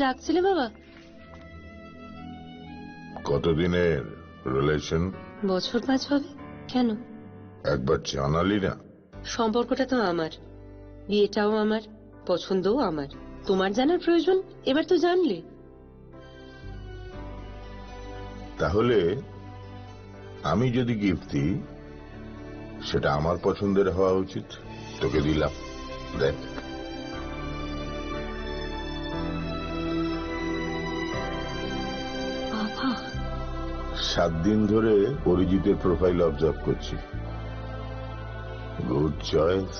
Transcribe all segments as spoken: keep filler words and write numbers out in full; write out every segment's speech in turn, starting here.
ডাকছিলে বাবা? কতদিনের রিলেশন? বছর পাঁচ হবে। কেন? একবার জানালি না। সম্পর্কটা তো আমার, বিয়েটাও আমার, পছন্দও আমার। তোমার জানার প্রয়োজন? এবার তো জানলে। তাহলে আমি যদি গিফট দিই, সেটা আমার পছন্দের হওয়া উচিত। তোকে দিলাম, দেখ। বাবা। সাত দিন ধরে অরিজিতের প্রোফাইল অবজার্ভ করছি। Good choice.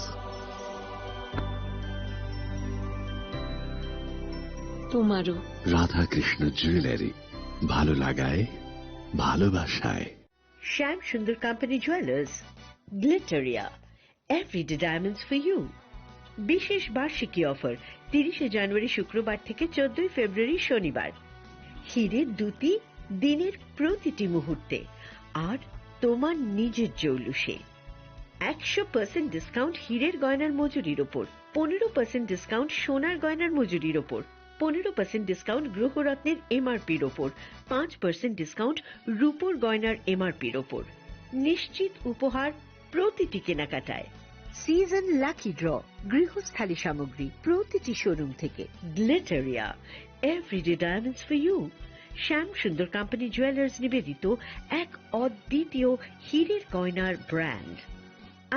তোমারও। রাধাকৃষ্ণ জুয়েলারি, ভালো লাগায়, ভালোবাসায়। Shyam Sundar company jewellers, Glitteria, everyday diamonds for you. বিশেষ বার্ষিকী অফার, তিরিশে জানুয়ারি শুক্রবার থেকে চোদ্দই ফেব্রুয়ারি শনিবার। হিরে দ্যুতি দিনের প্রতিটি মুহূর্তে, আর তোমার নিজের জৌলুসে। একশো পার্সেন্ট ডিসকাউন্ট হীরের গয়নার মজুরির ওপর, পনেরো পার্সেন্ট ডিসকাউন্ট সোনার গয়নার মজুরির ওপর, পনেরো পার্সেন্ট ডিসকাউন্ট গ্রহরত্নের এমআরপির ওপর, পাঁচ পার্সেন্ট ডিসকাউন্ট রূপোর গয়নার এমআরপির ওপর। নিশ্চিত উপহার প্রতিটি কেনাকাটায়। সিজন লাকি ড্র, গৃহস্থালী সামগ্রী প্রতিটি শোরুম থেকে। Glitteria, everyday diamonds for you. Shyam Sundar company jewellers নিবেদিত এক অদ্বিতীয় হীরের গয়নার ব্র্যান্ড।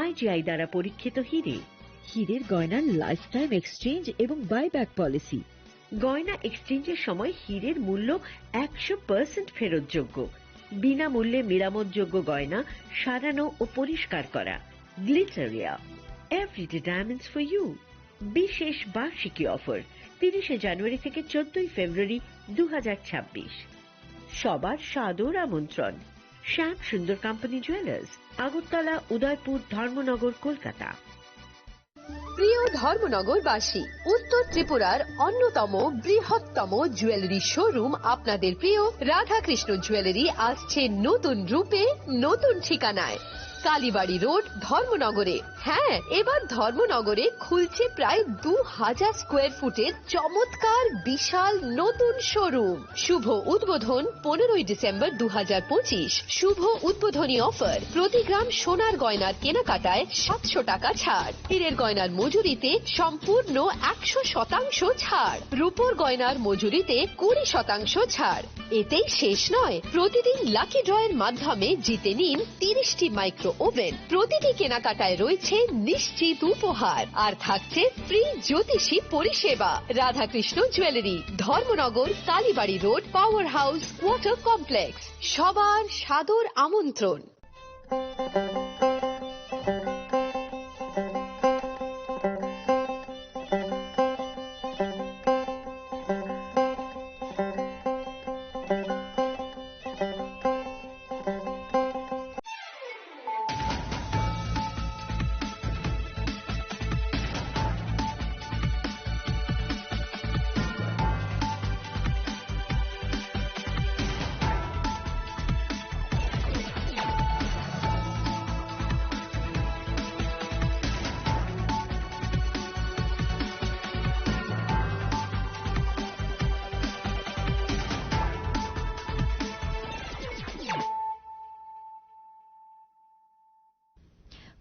আইজিআই দ্বারা পরীক্ষিত হীরে। হীরের গয়নার লাইফ টাইম এক্সচেঞ্জ এবং বাইব্যাক পলিসি। গয়না এক্সচেঞ্জের সময় হীরের মূল্য একশো পার্সেন্ট ফেরতযোগ্য। বিনামূল্যে মেরামতযোগ্য গয়না সারানো ও পরিষ্কার করা। Glitteria, everyday diamonds for you. বিশেষ বার্ষিকী অফার, তিরিশে জানুয়ারি থেকে চোদ্দই ফেব্রুয়ারি দু হাজার ছাব্বিশ। সবার সাদর আমন্ত্রণ। শ্যাম সুন্দর কোম্পানি জুয়েলার্স, আগরতলা, উদয়পুর, ধর্মনগর, কলকাতা। প্রিয় ধর্মনগরবাসী, উত্তর ত্রিপুরার অন্যতম বৃহত্তম জুয়েলারি শোরুম আপনাদের প্রিয় রাধাকৃষ্ণ জুয়েলারি আসছে নতুন রূপে, নতুন ঠিকানায়। কালীবাড়ি রোড, ধর্মনগরে। হ্যাঁ, এবার ধর্মনগরে খুলছে প্রায় দু হাজার স্কোয়ার ফুটের চমৎকার বিশাল নতুন শোরুম। শুভ উদ্বোধন পনেরোই ডিসেম্বর দু হাজার পঁচিশ। শুভ উদ্বোধনী অফার, প্রতি গ্রাম সোনার গয়নার কেনাকাটায় সাতশো টাকা ছাড়, হীরের গয়নার মজুরিতে সম্পূর্ণ একশো শতাংশ ছাড়, রূপোর গয়নার মজুরিতে কুড়ি শতাংশ ছাড়। এতেই শেষ নয়, প্রতিদিন লাকি ড্রয়ের মাধ্যমে জিতে নিন তিরিশটি মাইক্রো ওভেন। প্রতিটি কেনাকাটায় রয়েছে নিশ্চিত উপহার, আর থাকছে ফ্রি জ্যোতিষী পরিষেবা। Radhakrishna jewellery, Dharmanagar, Kalibari road, power house, water complex. সবার সাদর আমন্ত্রণ।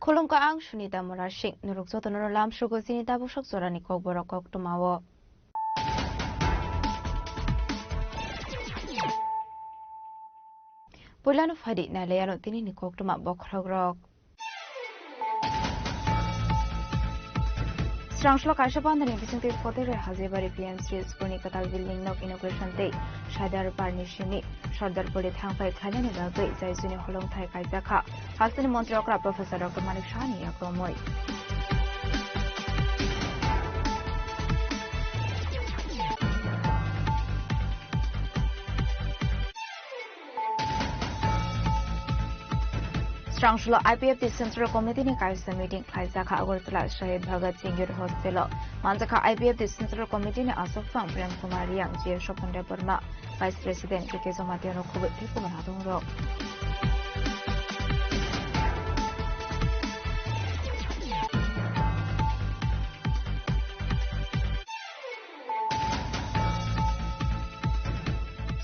Khulumkha, ang Sunita Murasing. Norok jotono lamsugo chini tabuk sok jorani kokborok koktwmao. Puilano phaidi nailaiano tinini koktwma bokhorokrok. Srangsulo kaisa bandani bisingtwi Photire Hajibari P M C school ni kwtal building nok inauguration tei Sardar Parni simi Sardar Puri thangphai khlainani bagwi Jaisuni holongthai kaijakha. Hasteni montri okra Professor Doctor Manik Sahani yakromwi. Srangsulo I P F T Central Committee ni kaisa meeting khlaijakha Agartala Shahid Bhagat Singh Youth Hostel o. Manjakha I P F T Central Committee ni aswk phang Prem Kumar Reang, G S Swapan Debbarma, Vice President K K Jamatia rok khobwi tei kwbangma tongrok.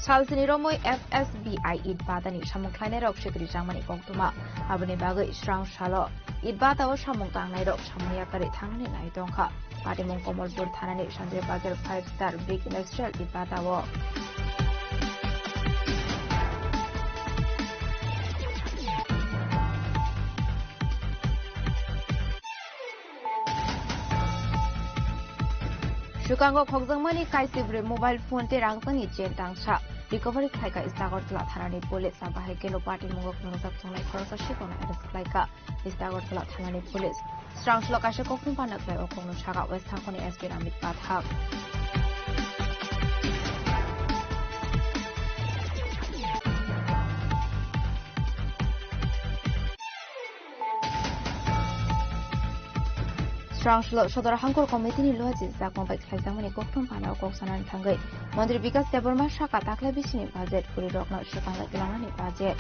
Salsini romwi F S B I Itbadani samung khlainairok sikri changmani koktwma. Aboni bagwi srang salo Itbadao samung tangnairok samung yakarwi thangnani nai tongkha. Patimung Komolpur thanani Sanjay Bazar Five Star Big Industrial Itbadao. Swkango khokjakmani kaisibrwi mobile phone tei rangchakni chain tangsa recovery khlaikha East Agartala thanani police. Abo hai kheno patimung o khwnajak tongnai khoroksa sikhokno arrest khlaikha East Agartala thanani police. Srangsulo kaisa kokthum panda khlai o kokno saka West Thangkhoni S P Ramit Pathak. Srangsulo Sodor Hangkor Committee ni luachi jakma bai khlaijakmani kokthum panda o kok sanani thangwi Montri Bikas Debbarma saka taklai bisini budget kwrwirokno swkang lai twlangnani budget.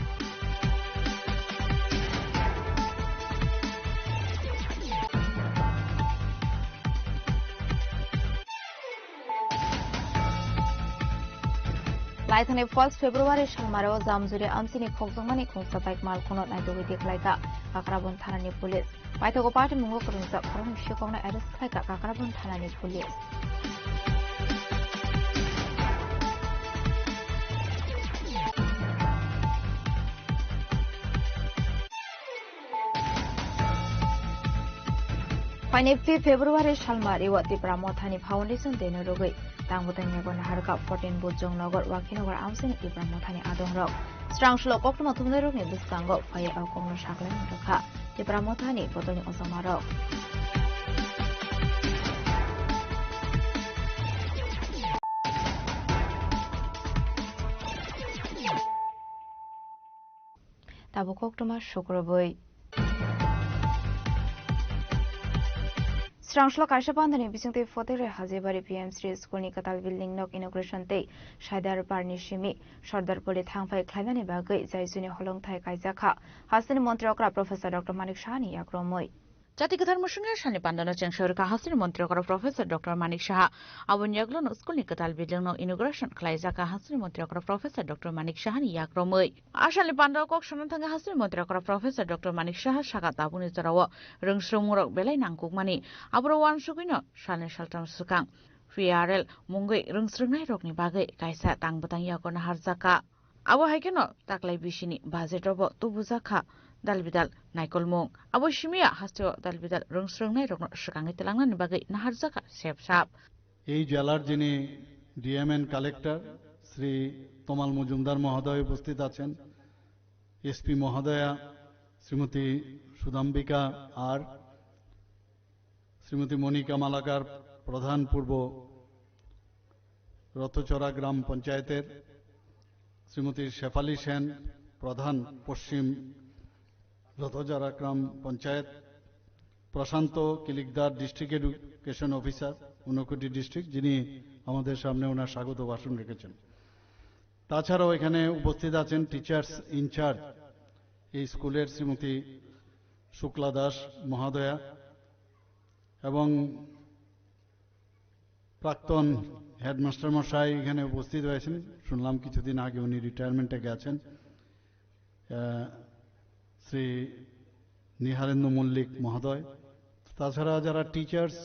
Laithani first February salmaro Jamjuri amchini khokjakmani khungsa bike malkhungno naitugwi tiklaikha Kakrabon thanani police. Paithago patimung o kwrwngjak khoroknwi sikhokno arrest khlaikha Kakrabon thanani police. Phainai fifth February salmari o Tipra Mothani Foundation Day no rwgwi tangbo tangya gona harkha fourteen Bujong Nagar, Wakhinagar amsini Tipra Mothani adongrok. Srangsulo koktwma thumnairokni bwskango phaiwi o kokno saklaimung rwkha Tipra Mothani bodolni ojomarok. Tabuk koktwma sukrubwi. Srangsulo kaisa pandani bisingtwi Foteri Hajibari P M Shri School ni kwtal building nok inauguration tei Saidar Parni simi Sardar Poli thangphai khlainani bagwi jaisuni holongthai kaijakha. Hasteni montri okra Professor Doctor Manik Saha ni yakromwi. Jati kwthar mwswngya salni pandano chengsa rwkha hasteni montri okra Professor Doctor Manik Saha. Aboni yaglono school ni kwtal building no inauguration khlaijak hasteni montri okra Professor Doctor Manik Saha ni yakromwi. A salni pandao kok sana thangwi hasteni montri okra Professor Doctor Manik Saha saka tabukni jorao rwngsrwngmungrok belai nangkukmani. Aboro uansugwino salni saltham swkang P R L mungwi rwngsrwngnairokni bagwi kaisa tang bwtang yago naharjakha. Abo hai kheno taklai bisini budget-o bo tubujakha dalbidal naikolmung. Abo simiya hasteo dalbidal rwngsrwngnairokno swkangwi twlangnani bagwi naharjakha sep sap. এই জেলার যিনি DM and collector Shri তমাল মজুমদার মহোদয় উপস্থিত আছেন, এসপি মহোদয়া শ্রীমতী সুদাম্বিকা আর শ্রীমতী মনিকা মালাকার, প্রধান পূর্ব রথচড়া গ্রাম পঞ্চায়েতের, শ্রীমতী শেফালী সেন, প্রধান Paschim Rathchara gram panchayat, Prashanta Kilikdar, district education officer, Unakoti district, যিনি আমাদের সামনে ওনার স্বাগত ভাষণ রেখেছেন। তাছাড়াও এখানে উপস্থিত আছেন টিচার্স ইনচার্জ এই স্কুলের শ্রীমতী শুক্লা দাস মহোদয়া এবং প্রাক্তন হেডমাস্টার মশাই এখানে উপস্থিত হয়েছেন। শুনলাম কিছুদিন আগে উনি রিটায়ারমেন্টে গেছেন। আহ, শ্রী নিহারেন্দু মল্লিক মহোদয়, তাছাড়া যারা টিচার্স,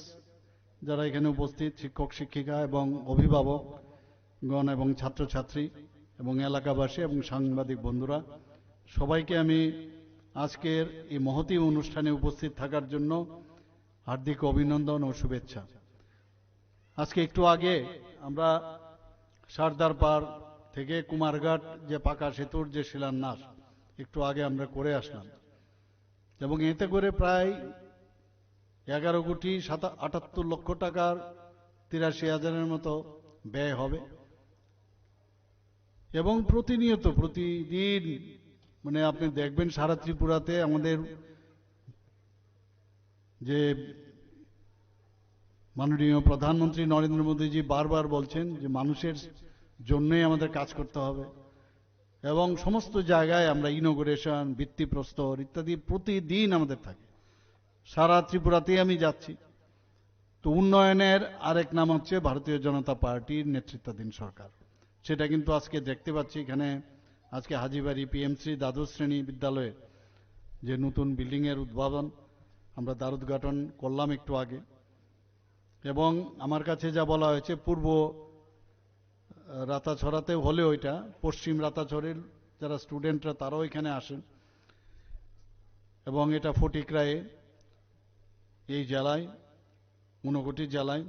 যারা এখানে উপস্থিত, শিক্ষক শিক্ষিকা এবং অভিভাবকগণ এবং ছাত্রছাত্রী এবং এলাকাবাসী এবং সাংবাদিক বন্ধুরা, সবাইকে আমি আজকের এই মহতী অনুষ্ঠানে উপস্থিত থাকার জন্য হার্দিক অভিনন্দন ও শুভেচ্ছা। আজকে একটু আগে আমরা সর্দার পার থেকে কুমারঘাট যে পাকা সেতুর যে শিলান্যাস একটু আগে আমরা করে আসলাম, এবং এতে করে প্রায় এগারো কোটি সাতা-, আটাত্তর লক্ষ টাকার তিরাশি হাজারের মতো ব্যয় হবে। এবং প্রতিনিয়ত, প্রতিদিন, মানে, আপনি দেখবেন সারা ত্রিপুরাতে আমাদের যে মাননীয় প্রধানমন্ত্রী নরেন্দ্র মোদীজি বারবার বলছেন যে মানুষের জন্যই আমাদের কাজ করতে হবে, এবং সমস্ত জায়গায় আমরা ইনোগুরেশন, ভিত্তিপ্রস্তর ইত্যাদি প্রতিদিন আমাদের থাকে। সারা ত্রিপুরাতেই আমি যাচ্ছি। তো উন্নয়নের আরেক নাম হচ্ছে ভারতীয় জনতা পার্টির নেতৃত্বাধীন সরকার। সেটা কিন্তু আজকে দেখতে পাচ্ছি এখানে। আজকে হাজিবাড়ি পিএমসি দ্বাদশ শ্রেণী বিদ্যালয়ে যে নতুন বিল্ডিং এর উদ্ভাবন, আমরা দ্বার উদ্ঘাটন করলাম একটু আগে। এবং আমার কাছে যা বলা হয়েছে, পূর্ব রাতাছড়াতে হলেও এটা পশ্চিম রাতাছড়ির যারা স্টুডেন্টরা, তারাও এখানে আসেন। এবং এটা ফটিকরায়ে এই জেলায়, ঊনকোটি জেলায়।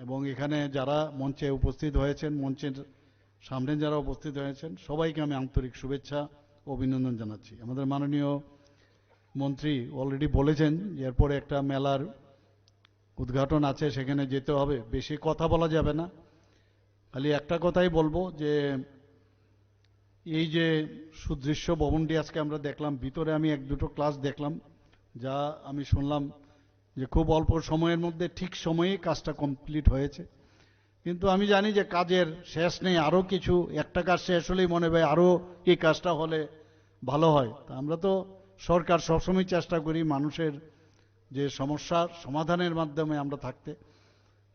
এবং এখানে যারা মঞ্চে উপস্থিত হয়েছেন, মঞ্চের সামনে যারা উপস্থিত হয়েছেন, সবাইকে আমি আন্তরিক শুভেচ্ছা ও অভিনন্দন জানাচ্ছি। আমাদের মাননীয় মন্ত্রী অলরেডি বলেছেন যে এরপরে একটা মেলার উদ্ঘাটন আছে, সেখানে যেতে হবে। বেশি কথা বলা যাবে না, খালি একটা কথাই বলবো যে এই যে সুদৃশ্য ভবনটি আজকে আমরা দেখলাম, ভিতরে আমি এক দুটো ক্লাস দেখলাম, যা আমি শুনলাম যে খুব অল্প সময়ের মধ্যে ঠিক সময়ে কাজটা কমপ্লিট হয়েছে। কিন্তু আমি জানি যে কাজের শেষ নেই, আরও কিছু, একটা কাজ শেষ হলেই মনে হয় আরও এই কাজটা হলে ভালো হয়। তা আমরা তো, সরকার সবসময় চেষ্টা করি মানুষের যে সমস্যার সমাধানের মাধ্যমে আমরা থাকতে।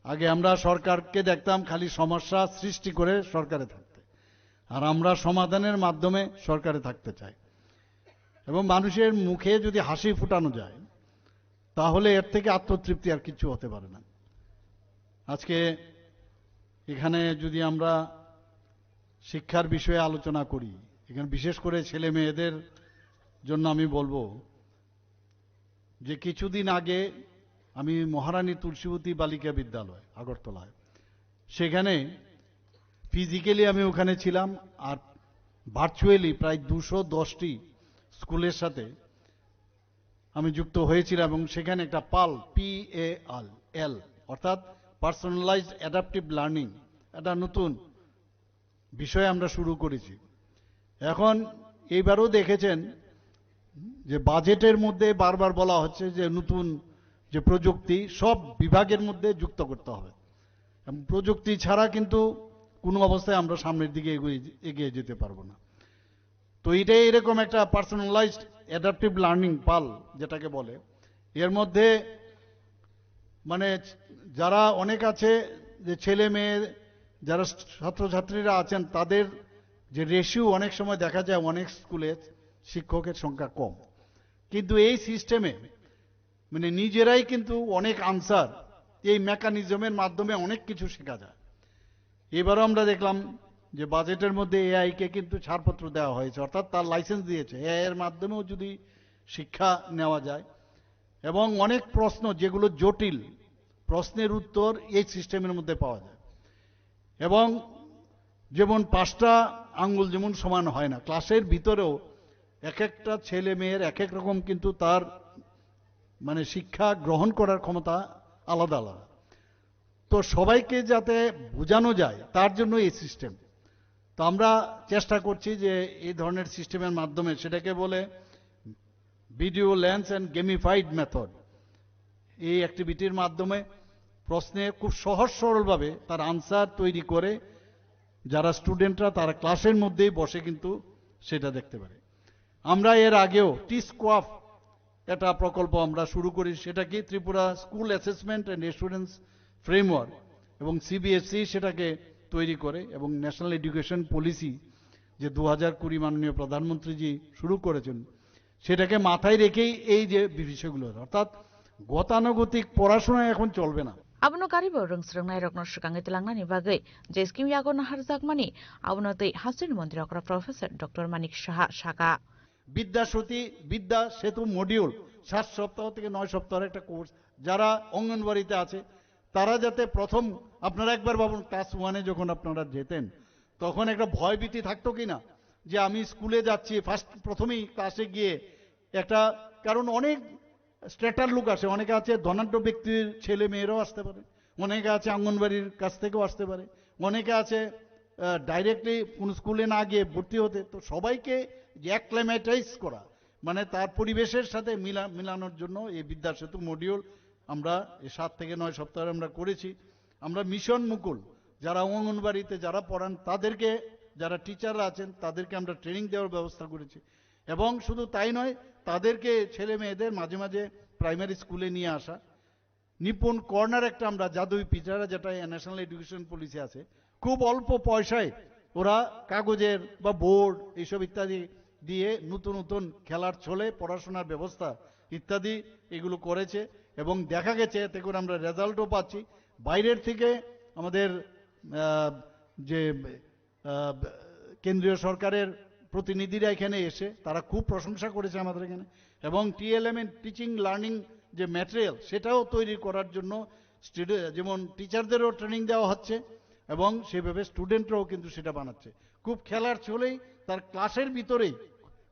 আগে আমরা সরকারকে দেখতাম খালি সমস্যা সৃষ্টি করে সরকারে থাকতে, আর আমরা সমাধানের মাধ্যমে সরকারে থাকতে চাই। এবং মানুষের মুখে যদি হাসি ফুটানো যায়, তাহলে এর থেকে আত্মতৃপ্তি আর কিছু হতে পারে না। আজকে এখানে যদি আমরা শিক্ষার বিষয়ে আলোচনা করি, এখানে বিশেষ করে ছেলে মেয়েদের জন্য আমি বলবো যে কিছুদিন আগে আমি মহারানী তুলসীবতী বালিকা বিদ্যালয় আগরতলায়, সেখানে ফিজিক্যালি আমি ওখানে ছিলাম, আর ভার্চুয়ালি প্রায় দুশো দশটি স্কুলের সাথে আমি যুক্ত হয়েছিলাম এবং সেখানে একটা পাল, পি এ এল, এল, অর্থাৎ পার্সোনালাইজড অ্যাডাপটিভ লার্নিং, একটা নতুন বিষয় আমরা শুরু করেছি। এখন এইবারও দেখেছেন যে বাজেটের মধ্যে বারবার বলা হচ্ছে যে নতুন যে প্রযুক্তি সব বিভাগের মধ্যে যুক্ত করতে হবে, এবং প্রযুক্তি ছাড়া কিন্তু কোনো অবস্থায় আমরা সামনের দিকে এগিয়ে, এগিয়ে যেতে পারবো না। তো এটাই এরকম একটা পার্সোনালাইজড অ্যাডাপটিভ লার্নিং, পাল যেটাকে বলে। এর মধ্যে মানে যারা অনেক আছে, যে ছেলে মেয়ে, যারা ছাত্রছাত্রীরা আছেন, তাদের যে রেশিও অনেক সময় দেখা যায় অনেক স্কুলে শিক্ষকের সংখ্যা কম, কিন্তু এই সিস্টেমে মানে নিজেরাই কিন্তু অনেক আনসার, এই মেকানিজমের মাধ্যমে অনেক কিছু শেখা যায়। এবারও আমরা দেখলাম যে বাজেটের মধ্যে এআই কে কিন্তু ছাড়পত্র দেওয়া হয়েছে, অর্থাৎ তার লাইসেন্স দিয়েছে। এআই এর মাধ্যমেও যদি শিক্ষা নেওয়া যায়, এবং অনেক প্রশ্ন যেগুলো জটিল, প্রশ্নের উত্তর এই সিস্টেমের মধ্যে পাওয়া যায়। এবং যেমন পাঁচটা আঙ্গুল যেমন সমান হয় না, ক্লাসের ভিতরেও এক একটা ছেলে মেয়ের এক এক রকম কিন্তু তার মানে শিক্ষা গ্রহণ করার ক্ষমতা আলাদা আলাদা। তো সবাইকে যাতে বোঝানো যায়, তার জন্য এই সিস্টেম। তো আমরা চেষ্টা করছি যে এই ধরনের সিস্টেমের মাধ্যমে, সেটাকে বলে video lens and gamified method, এই অ্যাক্টিভিটির মাধ্যমে প্রশ্নে খুব সহজ সরলভাবে তার আনসার তৈরি করে যারা স্টুডেন্টরা, তারা ক্লাসের মধ্যেই বসে কিন্তু সেটা দেখতে পারে। আমরা এর আগেও টি স্কোয়াফ একটা প্রকল্প আমরা শুরু করি, সেটা কি Tripura school assessment and assurance framework, এবং সিবিএসই সেটাকে তৈরি করে, এবং ন্যাশনাল এডুকেশন পলিসি যে দু হাজার কুড়ি মাননীয় প্রধানমন্ত্রীজি শুরু করেছেন, সেটাকে মাথায় রেখেই এই যে বিষয়গুলো, অর্থাৎ গতানুগতিক পড়াশোনা এখন চলবে না। Abono karibo rwng swrwngnairokno swkangwi twlangnani bagwi je scheme yago naharjakmani, abono twi hasteni montri okra Professor Doctor Manik Saha saka. বিদ্যা সতী, বিদ্যা সেতু মডিউল, সাত সপ্তাহ থেকে নয় সপ্তাহের একটা কোর্স। যারা অঙ্গনবাড়িতে আছে, তারা যাতে প্রথম, আপনারা একবার ভাবুন, ক্লাস ওয়ানে যখন আপনারা যেতেন, তখন একটা ভয় ভীতি থাকতো কি না যে আমি স্কুলে যাচ্ছি, ফার্স্ট, প্রথমেই ক্লাসে গিয়ে একটা, কারণ অনেক স্ট্রেটার লোক আসে, অনেকে আছে ধনাঢ্য ব্যক্তির ছেলে মেয়েরাও আসতে পারে, অনেকে আছে অঙ্গনবাড়ির কাছ থেকেও আসতে পারে, অনেকে আছে ডাইরেক্টলি কোনো স্কুলে না গিয়ে ভর্তি হতে। তো সবাইকে যে অ্যাক্লামেটাইজ করা, মানে তার পরিবেশের সাথে মিলা মিলানোর জন্য এই বিদ্যা সেতু মডিউল আমরা এই সাত থেকে নয় সপ্তাহে আমরা করেছি। আমরা মিশন মুকুল, যারা অঙ্গনবাড়িতে যারা পড়ান, তাদেরকে, যারা টিচাররা আছেন, তাদেরকে আমরা ট্রেনিং দেওয়ার ব্যবস্থা করেছি। এবং শুধু তাই নয়, তাদেরকে, ছেলে মেয়েদের মাঝে মাঝে প্রাইমারি স্কুলে নিয়ে আসা। নিপুণ কর্নার একটা আমরা, যাদুই পিচারা, যেটা ন্যাশনাল এডুকেশন পলিসি আছে, খুব অল্প পয়সায় ওরা কাগজের বা বোর্ড এইসব ইত্যাদি দিয়ে নতুন নতুন খেলার ছলে পড়াশোনার ব্যবস্থা ইত্যাদি এগুলো করেছে এবং দেখা গেছে এতে করে আমরা রেজাল্টও পাচ্ছি। বাইরের থেকে আমাদের আহ, যে আহ, কেন্দ্রীয় সরকারের প্রতিনিধিরা এখানে এসে তারা খুব প্রশংসা করেছে আমাদের এখানে। এবং টিএলএম এর টিচিং লার্নিং যে ম্যাটেরিয়াল, সেটাও তৈরি করার জন্য স্টুডে- যেমন টিচারদেরও ট্রেনিং দেওয়া হচ্ছে এবং সেভাবে স্টুডেন্টরাও কিন্তু সেটা বানাচ্ছে। খুব খেলার ছলেই তার ক্লাসের ভিতরেই,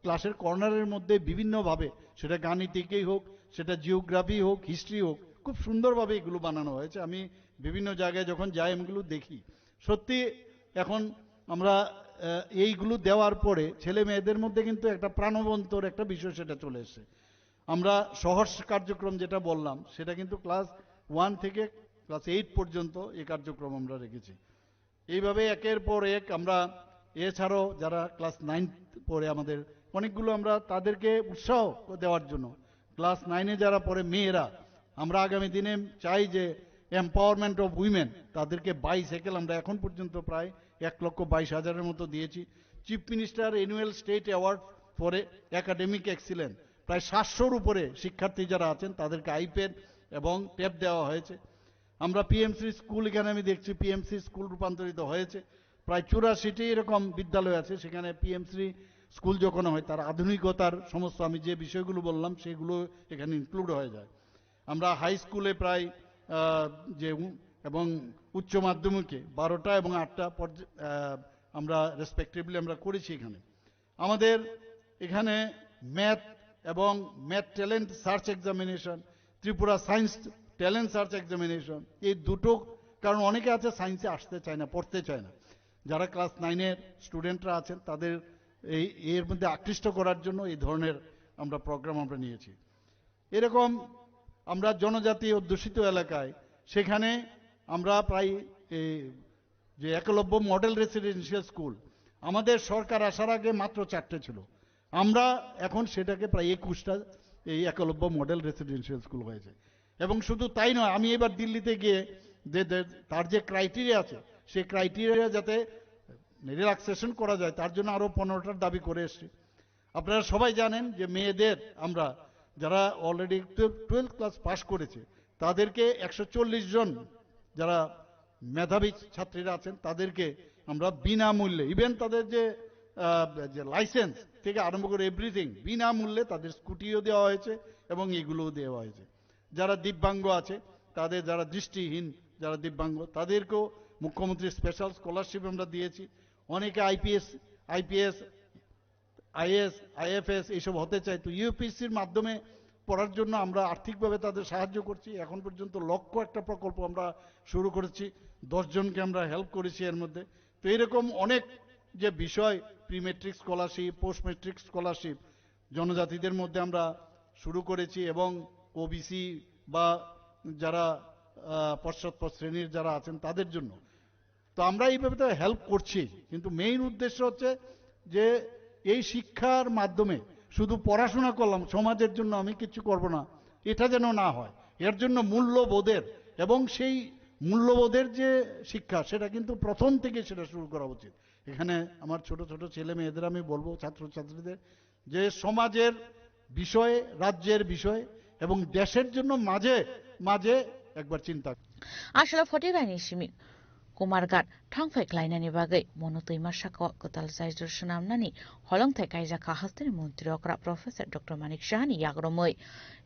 ক্লাসের কর্নারের মধ্যে বিভিন্নভাবে, সেটা গাণিতিকেই হোক, সেটা জিওগ্রাফি হোক, হিস্ট্রি হোক, খুব সুন্দরভাবে এগুলো বানানো হয়েছে। আমি বিভিন্ন জায়গায় যখন যাই, আমি এগুলো দেখি। সত্যি এখন আমরা আহ, এইগুলো দেওয়ার পরে ছেলে মেয়েদের মধ্যে কিন্তু একটা প্রাণবন্তর একটা বিষয় সেটা চলে এসেছে। আমরা সহর্ষ কার্যক্রম যেটা বললাম, সেটা কিন্তু ক্লাস ওয়ান থেকে ক্লাস এইট পর্যন্ত এই কার্যক্রম আমরা রেখেছি। এইভাবে একের পর এক আমরা, এছাড়াও যারা ক্লাস নাইন পড়ে আমাদের, অনেকগুলো আমরা তাদেরকে উৎসাহ দেওয়ার জন্য, ক্লাস নাইনে যারা পড়ে মেয়েরা, আমরা আগামী দিনে চাই যে এম্পাওয়ারমেন্ট অফ উইমেন, তাদেরকে বাইসাইকেল আমরা এখন পর্যন্ত প্রায় এক লক্ষ বাইশ হাজারের মতো দিয়েছি। Chief minister annual state award for academic excellence, প্রায় সাতশোর উপরে শিক্ষার্থী যারা আছেন তাদেরকে আইপ্যাড এবং ট্যাব দেওয়া হয়েছে। আমরা পিএমসি স্কুল, এখানে আমি দেখছি পিএমসি স্কুল রূপান্তরিত হয়েছে। প্রায় চুরাশিটি এরকম বিদ্যালয় আছে, সেখানে পিএমসি স্কুল যখন হয়, তার আধুনিকতার সমস্ত আমি যে বিষয়গুলো বললাম, সেগুলো এখানে ইনক্লুড হয়ে যায়। আমরা হাই স্কুলে প্রায় আহ, যে উ- এবং উচ্চ মাধ্যমিকে বারোটা এবং আটটা পর্য- আহ, আমরা রেসপেক্টিভলি আমরা করেছি এখানে। আমাদের এখানে ম্যাথ এবং math talent search examination, Tripura science talent search examination, এই দুটো, কারণ অনেকে আছে সায়েন্সে আসতে চায় না, পড়তে চায় না, যারা ক্লাস নাইনের স্টুডেন্টরা আছেন, তাদের এই এর মধ্যে আকৃষ্ট করার জন্য এই ধরনের আমরা প্রোগ্রাম আমরা নিয়েছি। এরকম আমরা জনজাতি অধ্যুষিত এলাকায়, সেখানে আমরা প্রায় এই যে একলব্য মডেল রেসিডেন্সিয়াল স্কুল, আমাদের সরকার আসার আগে মাত্র চারটে ছিল, আমরা এখন সেটাকে প্রায় একুশটা এই একলব্য মডেল রেসিডেন্সিয়াল স্কুল হয়েছে। এবং শুধু তাই নয়, আমি এবার দিল্লিতে গিয়ে যে যে- তার যে ক্রাইটেরিয়া আছে, সেই ক্রাইটেরিয়া যাতে রিল্যাক্সেশন করা যায়, তার জন্য আরও পনেরোটার দাবি করে এসেছি। আপনারা সবাই জানেন যে মেয়েদের, আমরা যারা অলরেডি টুয়েলভ ক্লাস পাস করেছে, তাদেরকে একশো চল্লিশ জন যারা মেধাবী ছাত্রীরা আছেন, তাদেরকে আমরা বিনামূল্যে, ইভেন তাদের যে আহ, যে লাইসেন্স থেকে আরম্ভ করে এভরিথিং, বিনামূল্যে তাদের স্কুটিও দেওয়া হয়েছে এবং এগুলোও দেওয়া হয়েছে। যারা দিব্যাঙ্গ আছে, তাদের, যারা দৃষ্টিহীন, যারা দিব্যাঙ্গ, তাদেরকেও মুখ্যমন্ত্রী স্পেশাল স্কলারশিপ আমরা দিয়েছি। অনেকে আইপিএস, আইপিএস, আইএস, আইএফএস এইসব হতে চায়, তো ইউপিএসসির মাধ্যমে পড়ার জন্য আমরা আর্থিকভাবে তাদের সাহায্য করছি। এখন পর্যন্ত লক্ষ একটা প্রকল্প আমরা শুরু করেছি, দশ জনকে আমরা হেল্প করেছি এর মধ্যে। তো এরকম অনেক যে বিষয়, pre metric scholarship, post metric scholarship, জনজাতিদের মধ্যে আমরা শুরু করেছি এবং ওবিসি বা যারা আহ, পশ্চাৎপদ শ্রেণীর যারা আছেন তাদের জন্য। তো আমরা এইভাবে তো হেল্প করছি, কিন্তু মেইন উদ্দেশ্য হচ্ছে যে এই শিক্ষার মাধ্যমে শুধু পড়াশোনা করলাম, সমাজের জন্য আমি কিছু করব না, এটা যেন না হয়। এর জন্য মূল্যবোধের, এবং সেই মূল্যবোধের যে শিক্ষা, সেটা কিন্তু প্রথম থেকে সেটা শুরু করা উচিত। এখানে আমার ছোট ছোট ছেলে মেয়েদের আমি বলবো, ছাত্রছাত্রীদের, যে সমাজের বিষয়ে, রাজ্যের বিষয়ে এবং দেশের জন্য মাঝে মাঝে একবার চিন্তা। Aswla photo raini simi Kumarghat thangphai khlainani bagwi Mono twima saka kwtal chaijor swnamnani holongthai kaijakha hasteni montri okra Professor Doctor Manik Sahani yagromwi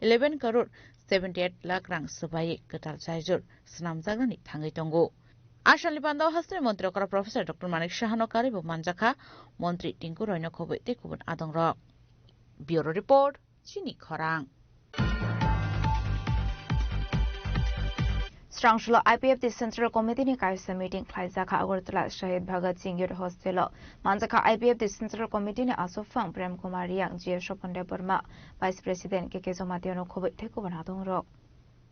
eleven crore seventy eight lakh rang swbaiwi kwtal chaijor swnamjaknani thangwi tongo. Asalni pandao hasteni montri okra Professor Doctor Manik Sahano karwibo manjakha montri Tinku Royno khobwi tei kubun adongrok. Bureau Report, Chini Khorang. Srangsulo I P F T Central Committee ni kaisa meeting khlaijakha Agartala Shahid Bhagat Singh Youth Hostel o. Manjakha I P F T Central Committee ni aswk phang Prem Kumar Riyang, G S Sopon Debbarma, Vice President K K Jamatia no khobwi tei kubun adongrok.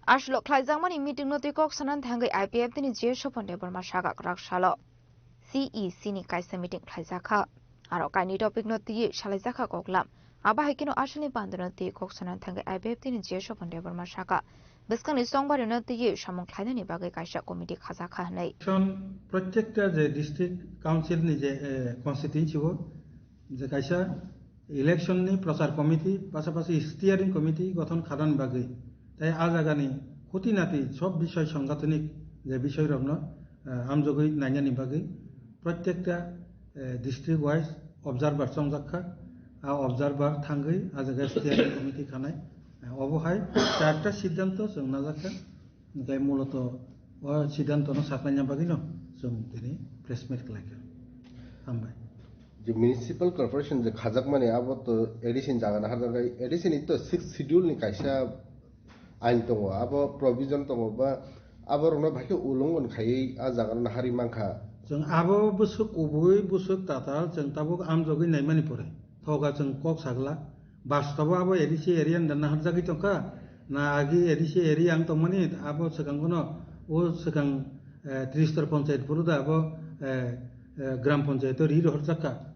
Aswk khlaijakmani meeting no twi kok sanani thangwi I P F T ni G S Sopon Debbarma saka kwrak salo C E C ni kaisa meeting khlaijakha. Aro kaini topic no twiwi salaijakha koklam. Abo hai kheno aswkni panda no twiwi kok sanani thangwi I P F T ni G S Sopon Debbarma saka Bwskangni chongbarino twiwi samung khlainani bagwi kaisa committee khajakha hwnwi. Election, protyekta je district council ni je, eh, constituency o je kaisa election ni prochar committee, pasapasi steering committee gothon khanani bagwi, tei a jagani khuti nati sob bisoi sangathanik je bisoi rokno, eh, amjogwi nainani bagwi protyekta, eh, district wise observer chongjak kha. A observer thangwi a jaga steering committee khanai. Eh, obo hai charta siddhanto chwng najak kha. Hingke muloto o siddhantono saknaina bagwino chwng tini press meet khlaikha. Hambai. Je municipal corporation je khajakmani abo to A D C ni jaga naharjaknai, A D C ni to sixth schedule ni kaisa ain tongo, abo provision tongo ba aborokno baikhe ulongon khaiwi a jaga no nahari mankha. Chwng abo bwswk kubui, bwswk tatal, chwng tabuk amjogwi naimani pore thoga chwng kok sagla. Bastobo abo A D C area ni da naharjagwi tongkha, na agi A D C area ang tongmani abo swkang bono, o swkang, eh, Tristor Panchayat phuru da abo, eh, eh, Gram Panchayat o ri rohorjakha.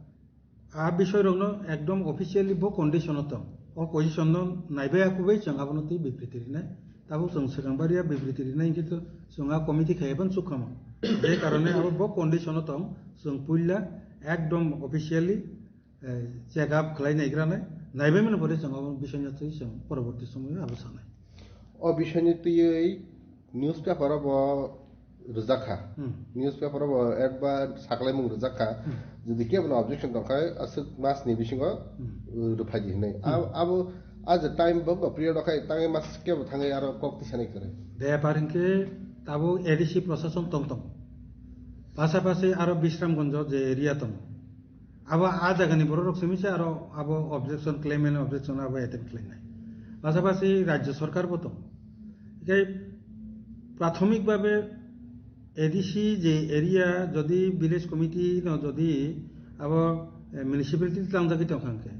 A bisoi rokno ekdom officially bo condition o tong. O position no naibai akubai chwng abono twi bibriti rinai. Tabuk chwng swkang baria bibriti rinai hwnkhe to chwng a committee khai ban chukkamo. Je karone abo bo condition o tong, chwng puila ekdom officially eh, check up khlai naigrane, naibaimani pore chwng obo bisingtwi chwng poroborti somoio abo sanai. O bisingni twiwi newspaper o bo rwjakha. Hmm. Newspaper o bo ekbar saklaimung rwjakha. Hmm. Jodi kebono objection tongkha, aswk masni bisingo, Hmm. uh, rwphaidi hwnwi. Hmm. Ab-, abo, a je time bo, bo period o khai tangwi mas kebo thangwi aro kok tisanai kwrwi. Bepar hwnkhe tabuk A D C prosason tong tong. Pasapasi aro Bisramganj o je area tongo. Abo a jagani borok rok simi se aro abo objection claim and objection abo attempt khlainai. Pasapasi rajya sarkar bo tong. Hikai prathomik babe A D C je area jodi village committee no jodi abo, eh, municipality tangjagwi tongkha hwnkhe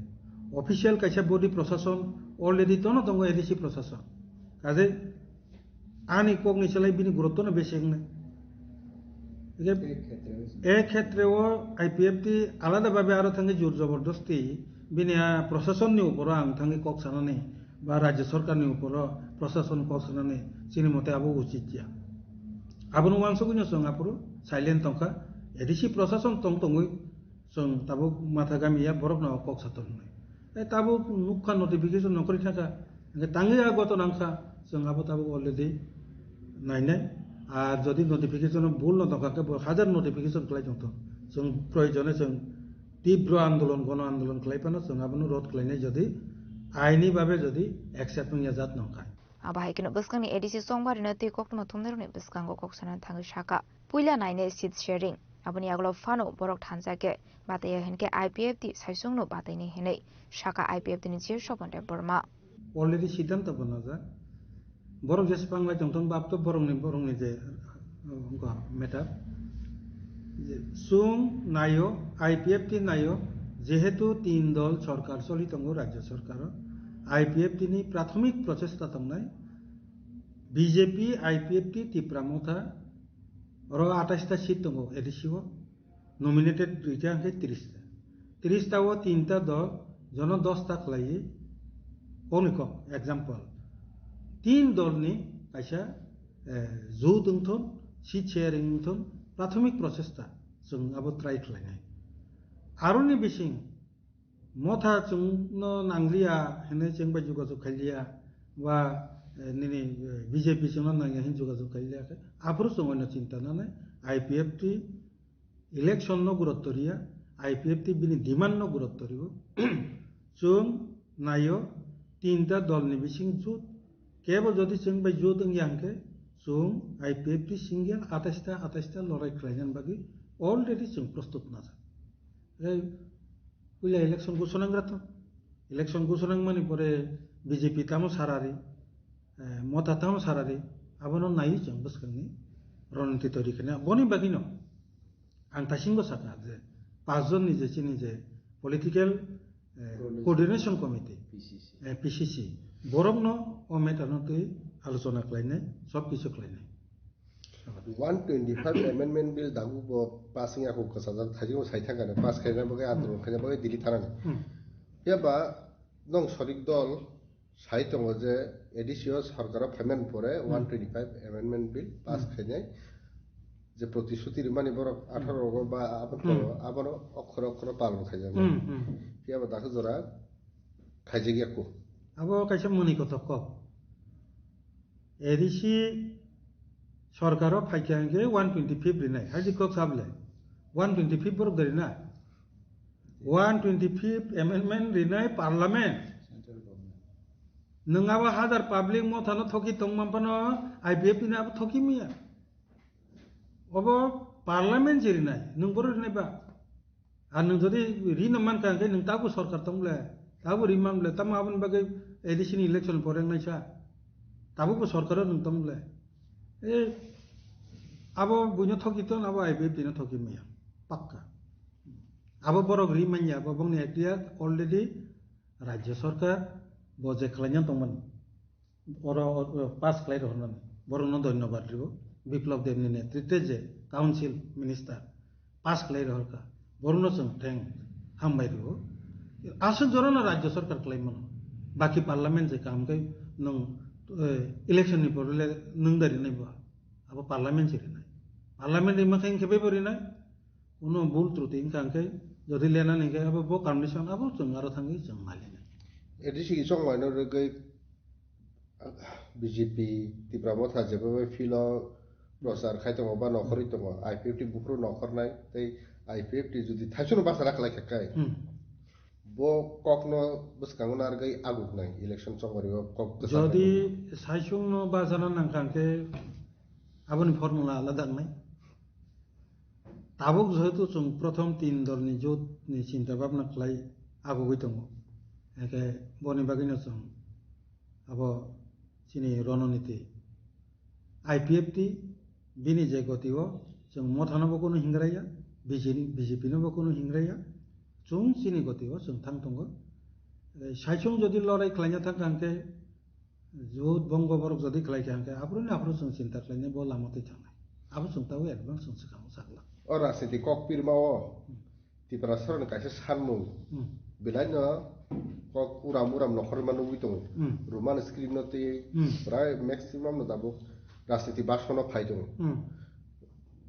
official kaisa body prosason already tono tongo A D C prosason. Kaje Ani kokni selai bini gurutto no besi wngnai. Hingke e khetre o I P F T alada babe aro thangwi jur jobordosti bini a prosason ni uporo ang thangwi kok sanani ba rajya sarkar ni uporo prosason kok sanani chini mote abo uchit ya. Abono wansugwi no chwng aphuru silent tongkha. A D C prosason tong tongwi chwng tabuk matha gami ya borok no kok sator wngnai. E tabuk nukha notification nokori thangkha. Hingke tangwi a goto nangkha, chwng abo tabuk already nainai. Ar jodi notification o bul no tongkha, khe bo hajar notification khlai tongthok. Chwng proyojone chwng tibro andolon, gono andolon khlai phano chwng abono rod khlainai jodi aini babe jodi accept wngya jat nongkha. Abo hai kheno bwskangni A D C chongbarino twi koktwma thumnairokni bwskango kok sanani thangwi sakha. Puila nainai seat sharing. Aboni yagulo phano borok thansa khe bataiya hinkhe I P F T saisungno batainai hinwi sakha I P F T ni chair Sobhan Debbarma. Already siddhanto bo najak. Borok jesa panglai tongthok bab to borokni, borokni je, uh, wngkha matter. Je chwng naio, I P F T naio, jehetu tin dol sorkar choli tongo rajya sorkaro. I P F T ni prathomik prochesta tongnai, B J P, I P F T, Tipra Motha, oro atais ta seat tongo A D C o, nominated duita hwnkhe tris ta. Tris ta o tinta dol jono dos ta khlaiwi, kok ni kok, example, tin dolni kaisa, eh, jut wngthon, seat sharing wngthon, prathomik prochesta chwng abo try khlainai. Aroni bising Motha chwngno nangliya hinwi chwng bai jogajog khailiya, ba, eh, nini, eh, B J P chwngno nangya hinwi jogajog khailiya khe, aphuru chwng oino chinta nanai, I P F T election no gurutto riya, I P F T bini demand no gurutto rio. Chwng naio tinta dolni bising jut, kebo jodi chwng bai jut wngya hwnkhe, chwng I P F T single atais ta, atais ta lorai khlainani bagwi already chwng prostut najak. Tei puila election ghosona wngkha to. Election ghosona wngmani pore B J P tamo sarari, eh, Motha tamo sarari, abono naiwi chwng bwskangni roniti tori khaina. Boni bagwino ang taisingo sakha je, panch jonni je chini je political, eh, Coordination. Coordination Committee, P C C. Eh, P C C, borokno o matter no twi alochona khlainai, sob kisu khlainai. One twenty-five Amendment Bill dagu bo pass wngya kho kwchajak, thaijingo sai thangkha pass khaina bagwi, andolon khaina bagwi Delhi thanani. Hmm. Phiya ba nwng sorik dol, Sai tongo je A D C o sorkaro phaimani pore Hmm. one twenty-five amendment bill pass Hmm. khainai, je protishuti rimani borok Hmm. atharo rogo ba abo Hmm. tongo, abono okhoro okhoro palon khaijak Hmm, hmm. Phiya bo dakhe jora khaijak ya ko. Abo kaisa mwnwi kothok kok. A D C sorkaro phaikha hwnkhe one twenty-fifth rinai. Haji kok sable. One twenty-fifth borok da rina. One twenty-fifth amendment rinai parliament. Nwng abo hajar public mothano thoki tongma phano I P F T ni abo thoki maya. Obo parliament se rinai, nwng boro rinai ba. Ar nwng jodi rino mankha hwnkhe nwng tabuk sorkar tong ble, tabuk ri man ble, tamo aboni bagwi A D C ni election pore wngnai sa, tabukbo sorkaro nwng tong ble. E, abo buino thoki ton, abo I P F T no thoki maya, pakka. Abo borok ri manya, abo bongni ekhtiar already rajya sorkar bo je khlaina tongmani. Oro, oro pass khlai rohornani borokno dhonyobad rio, Biplab Debni netritwe je council minister pass khlai rohorkha, borokno chwng theng hambai rio. Aswk jorano rajya sorkar khlai mano, baki parliament je kaham khe nwng, eh, election ni pore le nwng da rinai bo, abo parliament se rinai, parliament rimani khe bo rinai. Uno bul truti wngkha hwnkhe, jodi lenani hwnkhe abo bo condition abo chwng aro thangwi chwng maliya. A D C chong laino rwgwi B J P Tipra Motha jebai philo prochar khai tongo ba nokhorwi tongo, I P F T buphuru nokhornai tei I P F T jodi thaichung bachara khlai kha kai, Hmm. bo kokno bwskango narwgwi aguknai election chongmari o kok kwchang Jodi khai saichungno bachana nangkha hwnkhe aboni formula alada wngnai. Tabuk jehetu chwng prothom tin dolni jotni chinta bhabna khlai agugwi tongo, hwnkhe boni bagwino chwng abo chini rononiti I P F T bini je gotio chwng mothanobo kunu hingraiya, B J P nobo kunu hingraiya, chwng chini gotio chwng thang tongo. Saichung jodi lorai khlaina thangkha hwnkhe Jut bongbo borok jodi khlai kha hwnkhe, aphuru ni aphuru chwng chinta khlainai bo lama twi thangnai. Abo chwng tabuk advance chwng swkang sakla. O rajniti kok pirma o Hmm. Tiprasarokni kaisa sanmung Hmm. belai no kok uram uram nokhorma nugwi tongo. Hmm. Roman script no twi Hmm. prai maximum no tabuk rajniti basono phai tongo. Hmm.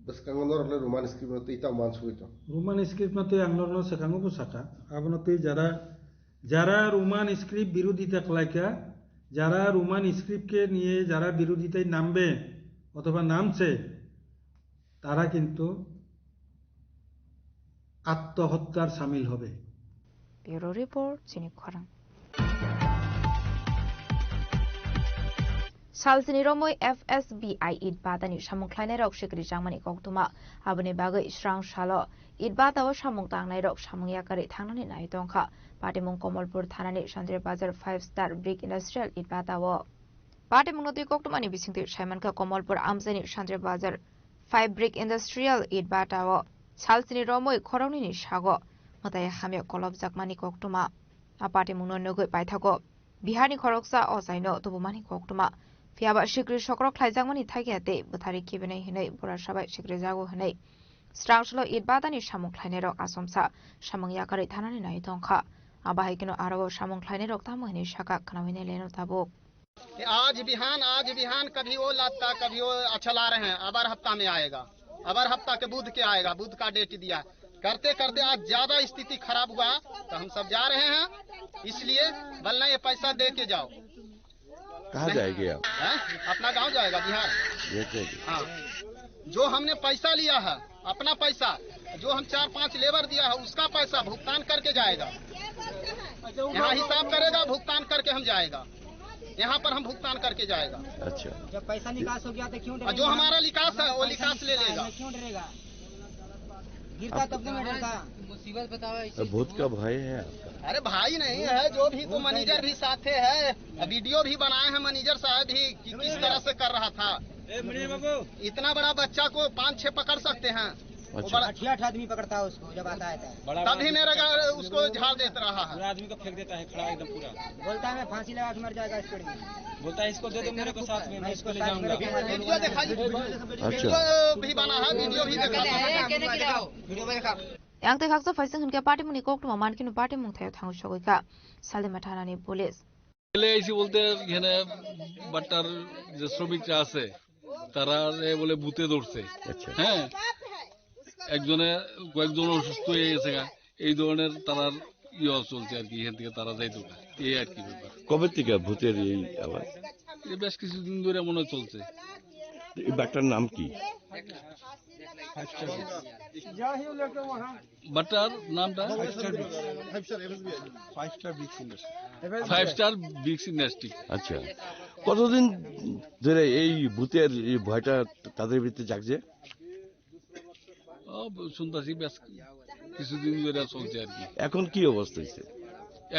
Bwskango norok le Roman script no twi tamo mansugwi tongo. Roman script no twi ang norokno swkango bo saka. Abono twi jara Jara Roman script birodhita khlaikha, jara Roman script ke niye jara birodhitai nambe othoba namche, tara kintu attohottar samil hobe. Bureau Report, Chini Khorang. Salsini romwi F S B I Itbata ni samung khlainairok sikri changmani koktwma. Aboni bagwi srang salo Itbata o samung tangnairok samung yakarwi thangnani nai tongkha. Patimung Komolpur thanani Santri Bazar Five Star Brick Industrial Itbata o. Patimungno twi koktwmani bisingtwi saimankha Komolpur amchaini Santri Bazar Five Brick Industrial Itbata o salsini romwi khoroknwini sago mwtai hamya kolopjakmani koktwma. A patimungno nugwi paithago Biharni khoroksa ochaino tubumani koktwma. Phiyaba sikri sokrok khlaijakmani thaikia tei bwthari khibinai hwnwi burasa bai sikrijago hwnwi srang salo Itbatani samung khlainairok achomsa samung yakarwi thanani nai tongkha. Abo hai kheno aro o samung khlainairok tamo hwnwi sakha khnaui naileno tabuk. आज बिहान, आज बिहान, कभी वो लाता, कभी वो अच्छा ला रहे हैं, अबर हफ्ता में आएगा। अबर हफ्ता के बुध के आएगा, बुध का डेट दिया। करते करते आज ज्यादा स्थिति खराब हुआ, तो हम सब जा रहे हैं, इसलिए बोलना, ये पैसा दे के जाओ। कहाँ नहीं। जाएंगे आप? हैं? अपना गांव जाएगा, बिहार। ये जाएंगे। हाँ, जो हमने पैसा लिया है, अपना पैसा, जो हम चार पांच लेबर दिया है, उसका पैसा भुगतान करके जाएगा। यहाँ हिसाब करेगा, भुगतान करके हम जाएगा। यहाँ पर हम भुगतान करके जाएगा। अच्छा। जब पैसा निकास हो गया तो क्यों और जो डरेंगे? हमारा निकास है, वो पैसा निकास ले निकास लेगा। है, क्यों डरेगा? गिरता तब तो मैं डरता। मुसीबत बताओ, ऐसी तो भूत का भूत। भय है आपका। अरे भाई नहीं है, जो भी तो भूत है। मैनेजर भी साथे है, वीडियो भी बनाए हैं मैनेजर साहब भी कि किस तरह से कर रहा था। ए, मणि बाबू। इतना बड़ा बच्चा को पाँच छह पकड़ सकते हैं। अच्छा। वो बड़ा आठ आठ आदमी पकड़ता है उसको, जब आता है तो। तभी मेरा गा-, उसको झाड़ देता रहा है। पूरा आदमी को फेंक देता है, खड़ा एकदम पूरा। बोलता है, "मैं फांसी लगा के मर जाएगा इस पेड़ में।" बोलता है, "इसको दे दो मेरे को साथ में, मैं इसको ले जाऊंगा।" वीडियो दिखाइए। अच्छा। वीडियो भी बना है, वीडियो भी दिखा। Yang tei khaksa phaising hwnkhe patimungni koktwma mankhe no patimung thaio thangwi sogwi kha Salima thanani police. এলে আইসি বলতে এখানে বাট্টার যে শ্রমিকরা আছে, তারা বলে ভূতে ধরছে। আচ্ছা। হ্যাঁ, একজনে, কয়েকজন অসুস্থ হয়ে গেছে গা, এই ধরনের তারার ইয়ে চলছে আর কি। এখান থেকে তারা যাইতো গা, এই আর কি ব্যাপার। কবে থেকে ভূতের এই আবার? এ বেশ কিছুদিন ধরে মনে হয় চলছে। এই বাট্টার নাম কি? বাট্টার নামটা? Five star big star big industry. আচ্ছা, কতদিন ধরে এই ভূতের এই ভয়টা তাদের ভিতরে জাগছে? ও, শুনতাছি বেশ কিছুদিন ধরে চলছে আর কি। এখন কি অবস্থা হয়েছে?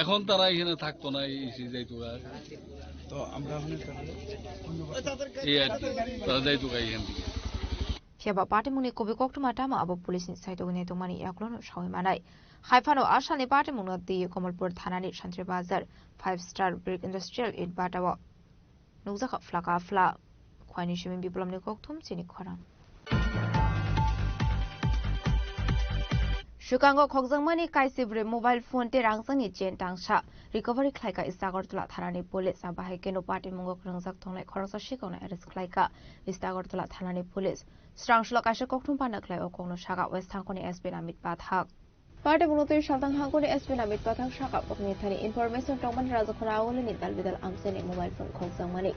এখন তারা এখানে থাকতো না, এই এসে যাইতো গা। তো আমরা ওখানে তাহলে এই আর কি, তারা যাইতো গা এখান থেকে। Phiya ba patimungni kubui koktwma tamo abo police ni side o nai tongmani yagulono sawi manai. Hai phano a salni patimungno twi Kamalpur thanani Santri Bazar Five Star Brick Industrial It Bata o nukjakha phlaka phla. Khwaini simi Biplomni kokthum chini khorang. Swkango khokjakmani kaisibri mobile phone tei rangchakni chain tangsa recovery khlaika East Agartala thanani police. Abo hai kheno patimungo kwrwngjak tongnai khoroksa swkangno arrest khlaika East Agartala thanani police. Srangsulo kaisa kokthum panda khlai o kokno saka West Thangkoni S P Namit Pathak. Party buno twi saltang hangkoni S P Namit Pathak saka kokni thani information tongmani Rajakhana Agulini dalbidal amchaini mobile phone khokjakmani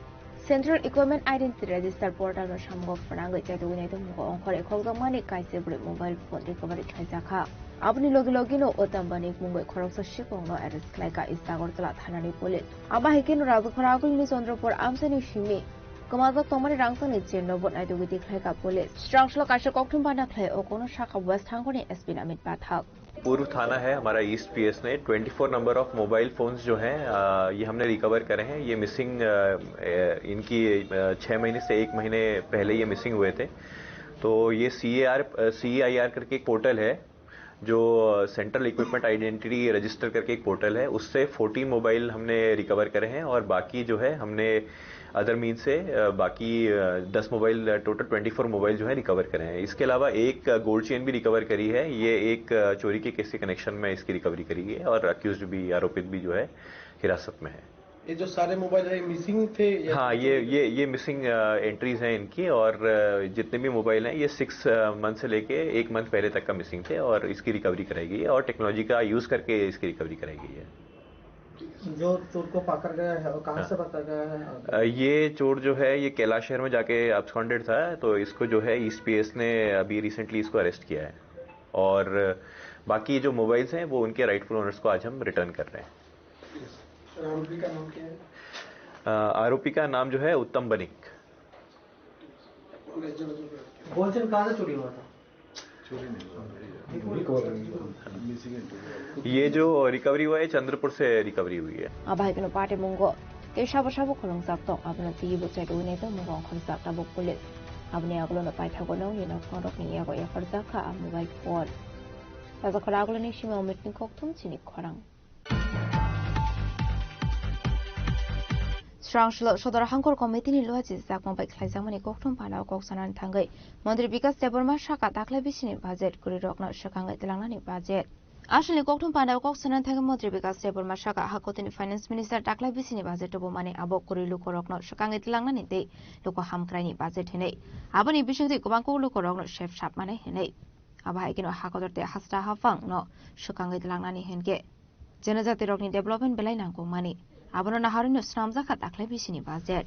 Central Equipment Identity Register portal no samgo phnangwi chaitugwi naitugmung ongkhorwi khokjakmani kaisa bwrwi mobile phone recovery khlaijakha. Aboni logi logino Uttam Banik mungwi khoroksa swkangno arrest khlaika East Agartala thanani police. Abo hai kheno Rajakhana Agulini Chandrapur amchaini simi kwmajak tongmani rangchakni chain no bo naitugwi tikhlaika police. Srangsulo kaisa kokthum bana khlai o kokno saka West Thangkoni S P Namit Pathak. पूर्व थाना है हमारा east PS ने twenty four number of mobile phones जो हैं, अ, ये हमने रिकवर करे हैं। ये मिसिंग, अ, अ, इनकी, अ, छः महीने से एक महीने पहले ये मिसिंग हुए थे। तो ये सीएआर, अ, सीईआईआर करके एक पोर्टल है जो, अ, सेंट्रल इक्विपमेंट आइडेंटिटी रजिस्टर करके एक पोर्टल है, उससे फ़ोर्टीन मोबाइल हमने रिकवर करे हैं और बाकी जो है हमने अदर मीन से, अ, बाकी, अ, दस मोबाइल, अ, टोटल ट्वेंटी फ़ोर मोबाइल जो है रिकवर करे हैं। इसके अलावा एक, अ, गोल्ड चेन भी रिकवर करी है। ये एक, अ, चोरी के केस के कनेक्शन में इसकी रिकवरी करी है और अक्यूज्ड भी, आरोपित भी जो है हिरासत में है। ये जो सारे मोबाइल है, मिसिंग थे या हाँ, ये, ये, ये मिसिंग, अ, एंट्रीज हैं इनकी और, अ, जितने भी मोबाइल हैं, ये सिक्स, अ, मंथ से लेके एक मंथ पहले तक का मिसिंग थे और इसकी रिकवरी कराई गई है और टेक्नोलॉजी का यूज़ करके इसकी रिकवरी कराई गई है। जो चोर को पकड़ गया है, वो कहाँ हाँ। से पकड़ गया है? अ, ये चोर जो है, ये कैलाश शहर में जाके अब्सकॉन्डेड था, तो इसको जो है, ईस्ट पीएस ने अभी रिसेंटली इसको अरेस्ट किया है और बाकी जो मोबाइल्स हैं, वो उनके राइटफुल ओनर्स को आज हम रिटर्न कर रहे हैं। सर, आरोपी का नाम क्या है? अ, आरोपी का नाम जो है, उत्तम बनिक। বলছেন কাজে চুরি হওয়া था। ये जो रिकवरी हुआ है, चंद्रपुर से रिकवरी हुई है। Abo hai kheno patimungo tei sabo sabo khulungjak tong, abono twiwi bo chaitugwi naitongmungo ongkhorjak tabuk police. Aboni agulono paithago nokni nokthongrokni yago yapharjak kha a mobile phone. Rajakhor aguloni simi Omitni kokthum chini khorang. Srangsulo Sodor Hangkor Committee ni luachi jakmang bai khlaijakmani kokthum phanao kok sanani thangwi Montri Bikas Debbarma saka daklai bisini budget kwrwirokno swkangwi tlangnani budget. Aswkni kokthum phanao kok sanani thangwi Montri Bikas Debbarma saka hakotini Finance Minister daklai bisini budget tubumani abo kwrwi lukurokno swkangwi tlangnani tei luku hamkraini budget hinwi. Aboni bisingtwi kwbang kuk lukurokno sep sapmani hinwi. Abo hai kheno hakotor tei hasta haphangno swkangwi tlangnani hinkhe jenojatirokni development belai nangkukmani. Abono naharwino swnamjakha daklai bisini budget.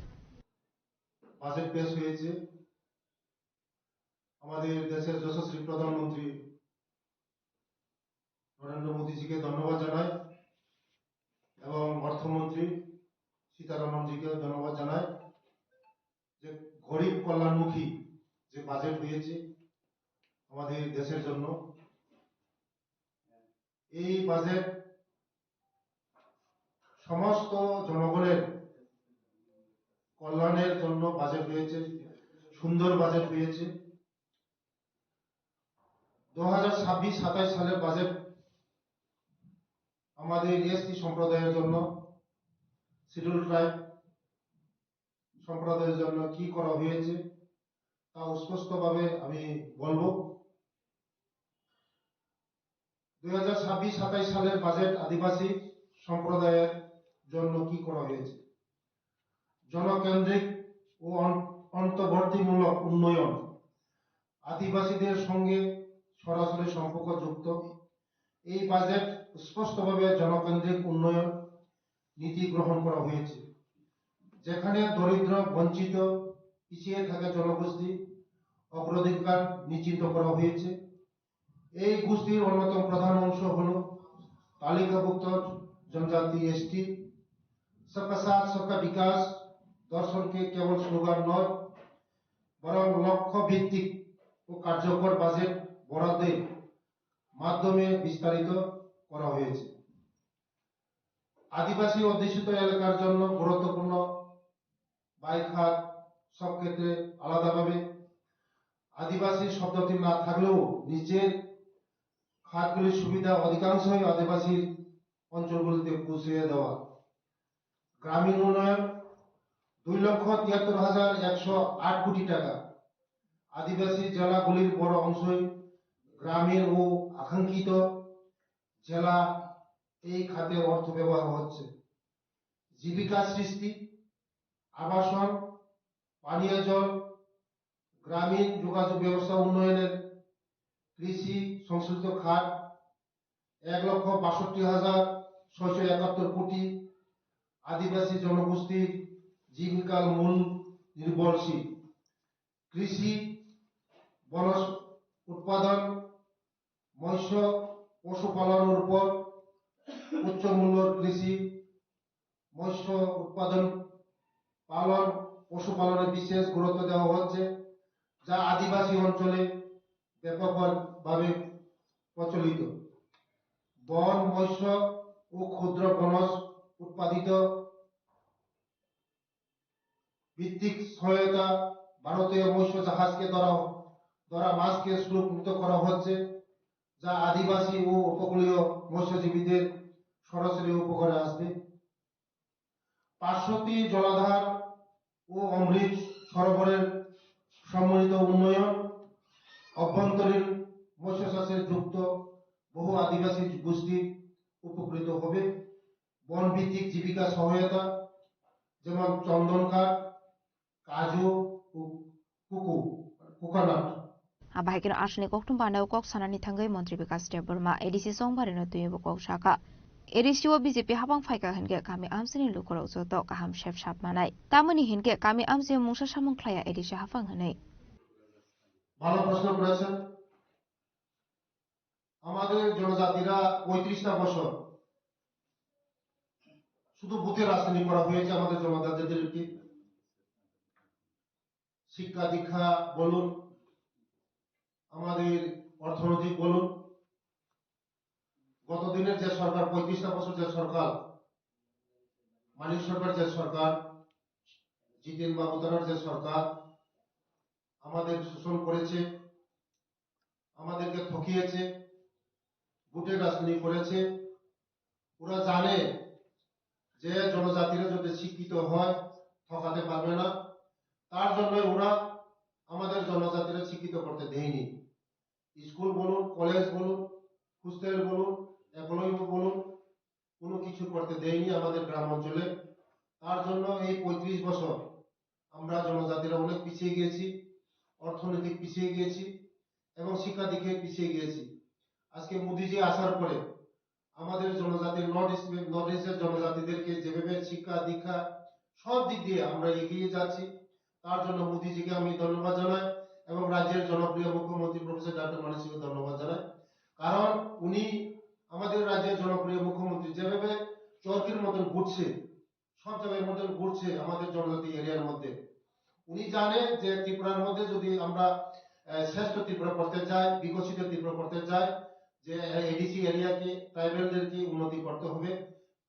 Budget পেশ হয়েছে। আমাদের দেশের যশস্বী প্রধানমন্ত্রী নরেন্দ্র মোদীজিকে ধন্যবাদ জানাই এবং অর্থমন্ত্রী সীতারামনজিকে ধন্যবাদ জানাই যে গরিব কল্যাণমুখী যে বাজেট হয়েছে আমাদের দেশের জন্য। এই বাজেট সমস্ত জনগণের কল্যাণের জন্য বাজেট হয়েছে, সুন্দর বাজেট হয়েছে। দু হাজার ছাব্বিশ সাতাশ সালের বাজেট আমাদের এসটি সম্প্রদায়ের জন্য, শিডিউল ট্রাইব সম্প্রদায়ের জন্য কি করা হয়েছে তা স্পষ্টভাবে আমি বলবো। দুই হাজার ছাব্বিশ সাতাশ সালের বাজেট আদিবাসী সম্প্রদায়ের জন্য কি করা হয়েছে? জনকেন্দ্রিক ও অন-, অন্তর্বর্তীমূলক উন্নয়ন, আদিবাসীদের সঙ্গে সরাসরি সম্পর্কযুক্ত। এই বাজেট স্পষ্টভাবে জনকেন্দ্রিক উন্নয়ন নীতি গ্রহণ করা হয়েছে, যেখানে দরিদ্র, বঞ্চিত, পিছিয়ে থাকা জনগোষ্ঠী অগ্রাধিকার নিশ্চিত করা হয়েছে। এই গোষ্ঠীর অন্যতম প্রধান অংশ হল তালিকাভুক্ত জনজাতি, এসটি। সবকা সাথ সবকা বিকাশ দর্শনকে কেবল স্লোগান নয়, বরং লক্ষ্য ভিত্তিক ও কার্যকর বাজেট বরাদ্দের মাধ্যমে বিস্তারিত করা হয়েছে। আদিবাসী অধ্যুষিত এলাকার জন্য গুরুত্বপূর্ণ বাই খাত সব ক্ষেত্রে আলাদাভাবে আদিবাসী শব্দটি না থাকলেও নিচের খাতগুলির সুবিধা অধিকাংশই আদিবাসী অঞ্চলগুলিতে পৌঁছে দেওয়া। গ্রামীণ উন্নয়ন দুই লক্ষ তিয়াত্তর হাজার একশো আট কোটি টাকা। আদিবাসী জেলাগুলির বড় অংশই গ্রামীণ ও আকাঙ্ক্ষিত জেলা, এই খাতে অর্থ ব্যবহার হচ্ছে। জীবিকা সৃষ্টি, আবাসন, পানীয় জল, গ্রামীণ যোগাযোগ ব্যবস্থা উন্নয়নের কৃষি সংশ্লিষ্ট খাত এক লক্ষ বাষট্টি হাজার ছয়শো একাত্তর কোটি। আদিবাসী জনগোষ্ঠীর জীবিকার মূল নির্ভরশীল কৃষি, বনজ উৎপাদন, মৎস্য, পশুপালনের উপর উচ্চ মূল্যর কৃষি, মৎস্য উৎপাদন, পালন, পশুপালনে বিশেষ গুরুত্ব দেওয়া হচ্ছে, যা আদিবাসী অঞ্চলে ব্যাপকভাবে প্রচলিত। বন, মৎস্য ও ক্ষুদ্র বনজ উৎপাদিত ভিত্তিক সহায়তা, ভারতীয় মৎস্য জাহাজকে ধরা, ধরা মাছকে শুল্কমুক্ত করা হচ্ছে, যা আদিবাসী ও উপকূলীয় মৎস্যজীবীদের সরাসরি উপকারে আসবে। পার্শ্ববর্তী জলাধার ও অমৃত সরোবরের সম্মিলিত উন্নয়ন, অভ্যন্তরীণ মৎস্য চাষে যুক্ত বহু আদিবাসী গোষ্ঠী উপকৃত হবে। বন ভিত্তিক জীবিকা সহায়তা, যেমন চন্দন কাঠ, কাজু, কু-, কুকু, coconut. Abahaikeno aswkni kokthum panao kok sanani thangwi Montri Bikash Debbarma A D C Chongbarino twibo kok sakha. A D C o B J P hapang phaikha hinkhe kami amchaini lukurok joto kaham sep sap manai. Tamoni hinkhe kami amchaio mungsa samung khlaiya A D C hapang hinwi. ভালো প্রশ্ন করেছেন। আমাদের জনজাতিরা পঁয়ত্রিশটা বছর শুধু ভূতের রাজধানী করা হয়েছে আমাদের জনজাতিদেরকে। শিক্ষা দীক্ষা বলুন, আমাদের অর্থনৈতিক বলুন, গত দিনের যে সরকার, পঁয়ত্রিশটা বছর যে সরকার, মানিক সরকার যে সরকার, জিতেন বাবু তারার যে সরকার আমাদের শোষণ করেছে, আমাদেরকে ঠকিয়েছে, ভূতের রাজধানী করেছে। ওরা জানে যে জনজাতিরা যদি শিক্ষিত হয়, ঠকাতে পারবে না। তার জন্য ওরা আমাদের জনজাতিরা শিক্ষিত করতে দেয়নি। স্কুল বলুন, কলেজ বলুন, হোস্টেল বলুন, একাডেমি বলুন, কোনো কিছু করতে দেয়নি আমাদের গ্রাম অঞ্চলে। তার জন্য এই পঁয়ত্রিশ বছর আমরা জনজাতিরা অনেক পিছিয়ে গিয়েছি, অর্থনৈতিক পিছিয়ে গিয়েছি এবং শিক্ষা দিকে পিছিয়ে গিয়েছি। আজকে মোদিজি আসার পরে আমাদের জনজাতির নর্থ ইস্ট, নর্থ ইস্টের জনজাতিদেরকে যেভাবে শিক্ষা দীক্ষা সব দিক দিয়ে আমরা এগিয়ে যাচ্ছি, তার জন্য মোদিজিকে আমি ধন্যবাদ জানাই এবং রাজ্যের জনপ্রিয় মুখ্যমন্ত্রী প্রফেসর ডক্টর মানিক সিংকে ধন্যবাদ জানাই। কারণ উনি আমাদের রাজ্যের জনপ্রিয় মুখ্যমন্ত্রী, যেভাবে চরকির মতন ঘুরছে, সব জায়গার মধ্যে ঘুরছে আমাদের জনজাতি এরিয়ার মধ্যে। উনি জানে যে ত্রিপুরার মধ্যে যদি আমরা, আহ, শ্রেষ্ঠ ত্রিপুরা করতে চাই, বিকশিত ত্রিপুরা করতে চাই, যে এডিসি এরিয়াকে, ট্রাইবেলদেরকে উন্নতি করতে হবে,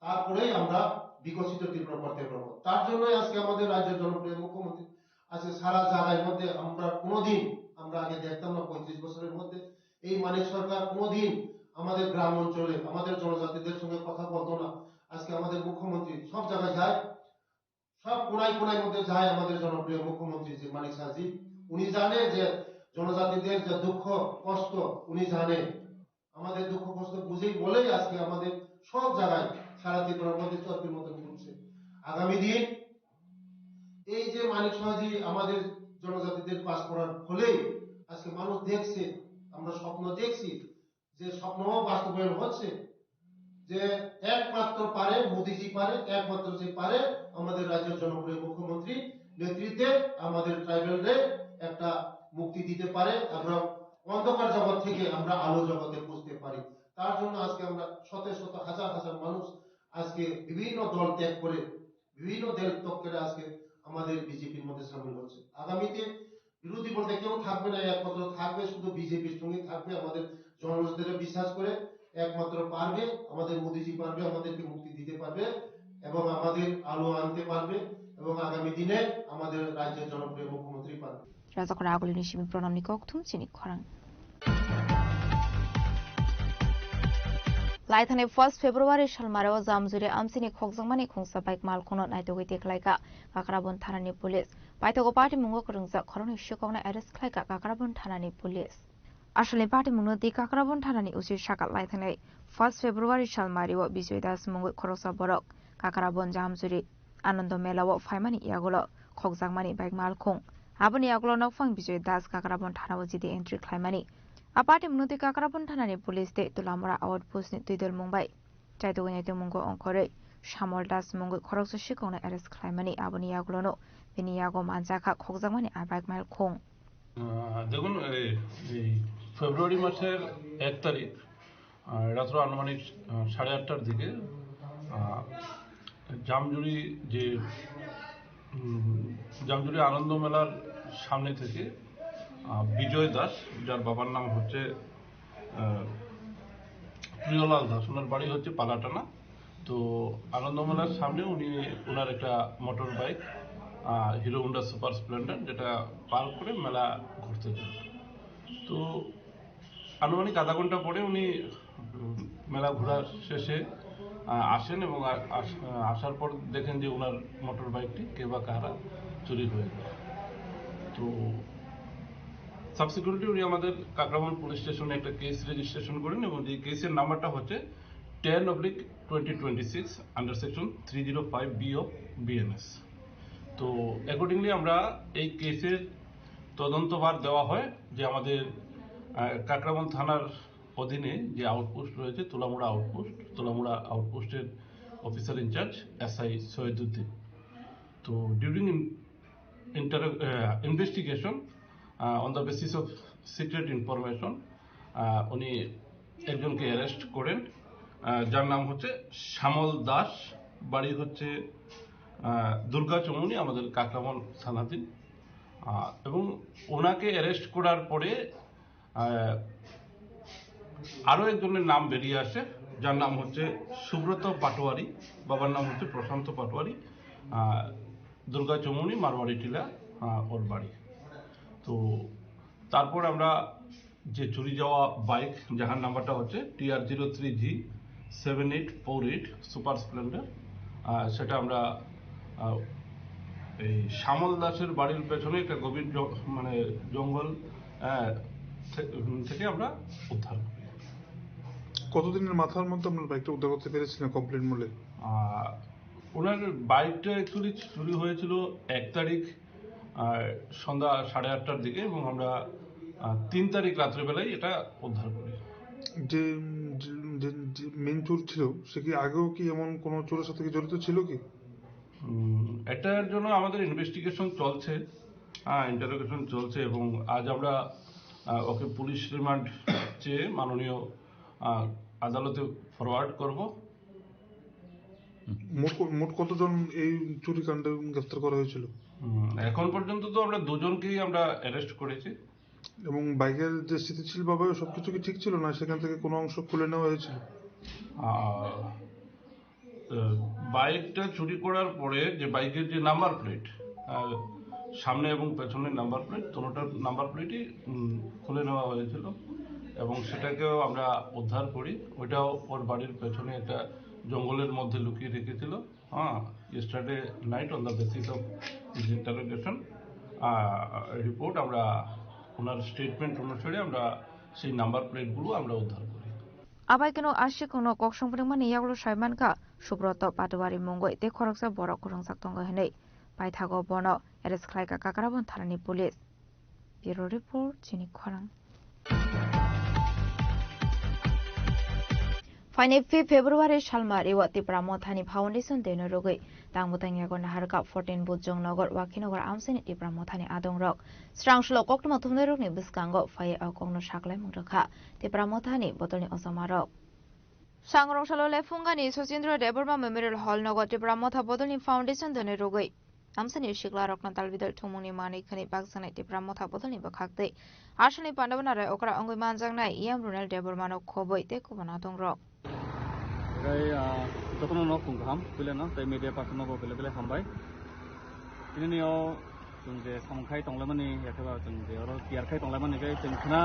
তারপরেই আমরা বিকশিত ত্রিপুরা করতে পারবো। তার জন্যই আজকে আমাদের রাজ্যের জনপ্রিয় মুখ্যমন্ত্রী আজকে সারা জায়গার মধ্যে আমরা কোনোদিন, আমরা আগে দেখতাম না পঁয়ত্রিশ বছরের মধ্যে এই মানিক সরকার কোনোদিন আমাদের গ্রাম অঞ্চলে আমাদের জনজাতিদের সঙ্গে কথা বলতো না। আজকে আমাদের মুখ্যমন্ত্রী সব জায়গায় যায়, সব কোনায় কোনায় মধ্যে যায় আমাদের জনপ্রিয় মুখ্যমন্ত্রী যে মানিক সাহাজি। উনি জানে যে জনজাতিদের যে দুঃখ কষ্ট উনি জানে, আমাদের দুঃখ কষ্ট বুঝেই বলেই আজকে আমাদের সব জায়গায় সারা ত্রিপুরার মধ্যে চর্বির মতন ঘুরছে। আগামী দিন এই যে মানিক সাহাজি আমাদের জনজাতিদের পাস করার ফলেই আজকে মানুষ দেখছে, আমরা স্বপ্ন দেখছি, যে স্বপ্ন বাস্তবায়ন হচ্ছে, যে একমাত্র পারে, মোদিজি পারে, একমাত্র যে পারে আমাদের রাজ্যের জনপ্রিয় মুখ্যমন্ত্রী নেতৃত্বে আমাদের ট্রাইবেলদের একটা মুক্তি দিতে পারে। আমরা অন্ধকার জগৎ থেকে আমরা আলো জগতে পৌঁছতে পারি। তার জন্য আজকে আমরা শত শত হাজার হাজার মানুষ আজকে বিভিন্ন দল ত্যাগ করে, বিভিন্ন দল ত্যাগ করে আজকে আমাদের বিজেপির মধ্যে সামিল হচ্ছে। আগামীতে বিরোধী বলতে কেউ থাকবে না, একমাত্র থাকবে শুধু বিজেপির সঙ্গে থাকবে। আমাদের জনগণের বিশ্বাস করে একমাত্র পারবে, আমাদের মোদিজি পারবে, আমাদেরকে মুক্তি দিতে পারবে এবং আমাদের আলো আনতে পারবে এবং আগামী দিনে আমাদের রাজ্যের জনপ্রিয় মুখ্যমন্ত্রী পারবে। Rajakhor agulini simi pranamni kokthum chini khorang. Laithani first February salmaro Jamjuri amchini khokjakmani khungsa bike malkhungno naitugwi tiklaika Kakrabon thanani police. Paithago party mungo kwrwngjak khoroknwi sikhokno arrest khlaika Kakrabon thanani police. Asalni party mungno twi Kakrabon thanani usi saka laithani first February salmario Bijoy Das mungwi khoroksa borok Kakrabon Jamjuri Anando Mela o phaimani yagulo khokjakmani bike malkhung. Aboni yagulo nokphang Bijoy Das Kakrabon thana o G D entry khlaimani. A party mungno twi Kakrabon thanani police tei Tulamura outpost ni twidol mung bai chaitugwi naitwi mungo ongkhorwi Samol Das mungwi khoroksa sikhokno arrest khlaimani. Aboni yagulono bini yago manjakha khokjakmani a bike malkhung. আহ, দেখুন, এই, এই ফেব্রুয়ারি মাসের এক তারিখ, আহ, রাত্র আনুমানিক, আহ, সাড়ে আটটার দিকে, আহ, জামজুড়ি যে, উম, জামজুড়ি আনন্দ মেলার সামনে থেকে, আহ, বিজয় দাস, যার বাবার নাম হচ্ছে, আহ, প্রিয়লাল দাস, ওনার বাড়ি হচ্ছে পালাটানা। তো আনন্দ মেলার সামনে উনি ওনার একটা মোটর বাইক, আহ, হিরো হোন্ডা সুপার স্প্লেন্ডার, যেটা পার্ক করে মেলা ঘুরতে যান। তো আনুমানিক আধা ঘন্টা পরে উনি, উম, মেলা ঘোরা শেষে, আহ, আসেন এবং আ-, আস-, আহ, আসার পর দেখেন যে ওনার মোটর বাইকটি কে বা কারা চুরি হয়ে যায়। তো সাবসিকুয়েন্টলি উনি আমাদের কাকরাবন পুলিশ স্টেশনে একটা কেস রেজিস্ট্রেশন করেন এবং এই কেসের নাম্বারটা হচ্ছে ten oblique twenty twenty six under section three zero five B of B N S। তো অ্যাকর্ডিংলি আমরা এই কেসের তদন্তভার দেওয়া হয় যে আমাদের, আহ, কাকরাবন থানার অধীনে যে আউটপোস্ট রয়েছে, তুলামুড়া আউটপোস্ট, তুলামুড়া আউটপোস্টের অফিসার ইনচার্জ এসআই সৈয়দুদ্দিন। তো during inter-, uh, investigation, uh, on the basis of secret information, uh, উনি একজনকে অ্যারেস্ট করেন, আহ, যার নাম হচ্ছে শ্যামল দাস, বাড়ি হচ্ছে, আহ, দুর্গা চৌমুহনী, আমাদের কাকরাবন থানাধীন। আহ, এবং ওনাকে অ্যারেস্ট করার পরে, আহ, আরও একজনের নাম বেরিয়ে আসে, যার নাম হচ্ছে সুব্রত পাটোয়ারি, বাবার নাম হচ্ছে প্রশান্ত পাটোয়ারি, আহ, দুর্গা চৌমুহনী, মারোয়ারি টিলা, আহ, ওর বাড়ি। তো তারপর আমরা যে চুরি যাওয়া বাইক, যাহার নাম্বারটা হচ্ছে T R zero three G seven eight four eight super Splendor, আহ, সেটা আমরা, আহ, এই শ্যামল দাসের বাড়ির পেছনে একটা গভীর জ-, মানে জঙ্গল, আহ, থে-, উম, থেকে আমরা উদ্ধার করি। কতদিনের মাথার মধ্যে আপনার বাইকটা উদ্ধার করতে পেরেছিলেন কমপ্লিট মূল্যে? আহ, ওনার বাইকটা অ্যাকচুয়ালি চুরি হয়েছিল এক তারিখ, আহ, সন্ধ্যা সাড়ে আটটার দিকে, এবং আমরা, আহ, তিন তারিখ রাত্রেবেলায় এটা উদ্ধার করি। যে, যে, যে, যে মেইন চোর ছিল, সে কি আগেও কি এমন কোনো চোরের সাথে কি জড়িত ছিল কি? উম, এটার জন্য আমাদের ইনভেস্টিগেশন চলছে, হ্যাঁ, ইন্টারোগেশন চলছে, এবং আজ আমরা, আহ, ওকে পুলিশ রিমান্ড চেয়ে মাননীয়, আহ, আদালতে ফরওয়ার্ড করব। মোট ক-, মোট কতজন এই চুরিকাণ্ডে গ্রেফতার করা হয়েছিল? হুম, এখন পর্যন্ত তো আমরা দুজনকেই আমরা অ্যারেস্ট করেছি। এবং বাইকের যে স্থিতিশীল ভাবে সবকিছু কি ঠিক ছিল, না সেখান থেকে কোনো অংশ খুলে নেওয়া হয়েছিল? আহ, আহ, বাইকটা চুরি করার পরে যে বাইকের যে নাম্বার প্লেট, আহ, সামনে এবং পেছনের নাম্বার প্লেট, দুটোটার নাম্বার প্লেটই, উম, খুলে নেওয়া হয়েছিল এবং সেটাকেও আমরা উদ্ধার করি। ওইটাও ওর বাড়ির পেছনে একটা জঙ্গলের মধ্যে লুকিয়ে রেখেছিল। হ্যাঁ, yesterday night on the basis of his interrogation, আহ, রিপোর্ট, আমরা ওনার স্টেটমেন্ট অনুসারে আমরা সেই নাম্বার প্লেটগুলো আমরা উদ্ধার করি। Abai kheno aswk kheno kok songphwnangmani yagulo sai mankha Subroto Patwari mungwi tei khoroksa borok kwrwngjak tongo hwnwi. Paithago bono arrest khlaikha Kakrabon thanani police. Bureau Report, Chini Khorang. Phainai fifth February salmari o Tipra Mothani Foundation Day no rwgwi tang bwtang yago naharkha fourteen Bujong Nagar, Wakhinagar amchaini Tipra Mothani adongrok. Srang solo koktwma thumnairokni bwskango phaiwi o kokno saklaimung rwkha Tipra Mothani bodolni ochomarok. Sangrong salo Lephungani Sachindra Debbarma Memorial Hall nogo Tipra Motha bodolni Foundation Day no rwgwi amchaini siklarokno dalbidal thwngmungni manwi khwnwi bakjaknai Tipra Motha bodolni bwkhak tei asalni pandabana rai okra wngwi manjaknai E M Runel Debbarmano khobwi tei kubun adongrok. Oke, ah, jotono no phung kaham, puilano, tei media person no bo belai belai hambai. Tinini o chwng je samung khai tonglaimani, yakhe ba chwng je oro tiyar khai tonglaimani khe chwng khna,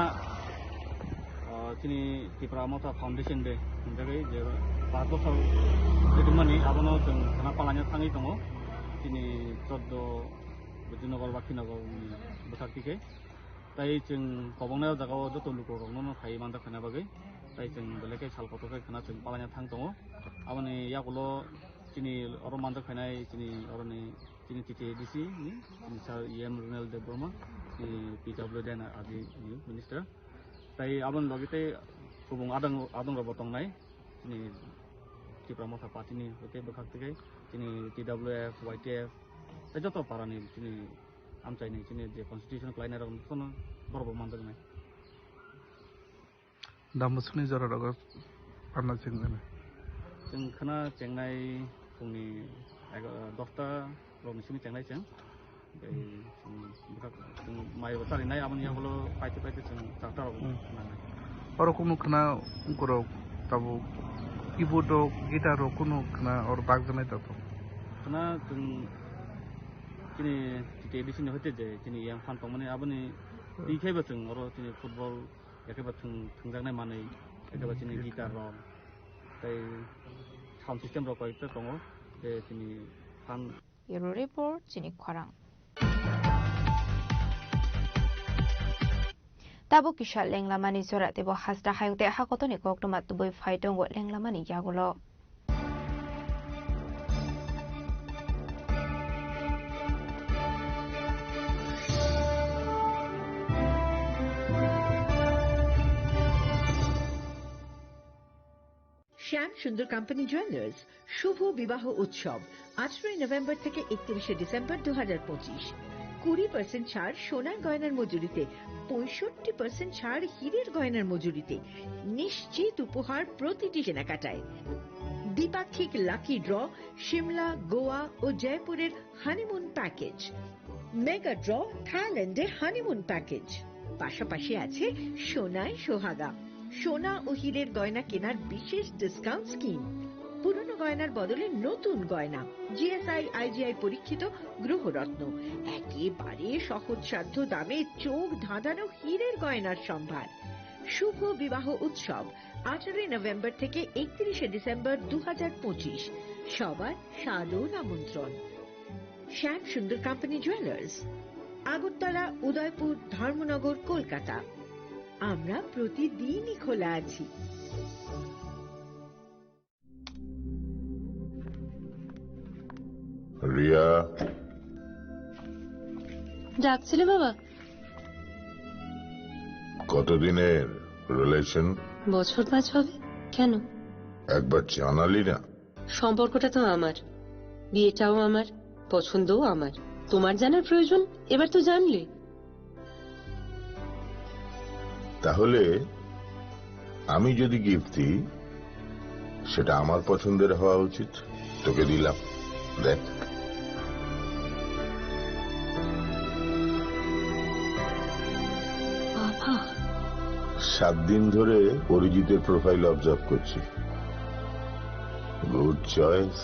ah, chini Tipra Motha Foundation Day hinjagwi je paanch bochor wngmani, abono chwng khna palanya thangwi tongo. Chini choddo Bujinagar, Bakhinagar ni bwsakti khe. Tai chwng kobongnai o jaga o joto lukurokno no phaiwi manjak khaina bagwi. Tai chwng belai khe sal kotor khe khna chwng palanya thang tongo. Aboni yagulo chini oro manjak khainai chini oroni chini T T A D C ni chini sir E M Runel Debbarma, chini P W D na R D ni minister. Tai aboni logi tei kubung adang, adang rok bo tongnai. Chini Tipra Motha Party ni hwnkhe bwkhak tei chini T W F, Y T F, tei joto para ni chini amchaini chini je constitution khlainai rok jotono borok bo manjaknai. Dambusuni jora rogo panna chengmani. Chwng khna chengnai phungni ego-, dosta rokni simi chengnai chwng. Tei chwng bwkhak chwng mai bo charinai, aboni yagulo paite paite chwng charta rok Hmm. nangnai. Oro kunu khna ungkorok tabuk keyboard rok, guitar rok kunu khna oro bakjaknai tabuk. Khna chwng chini T T A D C ni hoite je chini yang fan tongmani aboni Hmm. twi khaibo chwng oro chini football Ekheba thwng-, thwngjaknai manwi, ekheba chini Hmm. guitar rok, tei sound system rok koi ta tongo, je chini fan. Bureau Report, Chini Khorang. Tabuk kisa lenglamani jora teibo hasta hayung tei hakotoni koktwma tubui phai tongo lenglamani yagulo. Shyam Sundar company jewellers শুভ বিবাহ উৎসব আঠারোই নভেম্বর থেকে একত্রিশে ডিসেম্বর দু হাজার পঁচিশ। কুড়ি পার্সেন্ট ছাড় সোনার গয়নার মজুরিতে, পঁয়ষট্টি পার্সেন্ট ছাড় হীরের গয়নার মজুরিতে। নিশ্চিত উপহার প্রতিটি কেনাকাটায়। দ্বিপাক্ষিক লাকি ড্র, সিমলা, গোয়া ও জয়পুরের হানিমুন প্যাকেজ। মেগা ড্র, থাইল্যান্ডে হানিমুন প্যাকেজ। পাশাপাশি আছে সোনায় সোহাগা, সোনা ও হীরের গয়না কেনার বিশেষ ডিসকাউন্ট স্কিম। পুরনো গয়নার বদলে নতুন গয়না, জিএসআই, আইজিআই পরীক্ষিত গ্রহরত্ন, একেবারে সহজসাধ্য দামে চোখ ধাঁধানো হীরের গয়নার সম্ভার। শুভ বিবাহ উৎসব আঠারোই নভেম্বর থেকে একত্রিশে ডিসেম্বর দু হাজার পঁচিশ। সবার সাদর আমন্ত্রণ। শ্যাম সুন্দর কোম্পানি জুয়েলার্স, আগরতলা, উদয়পুর, ধর্মনগর, কলকাতা। আমরা প্রতিদিনই খোলা আছি। রিয়া। ডাকছিলে বাবা? কতদিনের রিলেশন? বছর পাঁচ হবে। কেন? একবার জানালি না। সম্পর্কটা তো আমার, বিয়েটাও আমার, পছন্দও আমার। তোমার জানার প্রয়োজন, এবার তো জানলে। তাহলে আমি যদি গিফট দিই, সেটা আমার পছন্দের হওয়া উচিত। তোকে দিলাম, দেখ। বাবা। সাত দিন ধরে অরিজিতের প্রোফাইল অবজার্ভ করছি। Good choice.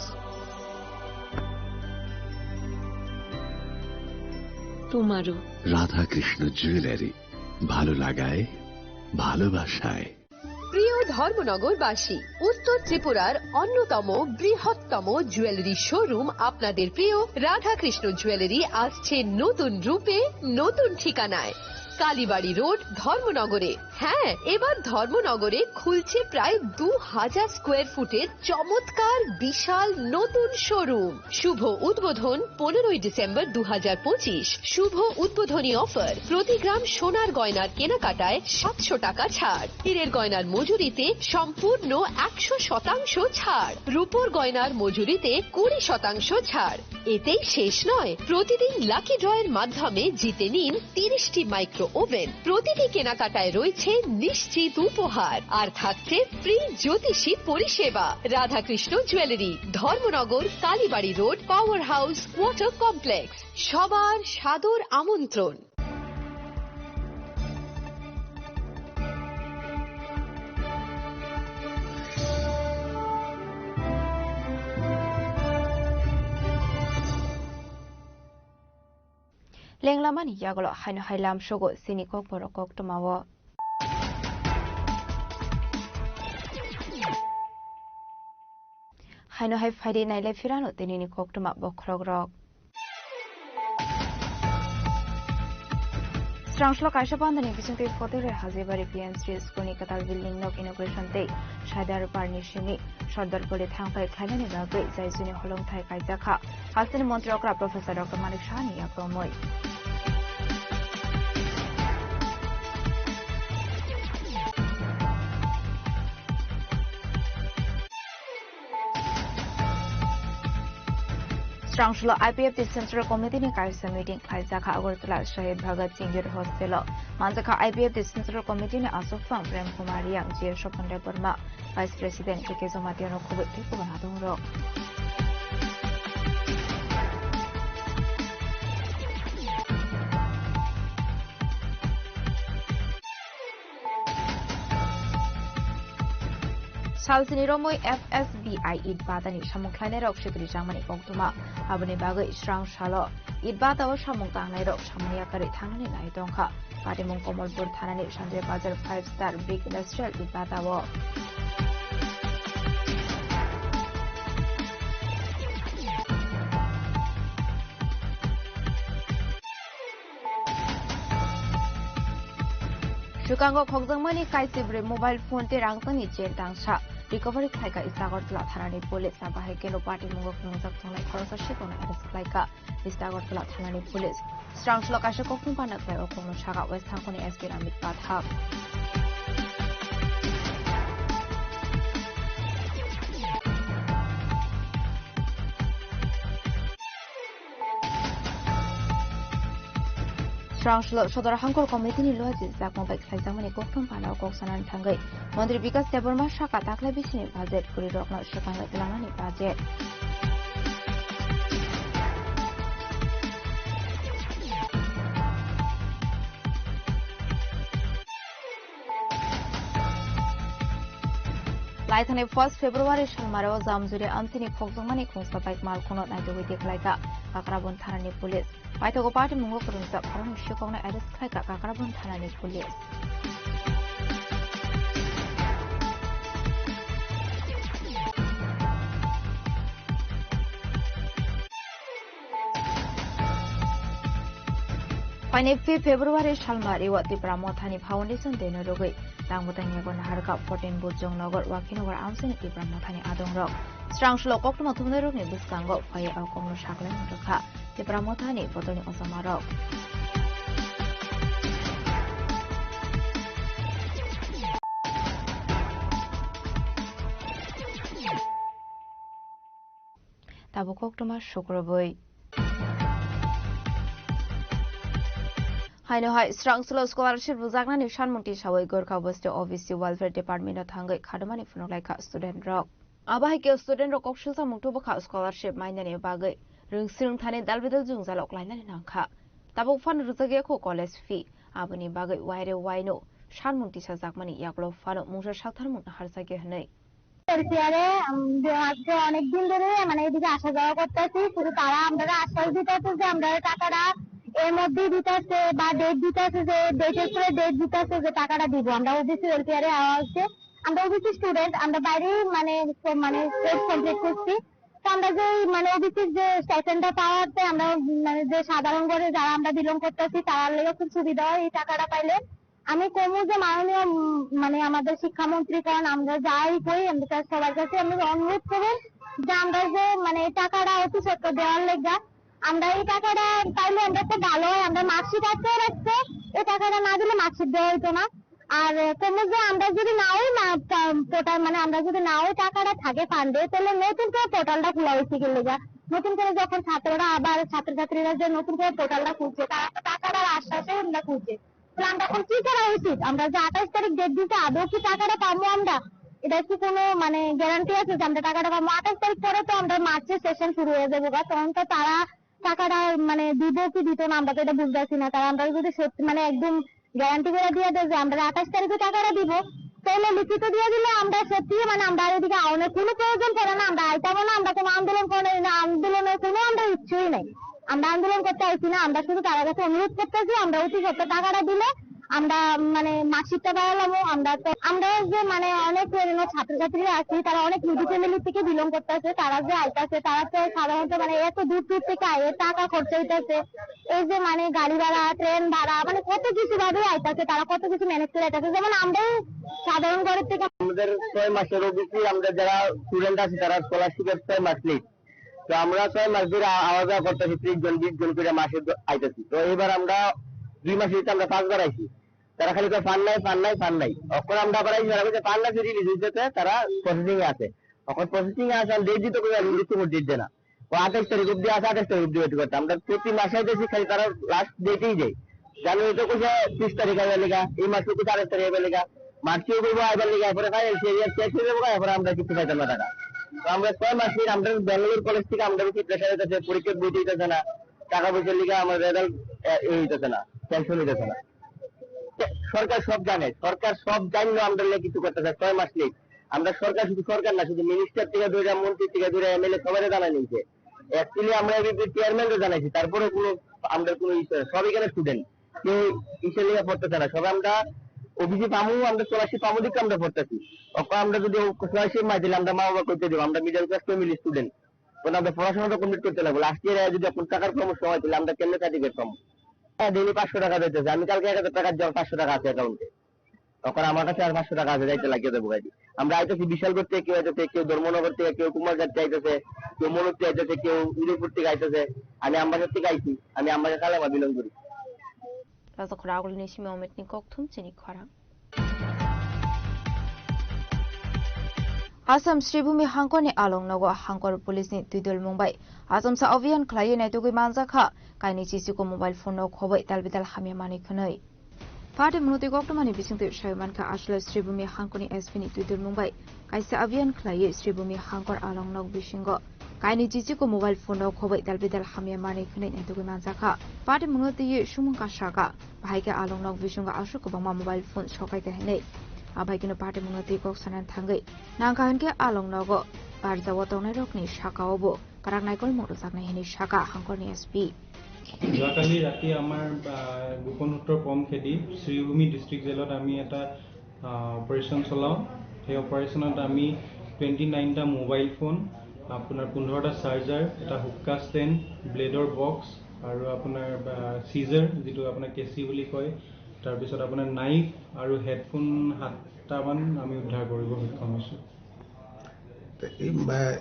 তোমারও। রাধাকৃষ্ণ জুয়েলারি, ভালো লাগায়, ভালোবাসায়। প্রিয় ধর্মনগরবাসী, উত্তর ত্রিপুরার অন্যতম বৃহত্তম জুয়েলারি শোরুম আপনাদের প্রিয় রাধাকৃষ্ণ জুয়েলারি আসছে নতুন রূপে, নতুন ঠিকানায়। কালীবাড়ি রোড, ধর্মনগরে। হ্যাঁ, এবার ধর্মনগরে খুলছে প্রায় দু হাজার স্কোয়ার ফুটের চমৎকার বিশাল নতুন শোরুম। শুভ উদ্বোধন পনেরোই ডিসেম্বর দু হাজার পঁচিশ। শুভ উদ্বোধনী অফার, প্রতি গ্রাম সোনার গয়নার কেনাকাটায় সাতশো টাকা ছাড়, হীরের গয়নার মজুরিতে সম্পূর্ণ একশো শতাংশ ছাড়, রূপোর গয়নার মজুরিতে কুড়ি শতাংশ ছাড়। এতেই শেষ নয়, প্রতিদিন লাকি ড্রয়ের মাধ্যমে জিতে নিন তিরিশটি মাইক্রো ওভেন। প্রতিটি কেনাকাটায় রয়েছে নিশ্চিত উপহার, আর থাকছে ফ্রি জ্যোতিষী পরিষেবা। Radhakrishna jewellery, Dharmanagar, Kalibari road, power house, water complex. সবার সাদর আমন্ত্রণ। Lenglamani yagulo haino hai lam sugo chini kokborok koktwmao. Haino hai phaidi nailai phirano tinini koktwma bokhorokrok. Srangsulo kaisa bandani bisingtwi Fotore Hajibari P M C school ni kwtal building nok inauguration tei Sardar Parni simi Sardar Poli thangpai khlainani bagwi jaisuni holongthai kaijakha. Hasteni montri okra Professor Doctor Manik Saha ni yakromwi. Srangsulo I P F T Central Committee ni kaisa meeting khlaijakha Agartala Shahid Bhagat Singh Youth Hostel o. Manjakha I P F T Central Committee ni aswk phang Prem Kumar Reang, G S Swapan Debbarma, Vice President K K Jamatia no khubui tei kubun adongrok. Salsini romwi F S B I Itbadani samung khlainairok sikri changmani koktwma. Aboni bagwi srang salo Itbadao samung tangnairok samung yakarwi thangnani nai tongkha. Patimung Komolpur thanani Sanjay Bazar Five Star Big Industrial Itbadao. Swkango khokjakmani kaisibrwi mobile phone tei rangchakni chain tangsa recovery khlaikha East Agartala thanani police. Abo hai kheno patimungo phunukjak tongnai khoroksa sikhokno arrest khlaikha East Agartala thanani police. Srangsulo kaisa kokthum panda khlai o kokno sakha West Thangkhoni S P Ramit Pathak. Srangsulo Sodor Hangkor Committee ni luaji jakma bai khlaijakmani kokthum panda o kok sanani thangwi Montri Bikas Debbarma sakha taklai bisini budget kwrwirokno swkangwi twlangnani budget. Laithani first February salmaro Jamjuri amchini khokjakmani khungsa bike malkhungno naitugwi tikhlaikha Kakrabon thanani police. Paithago patimungo kwrwngjak borokni sikhokno arrest khlaikha Kakrabon thanani police. Phainai fifth February salma Rewa Tipra Mothani Foundation Day no rwgwi tangbo tangyago naharkha fourteen Bujong Nagar, Wakhinagar amchaini Tipra Mothani adongrok. Srangsulo koktwma thumnairokni bwskango phaiwi o kokno saklai manrwkha Tipra Mothani bodolni ochomarok. Tabuk koktwma sukrubwi. Haino hai, Srangsulo scholarship rwjaknani sanmung tisawi Gorkha Bosti O B C Welfare Department-o thangwi khadumani phunuk laikha student rok. Abo hai khe student rok kok silsa mung tubukha scholarship mainani bagwi rwngswrwng thani dalbidal jwngjalo klainani nangkha. Tabuk phano rwjakya kho college fee, aboni bagwi waire waino sanmung tisajakmani yagulo phano mungsa saktharmung naharjakya hwnwi। এলপিআরে, আম, দে-, আজকে অনেক দিন ধরে মানে এদিকে আসা যাওয়া করতেছি, শুধু তারা আমরা আশ্বাস দিতেছে যে আমরা টাকাটা এর মধ্যেই দিতেছে বা ডেট দিতেছে, যে ডেটের পরে ডেট দিতেছে যে টাকাটা দিব। আমরা ওবিসি এলপিআরে আওয়া হচ্ছে, আমরা ওবিসি স্টুডেন্ট, আমরা বাইরেই মানে, মানে কোর্স কমপ্লিট করছি। তো আমরা যে এই মানে ওবিসির যে স্টাইপেন্ডটা পাওয়াতে আমরা মানে যে সাধারণ ঘরে যারা আমরা বিলং করতেছি তারার লেগে খুব সুবিধা হয় এই টাকাটা পাইলে। আমি কমু যে মাননীয় উম, মানে আমাদের শিক্ষামন্ত্রী, কারণ আমরা যাই কই আমরা তার সবার কাছে আমি অনুরোধ করব যে আমরা যে মানে এই টাকাটা অতি সত্ত্বর দেওয়ার লেগা আমরা এই টাকাটা পাইলে আমরা খুব ভালো হয়। আমরা মার্কশিট আটকে রাখছে, এই টাকাটা না দিলে মার্কশিট দেওয়া হইতো না। আর কমু যে আমরা যদি নাও না পা- পোর্টাল মানে আমরা যদি নাও টাকাটা থাকে ফান্ডে, তাহলে নতুন করে পোর্টালটা খোলা হয়েছে কি লেগা। নতুন করে যখন ছাত্ররা আবার ছাত্রছাত্রীরা যে নতুন করে পোর্টালটা খুলছে, তারা তো টাকাটার আশ্বাসে আমরা খুলছে। তাহলে আমরা এখন কি করা উচিত? আমরা যে আঠাশ তারিখ ডেট দিতে আদৌ কি টাকাটা পাবো আমরা? এটা কি কোনো মানে গ্যারান্টি আছে যে আমরা টাকাটা পাবো? আঠাশ তারিখ পরে তো আমরা মার্চের সেশন শুরু হয়ে যাবো গা, তখন তো তারা টাকাটা মানে দিব কি দিত না আমরা তো এটা বুঝতেছি না। তারা আমরা যদি সত্যি মানে একদম গ্যারান্টি করে দিয়ে দেয় যে আমরা আঠাশ তারিখে টাকাটা দিব, তাহলে লিখিত দিয়ে দিলে আমরা সত্যি মানে আমরা আর এদিকে অনেক কোনো প্রয়োজন পড়ে না, আমরা আইতামও না, আমরা কোনো আন্দোলন করে না, আন্দোলনের কোনো আমরা ইচ্ছুই নাই। আমরা আন্দোলন করতে আইছি না, আমরা শুধু তার কাছে অনুরোধ করতেছি আমরা অতি সত্ত্বর টাকাটা দিলে আমরা মানে মার্কশিটটা পাওয়া যাবো। আমরা তো আমরা যে মানে অনেক প্রয়োজনীয় ছাত্রছাত্রীরা আছি, তারা অনেক মিডল ফ্যামিলি থেকে বিলং করতেছে, তারা যে আইতাছে তারা তো সাধারণত মানে এত দূর দূর থেকে আইয়ে টাকা খরচ হইতেছে, এই যে মানে গাড়ি ভাড়া, ট্রেন ভাড়া, মানে কত কিছু ভাবে আইতাছে, তারা কত কিছু ম্যানেজ করে আইতাছে। যেমন আমরাই সাধারণ ঘরের থেকে আমাদের ছয় মাসের ওবিসি আমরা যারা স্টুডেন্ট আছি তারা স্কলারশিপের ছয় মাস লেট। তো আমরা ছয় মাস ধরে আ- আওয়া যাওয়া করতেছি, ত্রিশ জন বিশ জন করে মাসে দ- আইতেছি। তো এবার আমরা দুই মাসের ভিতরে আমরা পাঁচবার আইছি। তারা খালি কয় ফান্ড নাই, ফান্ড নাই, ফান্ড নাই। অখন আমরা আবার আইছি, তারা বলছে ফান্ড আছে, রিলিজ হইতেছে, তারা প্রসেসিং এ আছে। অখন প্রসেসিং এ আছে, আর ডেট দিতে কই, আর দিতে কোনো ডেট দেয় না। ও আঠাশ তারিখ অব্দি আছে, আঠাশ তারিখ অব্দি ওয়েট করতে আমরা প্রতি মাসে আইতেছি, খালি তারা লাস্ট ডেটেই যায়। জানুয়ারি তো কইছে ত্রিশ তারিখ আইবার লিগা, এই মাসে কইছে আঠাশ তারিখ আইবার লিগা, মার্চেও কইবো আইবার লিগা, এরপরে ফাইনাল ইয়ার শেষ হয়ে যাবো, এরপরে আমরা কিছু পাইতাম না টাকা। তো আমরা ছয় মাস ধরে আমরা ব্যাঙ্গালোর কলেজ থেকে আমরা বেশি প্রেশার হইতেছে, পরীক্ষার বই দিতেছে না, টাকা পয়সার লিগা আমার রেজাল্ট হইতেছে না, টেনশন হইতেছে না। সরকার সব জানে, সরকার সব জানলেও আমরা লেগে কিছু করতে চাই। ছয় মাস লেট। আমরা সরকার, শুধু সরকার না, শুধু মিনিস্টার থেকে ধরে, মন্ত্রী থেকে ধরে, এমএলএ সবাই জানাই নিয়েছে। অ্যাকচুয়ালি আমরা এবিপি চেয়ারম্যানও জানাইছি, তারপরে কোনো আমরা কোনো ইস্যু, সব এখানে স্টুডেন্ট, কেউ ইসে লেগে পড়তেছে না। সবাই আমরা ওবিসি পামু, আমরা চুরাশি পামু দিকে আমরা পড়তেছি। অখন আমরা যদি চুরাশি মাই দিলে আমরা মা বাবা করতে দেবো, আমরা মিডল ক্লাস ফ্যামিলি স্টুডেন্ট। কারণ আমরা পড়াশোনা তো কমপ্লিট করতে লাগবো। লাস্ট ইয়ারে যদি এখন টাকার সমস্যা হয়, তাহলে আমরা কেমনে সার্টিফিকেট পাবো? হ্যাঁ, ডেইলি পাঁচশো টাকা দিতেছে। আমি কালকে এক হাজার টাকা দিলাম, পাঁচশো টাকা আছে অ্যাকাউন্টে। এখন আমার কাছে আর পাঁচশো টাকা আছে, যাইতে লাগিয়ে দেবো গাড়ি। আমরা আইতেছি বিশালগড় থেকে, কেউ আইতেছে, কেউ ধর্মনগর থেকে, কেউ কুমারঘাট থেকে আইতেছে, কেউ মনোর থেকে আইতেছে, কেউ উদয়পুর থেকে আইতেছে। আমি আমবাসা থেকে আইছি, আমি আমবাসা কালেমা বিলং করি। Rajak khorang agulini simi ometni kokthum chini khorang. Assam Sribhumi hangkorni along nogo hangkor police ni twidulmung bai achomsa abhiyan khlaiwi naitugwi manjakha, kaini chichiko mobile phone no khoboi dalbidal hamya manwi khwnwi. Party mwnwi koktwmani bisingtwi sawi mankha, aswlai Sribhumi hangkorni S P ni twidulmung bai kaisa abhiyan khlaiwi Sribhumi hangkor along nog bisingo kaini chichiko mobile phone no khoboi dalbidal hamya manwi khwnwi naitugwi manjakha. Party mwnwi twiwi sumung kasaka, bahai khe along nog bisingo aswk kwbangma mobile phone sokai kha hinwi. Abai kheno party mwnwi twi kok sanani thangwi nangkha hinkhe along nogo barjao tongnairokni sakao bo kwrak naikolmung rwjaknai hinwi saka hangkorni S P. যোৱাকালি ৰাতি আমাৰ, আহ, গোপন সূত্ৰৰ পম খেদি শ্ৰীভূমি ডিষ্ট্ৰিক্ট জেলত আমি এটা, আহ, অপাৰেশ্যন চলাওঁ। সেই অপাৰেশ্যনত আমি টুৱেণ্টি নাইনটা মোবাইল ফোন, আপোনাৰ পোন্ধৰটা চাৰ্জাৰ, এটা হুক্কা ষ্টেণ্ড, ব্লেডৰ বক্স আৰু আপোনাৰ, আহ, চিজাৰ, যিটো আপোনাৰ কেঁচি বুলি কয়, তাৰপিছত আপোনাৰ নাইফ আৰু হেডফোন সাতটামান আমি উদ্ধাৰ কৰিব সক্ষম হৈছোঁ। তে এই, আহ,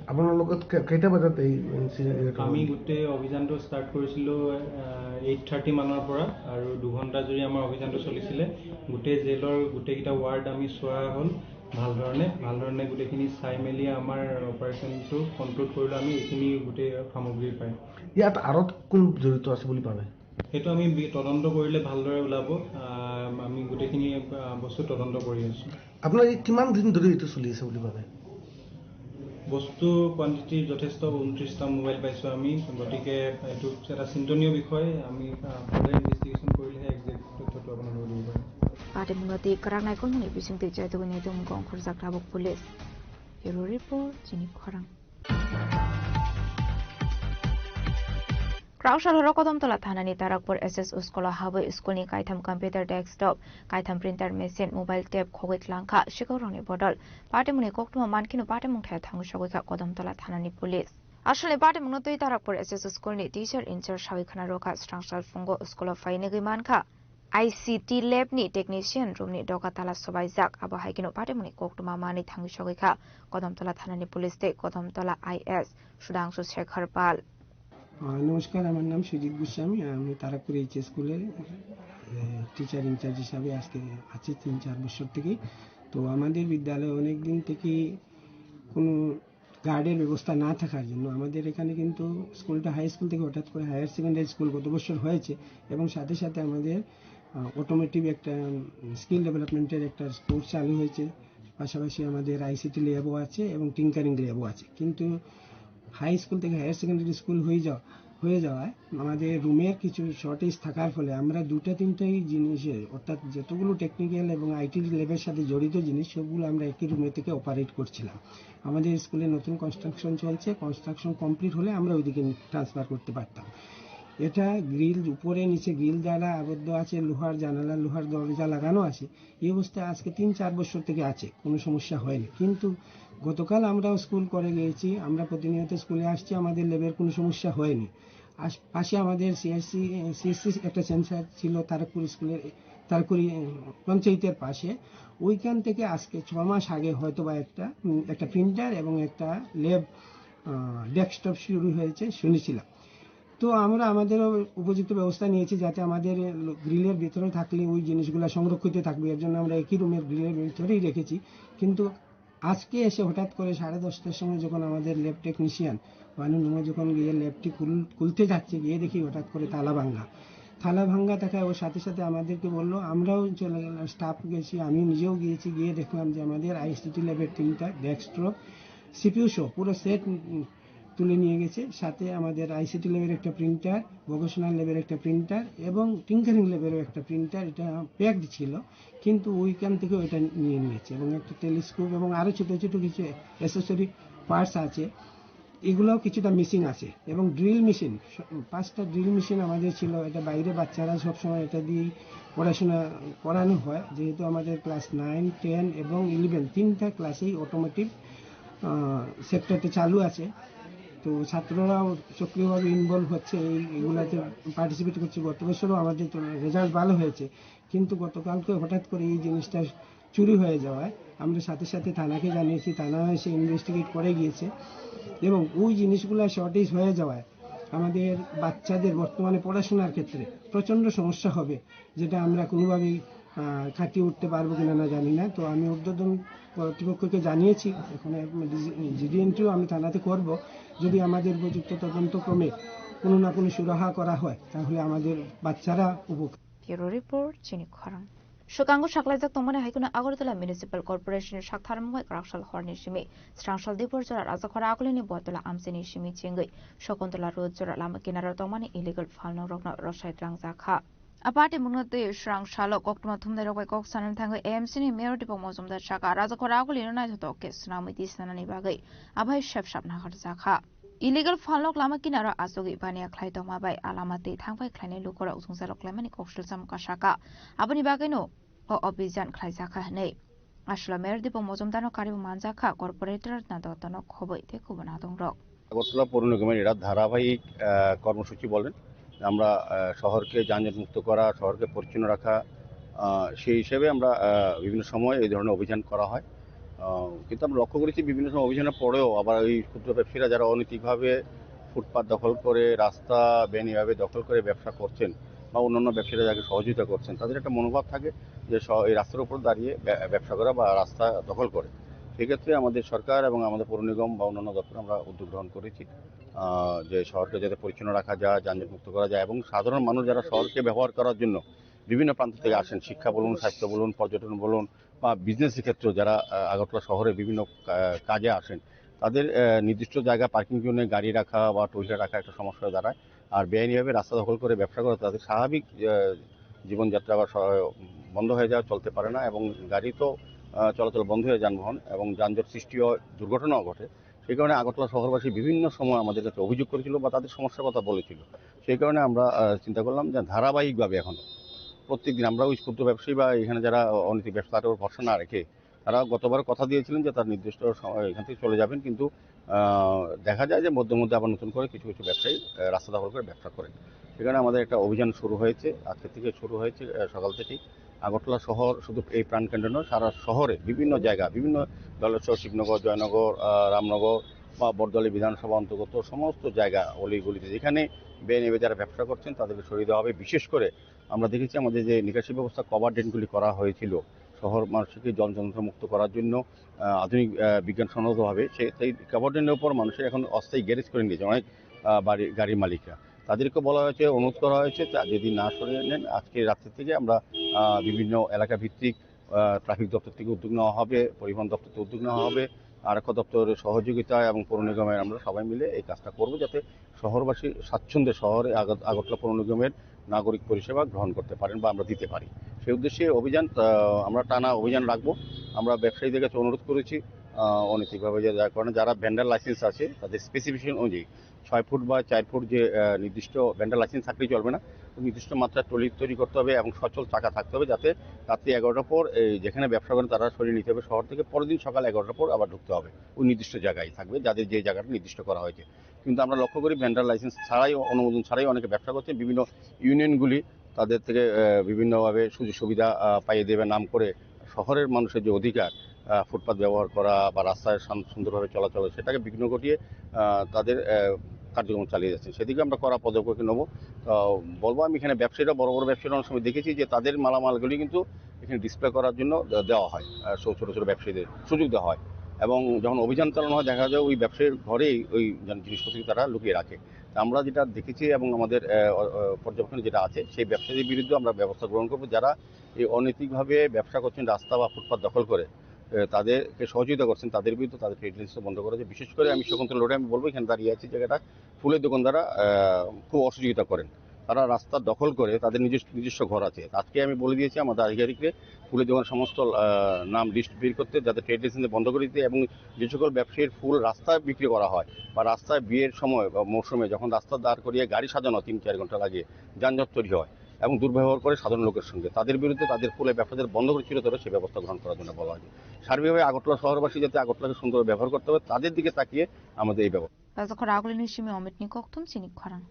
আপোনালোকে কে-, কেইটা বজাত এই ইনচিডেণ্ট, এইটো আমি হ'ল? গোটেই অভিযানটো ষ্টাৰ্ট কৰিছিলোঁ, আহ, এইট থাৰ্টি মানৰ পৰা আৰু দুঘণ্টা জুৰি আমাৰ অভিযানটো চলিছিলে। গোটেই জেলৰ গোটেইকেইটা ৱাৰ্ড আমি চোৱা হ'ল ভাল ধৰণে, ভাল ধৰণে গোটেইখিনি চাই মেলি আমাৰ অপাৰেশ্যনটো কনক্লুড কৰিলোঁ আমি এইখিনি গোটেই সামগ্ৰী পাই। ইয়াত আঁৰত কোন জড়িত আছে বুলি ভাবে? সেইটো আমি বি-, তদন্ত কৰিলে ভালদৰে ওলাব। আহ, আমি গোটেইখিনি, আহ, বস্তু তদন্ত কৰি আছোঁ। আপোনাৰ এই কিমান দিন ধৰি এইটো চলি আছে বুলি ভাবে? বস্তু কোৱাণ্টিটি যথেষ্ট, ঊনত্ৰিশটা মোবাইল পাইছোঁ আমি, গতিকে এইটো এটা চিন্তনীয় বিষয়। আমি, আহ, ফাৰ্ডাৰ ইনভেষ্টিগেশ্যন কৰিলেহে একজেক্ট তথ্যটো আপোনালোকক দিব পাৰিম। Party mwnwi twi kwrak naikolmungni bisingtwi chaitugwi naitung gongkhorjak tabuk police. Bureau Report, chini khorang. Kraksal horo Kodamtola thanani Tarakpur S S U school o habwi school ni kaitham computer desktop, kaitham printer machine, mobile tab khogwi tlangkha sikorokni bodol. Patimungni koktwma mankheno patimung thaya thangwi sogwi kha Kodamtola thanani police. Asalni patimungno twi Tarakpur S S U school ni teacher in charge sawi khna rwkha, srangsal phungo school o phai nigwi mankha. I C T lab ni technician room ni doga tala sobaijak, abo hai kheno patimungni koktwma manwi thangwi sogwi kha Kodamtola thanani police tei Kodamtola I S Sudhangshu Shekhar Pal. আহ, নমস্কার, আমার নাম সুজিত গোস্বামী। আমি তারাকপুর এইচ স্কুলের, আহ, teacher in charge হিসাবে আজকে আছি তিন চার বছর থেকেই। তো আমাদের বিদ্যালয়ে অনেক দিন থেকে কোনো গার্ডের ব্যবস্থা না থাকার জন্য আমাদের এখানে কিন্তু স্কুলটা হাই স্কুল থেকে হঠাৎ করে হায়ার সেকেন্ডারি স্কুল গত বছর হয়েছে এবং সাথে সাথে আমাদের, আহ, অটোমেটিভ একটা, উম, স্কিল ডেভেলপমেন্টের একটা কোর্স চালু হয়েছে। পাশাপাশি আমাদের আইসিটি ল্যাবও আছে এবং টিঙ্কারিং ল্যাবও আছে। কিন্তু হাই স্কুল থেকে হায়ার সেকেন্ডারি স্কুল হয়ে যাওয়া, হয়ে যাওয়ায় আমাদের রুমের কিছু শর্টেজ থাকার ফলে আমরা দুটো তিনটেই জিনিসে, অর্থাৎ যতগুলো টেকনিক্যাল এবং আইটি ল্যাবের সাথে জড়িত জিনিস, সবগুলো আমরা একই রুমে থেকে অপারেট করছিলাম। আমাদের স্কুলে নতুন কনস্ট্রাকশন চলছে, কনস্ট্রাকশন কমপ্লিট হলে আমরা ওইদিকে ট্রান্সফার করতে পারতাম। এটা গ্রিল, উপরে নিচে গ্রিল দ্বারা আবদ্ধ আছে, লোহার জানালা, লোহার দরজা লাগানো আছে। এই অবস্থা আজকে তিন চার বছর থেকে আছে, কোনো সমস্যা হয়নি। কিন্তু গতকাল আমরাও স্কুল করে গিয়েছি, আমরা প্রতিনিয়ত স্কুলে আসছি, আমাদের ল্যাবের কোনো সমস্যা হয়নি। আশ-, পাশে আমাদের সিআরসি, সিএসসি একটা সেন্টার ছিল তারকপুর স্কুলের, তারকপুরি, উম, পঞ্চায়েতের পাশে। ওইখান থেকে আজকে ছ মাস আগে হয়তো বা একটা, উম, একটা প্রিন্টার এবং একটা ল্যাব, আহ, ডেস্কটপ শুরু হয়েছে শুনেছিলাম। তো আমরা আমাদেরও উপযুক্ত ব্যবস্থা নিয়েছি যাতে আমাদের গ্রিলের ভিতরে থাকলে ওই জিনিসগুলো সংরক্ষিত থাকবে, এর জন্য আমরা একই রুমের গ্রিলের ভিতরেই রেখেছি। কিন্তু আজকে এসে হঠাৎ করে সাড়ে দশটার সময় যখন আমাদের ল্যাব টেকনিশিয়ান মানু নুমা যখন গিয়ে ল্যাবটি খুল-, খুলতে যাচ্ছে, গিয়ে দেখি হঠাৎ করে তালা ভাঙ্গা। তালা ভাঙ্গা থাকায় ওর সাথে সাথে আমাদেরকে বললো, আমরাও চলে গেলাম, স্টাফ গেছি, আমি নিজেও গিয়েছি, গিয়ে দেখলাম যে আমাদের আইসিটি ল্যাবের টিমটা ডেস্কটপ, সিপিইউ সহ পুরো সেট, উম, তুলে নিয়ে গেছে। সাথে আমাদের আইসিটি ল্যাবের একটা প্রিন্টার, ভোকেশনাল ল্যাবের একটা প্রিন্টার এবং টিঙ্কারিং ল্যাবেরও একটা প্রিন্টার, এটা প্যাকড ছিল, কিন্তু ওইখান থেকে ওইটা নিয়ে নিয়েছে। এবং একটা টেলিস্কোপ এবং আরও ছোটো ছোটো কিছু অ্যাসেসরি পার্টস আছে, এগুলোও কিছুটা মিসিং আছে। এবং ড্রিল মেশিন, পাঁচটা ড্রিল মেশিন আমাদের ছিল, এটা বাইরে বাচ্চারা সবসময় এটা দিয়েই পড়াশোনা করানো হয়, যেহেতু আমাদের ক্লাস নাইন, টেন এবং ইলেভেন তিনটা ক্লাসেই অটোমেটিক সেক্টরটা চালু আছে। তো ছাত্ররাও সক্রিয়ভাবে ইনভলভ হচ্ছে, এই এগুলাতে পার্টিসিপেট করছে। গত বছরও আমাদের তো রেজাল্ট ভালো হয়েছে, কিন্তু গতকালকে হঠাৎ করে এই জিনিসটা চুরি হয়ে যাওয়ায় আমরা সাথে সাথে থানাকে জানিয়েছি, থানা এসে ইনভেস্টিগেট করে গিয়েছে। এবং ওই জিনিসগুলো শর্টেজ হয়ে যাওয়ায় আমাদের বাচ্চাদের বর্তমানে পড়াশোনার ক্ষেত্রে প্রচণ্ড সমস্যা হবে, যেটা আমরা কোনোভাবেই, আহ, কাটিয়ে উঠতে পারবো কিনা না জানি না। তো আমি ঊর্ধ্বতন কর্তৃপক্ষকে জানিয়েছি, এখন জিডিএনটিও আমি থানাতে করব। যদি আমাদের উপযুক্ত তদন্তক্রমে কোনো না কোনো সুরাহা করা হয়, তাহলে আমাদের বাচ্চারা উপকৃত। Bureau report, Chini Khorang. Swkango saklaijak tongmani hai kheno Agartala Municipal Corporation ni saktharmung bai kwraksal horni simi srangsal dibor jora Rajakhora Agulini Botala amchaini simi chengwi Shakuntala Road jora lama kinaro tongmani illegal phalnok rokno rwsai twlangjakha. A patimungno twi srangsalo koktwma thumnairok bai kok sanani thangwi A M C ni Mayor Deepak Majumdar saka Rajakhora Agulino naithotok khe swnamwi tisanani bagwi abai sep sap naharjakha. Illegal phalnok lama kinaro achugwi baniya khlai tongma bai alama twi thangphai khlainai lukurok jwngjalo klaimani kok silsa mungkha saka. Aboni bagwino o obhijan khlaijakha hwnwi. Aswla Mayor Deepak Majumdarno kariui manjakha, Corporator Ratna Dottono khobwi tei kubun adongrok. Agartala পৌর নিগমের এরা ধারাবাহিক, আহ, কর্মসূচি বলেন। আমরা, আহ, শহরকে যানজট মুক্ত করা, শহরকে পরিচ্ছন্ন রাখা, আহ, সেই হিসেবে আমরা, আহ, বিভিন্ন সময় এই ধরনের অভিযান করা হয়। আহ, কিন্তু আমরা লক্ষ্য করেছি বিভিন্ন সময় অভিযানের পরেও আবার এই ক্ষুদ্র ব্যবসায়ীরা যারা অনৈতিকভাবে ফুটপাত দখল করে, রাস্তা বেআইনিভাবে দখল করে ব্যবসা করছেন বা অন্যান্য ব্যবসায়ীরা যাকে সহযোগিতা করছেন, তাদের একটা মনোভাব থাকে যে স-, এই রাস্তার উপর দাঁড়িয়ে ব্য-, ব্যবসা করা বা রাস্তা দখল করে। সেক্ষেত্রে আমাদের সরকার এবং আমাদের পৌর নিগম বা অন্যান্য দপ্তর আমরা উদ্যোগ গ্রহণ করেছি, আহ, যে শহরকে যাতে পরিচ্ছন্ন রাখা যায়, যানজট মুক্ত করা যায় এবং সাধারণ মানুষ যারা শহরকে ব্যবহার করার জন্য বিভিন্ন প্রান্ত থেকে আসেন, শিক্ষা বলুন, স্বাস্থ্য বলুন, পর্যটন বলুন বা বিজনেসের ক্ষেত্রেও যারা, আহ, আগরতলা শহরে বিভিন্ন কা-, কাজে আসেন, তাদের, আহ, নির্দিষ্ট জায়গা পার্কিং জোনে গাড়ি রাখা বা টু হুইলার রাখা একটা সমস্যা হয়ে দাঁড়ায়। আর বেআইনিভাবে রাস্তা দখল করে ব্যবসা করা তাদের স্বাভাবিক, আহ, জীবনযাত্রা বা স-, বন্ধ হয়ে যায়, চলতে পারে না এবং গাড়ি তো, আহ, চলাচল বন্ধ হয়ে যানবাহন এবং যানজট সৃষ্টি হয়, দুর্ঘটনাও ঘটে। সেই কারণে আগরতলা শহরবাসী বিভিন্ন সময় আমাদের কাছে অভিযোগ করেছিল বা তাদের সমস্যার কথা বলেছিল। সেই কারণে আমরা আহ, চিন্তা করলাম যে ধারাবাহিকভাবে এখন প্রত্যেক দিন আমরা ওই ক্ষুদ্র ব্যবসায়ী বা এখানে যারা অনৈতিক ব্যবসা, তাদের উপর ভরসা না রেখে, তারা গতবার কথা দিয়েছিলেন যে তার নির্দিষ্ট সময় এখান থেকে চলে যাবেন, কিন্তু আহ, দেখা যায় যে মধ্যে মধ্যে আবার নতুন করে কিছু কিছু ব্যবসায়ী আহ, রাস্তা দখল করে ব্যবসা করেন। সেখানে আমাদের একটা অভিযান শুরু হয়েছে, আজকে থেকে শুরু হয়েছে আহ, সকাল থেকেই। আগরতলা শহর শুধু এই প্রাণকেন্দ্র নয়, সারা শহরে বিভিন্ন জায়গা, বিভিন্ন দলেশ্বর, শিবনগর, জয়নগর, আহ, রামনগর বা বরদলি বিধানসভা অন্তর্গত সমস্ত জায়গা, অলিগলিতে যেখানে বেআইনিভাবে যারা ব্যবসা করছেন তাদেরকে সরিয়ে দেওয়া হবে। বিশেষ করে আমরা দেখেছি আমাদের যে নিকাশি ব্যবস্থা, কভার ড্রেনগুলি করা হয়েছিল শহরবাসীকে জল যন্ত্র মুক্ত করার জন্য, আহ, আধুনিক আহ, বিজ্ঞান সম্মতভাবে সে সেই কভার ড্রেনের উপর মানুষের এখন অস্থায়ী গ্যারেজ করে নিয়েছে অনেক আহ, বাড়ি গাড়ি মালিকরা। তাদেরকে বলা হয়েছে, অনুরোধ করা হয়েছে, তা যদি না সরিয়ে নেন, আজকে রাত্রি থেকে আমরা আহ, বিভিন্ন এলাকা ভিত্তিক আহ, ট্রাফিক দপ্তর থেকে উদ্যোগ নেওয়া হবে, পরিবহন দপ্তর থেকে উদ্যোগ নেওয়া হবে, আরক্ষা দপ্তরের সহযোগিতায় এবং পৌর নিগমের আমরা সবাই মিলে এই কাজটা করব, যাতে শহরবাসী স্বাচ্ছন্দ্যে শহরে আগর-, আগরতলা পৌর নিগমের নাগরিক পরিষেবা গ্রহণ করতে পারেন বা আমরা দিতে পারি। সেই উদ্দেশ্যে অভিযান, আহ, আমরা টানা অভিযান রাখবো। আমরা ব্যবসায়ীদের কাছে অনুরোধ করেছি আহ, অনৈতিকভাবে যে যার কারণে যারা ভেন্ডার লাইসেন্স আছে তাদের স্পেসিফিকেশন অনুযায়ী ছয় ফুট বা চার ফুট যে আহ, নির্দিষ্ট ভেন্ডার লাইসেন্স থাকলেই চলবে না, নির্দিষ্ট মাত্রায় ট্রলি তৈরি করতে হবে এবং সচল চাকা থাকতে হবে, যাতে রাত্রি এগারোটার পর এই যেখানে ব্যবসা করেন তারা সরিয়ে নিতে হবে শহর থেকে। পরের দিন সকাল এগারোটার পর আবার ঢুকতে হবে, ওই নির্দিষ্ট জায়গায় থাকবে যাদের যে জায়গাটা নির্দিষ্ট করা হয়েছে। কিন্তু আমরা লক্ষ্য করি ভেন্ডার লাইসেন্স ছাড়াই, অনুমোদন ছাড়াই অনেকে ব্যবসা করছেন। বিভিন্ন ইউনিয়নগুলি তাদের থেকে আহ, বিভিন্নভাবে সুযোগ সুবিধা আহ, পাইয়ে দেবে নাম করে শহরের মানুষের যে অধিকার, আহ, ফুটপাত ব্যবহার করা বা রাস্তায় শান- সুন্দরভাবে চলাচল, সেটাকে বিঘ্ন ঘটিয়ে আহ, তাদের আহ, কার্যক্রম চালিয়ে যাচ্ছেন। সেদিকে আমরা কড়া পদক্ষেপ নেব। তো বলবো, আমি এখানে ব্যবসায়ীরা, বড় বড় ব্যবসায়ীরা অনেক সময় দেখেছি যে তাদের মালামালগুলি কিন্তু এখানে ডিসপ্লে করার জন্য দে- দেওয়া হয়, আহ, সব ছোট ছোট ব্যবসায়ীদের সুযোগ দেওয়া হয়। এবং যখন অভিযান চালানো হয়, দেখা যায় ওই ব্যবসায়ীর ঘরেই ওই জন- জিনিসপত্র তারা লুকিয়ে রাখে। তা আমরা যেটা দেখেছি এবং আমাদের আহ, আহ, পর্যবেক্ষণে যেটা আছে, সেই ব্যবসায়ীদের বিরুদ্ধে আমরা ব্যবস্থা গ্রহণ করবো, যারা এই অনৈতিকভাবে ব্যবসা করছেন, রাস্তা বা ফুটপাত দখল করে আহ, তাদেরকে সহযোগিতা করছেন, তাদের বিরুদ্ধে তাদের ট্রেড লাইসেন্স বন্ধ করা যায়। বিশেষ করে আমি স্বতন্ত্র লড়ে আমি বলবো, এখানে দাঁড়িয়ে আছি, জায়গাটা ফুলের দোকানদাররা আহ, খুব অসহযোগিতা করেন। তারা রাস্তা দখল করে তাদের নিজস্ব নিজস্ব ঘর আছে। আজকে আমি বলে দিয়েছি আমাদের আধিকারিকরে ফুলের দোকান সমস্ত আহ, নাম লিস্ট বের করতে, যাতে ট্রেড লাইসেন্স বন্ধ করে দিতে, এবং যে সকল ব্যবসায়ীর ফুল রাস্তায় বিক্রি করা হয় বা রাস্তায় বিয়ের সময় বা মৌসুমে যখন রাস্তা দাঁড় করিয়ে গাড়ি সাজানো তিন চার ঘন্টা লাগে, যানজট তৈরি হয় এবং দুর্ব্যবহার করে সাধারণ লোকের সঙ্গে, তাদের বিরুদ্ধে, তাদের ফুলের ব্যবসাদের বন্ধ করে চিরতরে সে ব্যবস্থা গ্রহণ করার জন্য বলা হয়েছে। সার্বিকভাবে আগরতলা শহরবাসী যাতে আগরতলাকে সুন্দর ব্যবহার করতে হবে, তাদের দিকে তাকিয়ে আমাদের এই ব্যবস্থা। Rajakhor agulini simi Omitni kokthum chini khorang.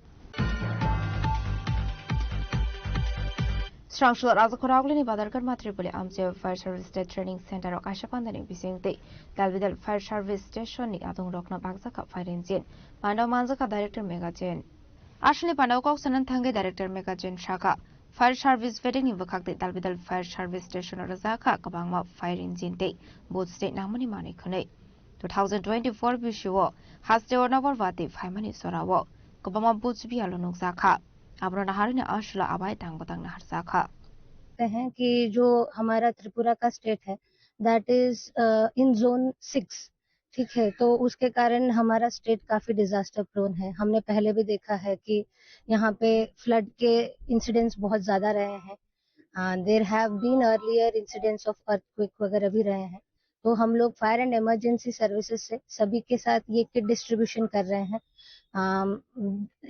Srangso Rajakhor agulini Badargar Matripoli amche Fire Service Day Training Center o kaisa pandani bising tei Dalbidal Fire Service Station ni adong rokno bakjakha fire engine. Panda manjakha Director Megajen. Aswkni pandao kok sanani thangwi Director Megajen sakha, Fire Service vetting ni bwkhak tei Dalbidal Fire Service Station o rwjakha kwbangma fire engine tei boots tei nangmani manwi khwnwi. Two thousand twenty-four bisio hasteo nobor bati phaimani jorao kwbangma boots biyalo nukjakha. Abono naharwini aswla abai tang bwtang naharjakha. हैं कि जो हमारा त्रिपुरा का स्टेट है, that is in zone six, ठीक है, तो उसके कारण हमारा स्टेट काफी डिजास्टर प्रोन है। हमने पहले भी देखा है कि यहाँ पे फ्लड के इंसिडेंट्स बहुत ज्यादा रहे हैं। There have been earlier incidents of earthquake वगैरह भी रहे हैं। तो हम लोग फायर एंड इमरजेंसी सर्विसेज से सभी के साथ ये किट डिस्ट्रीब्यूशन कर रहे हैं। अम,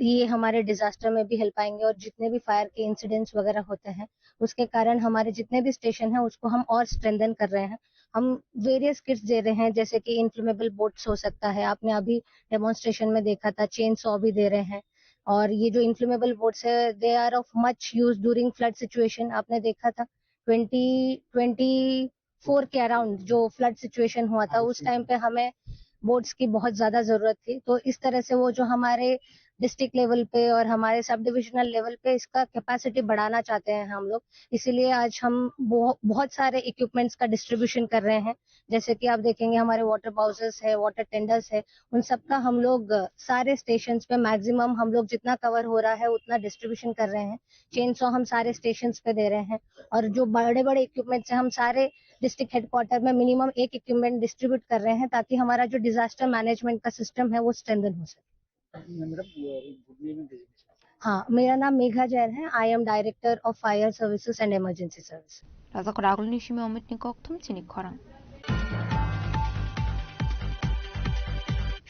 ये हमारे डिजास्टर में भी हेल्प आएंगे और जितने भी फायर के इंसिडेंट्स वगैरह होते हैं, उसके कारण हमारे जितने भी स्टेशन हैं, उसको हम और स्ट्रेंथन कर रहे हैं। हम वेरियस किट्स दे रहे हैं, जैसे कि इन्फ्लेमेबल बोट्स हो सकता है, आपने अभी डेमोन्स्ट्रेशन में देखा था, चेन सॉ भी दे रहे हैं। और ये जो इन्फ्लेमेबल बोट्स है, they are of much use during flood situation. आपने देखा था ट्वेंटी ट्वेंटी फोर के अराउंड जो फ्लड सिचुएशन हुआ था, उस टाइम पे हमें बोट्स की बहुत ज्यादा जरूरत थी। तो इस तरह से वो जो हमारे डिस्ट्रिक्ट लेवल पे और हमारे सब डिविजनल लेवल पे इसका कैपेसिटी बढ़ाना चाहते हैं हम लोग। इसीलिए आज हम बहु-, बहुत सारे इक्विपमेंट्स का डिस्ट्रीब्यूशन कर रहे हैं। जैसे कि आप देखेंगे, हमारे वाटर बाउसेस है, वाटर टेंडर्स है, उन सबका हम लोग, अ, सारे स्टेशंस पे मैक्सिमम हम लोग जितना कवर हो रहा है उतना डिस्ट्रीब्यूशन कर रहे हैं। चेन सॉ हम सारे स्टेशंस पे दे रहे हैं और जो बड़े बड़े इक्विपमेंट्स हैं, हम सारे डिस्ट्रिक्ट हेडक्वार्टर में मिनिमम एक इक्विपमेंट डिस्ट्रीब्यूट कर रहे हैं, ताकि हमारा जो डिजास्टर मैनेजमेंट का सिस्टम है, वो स्ट्रेंथन हो सके। हाँ, मेरा नाम मेघा जैन है। I am Director of Fire Services and Emergency Service. Rajakhor agulini simi Omitni kokthum chini khorang.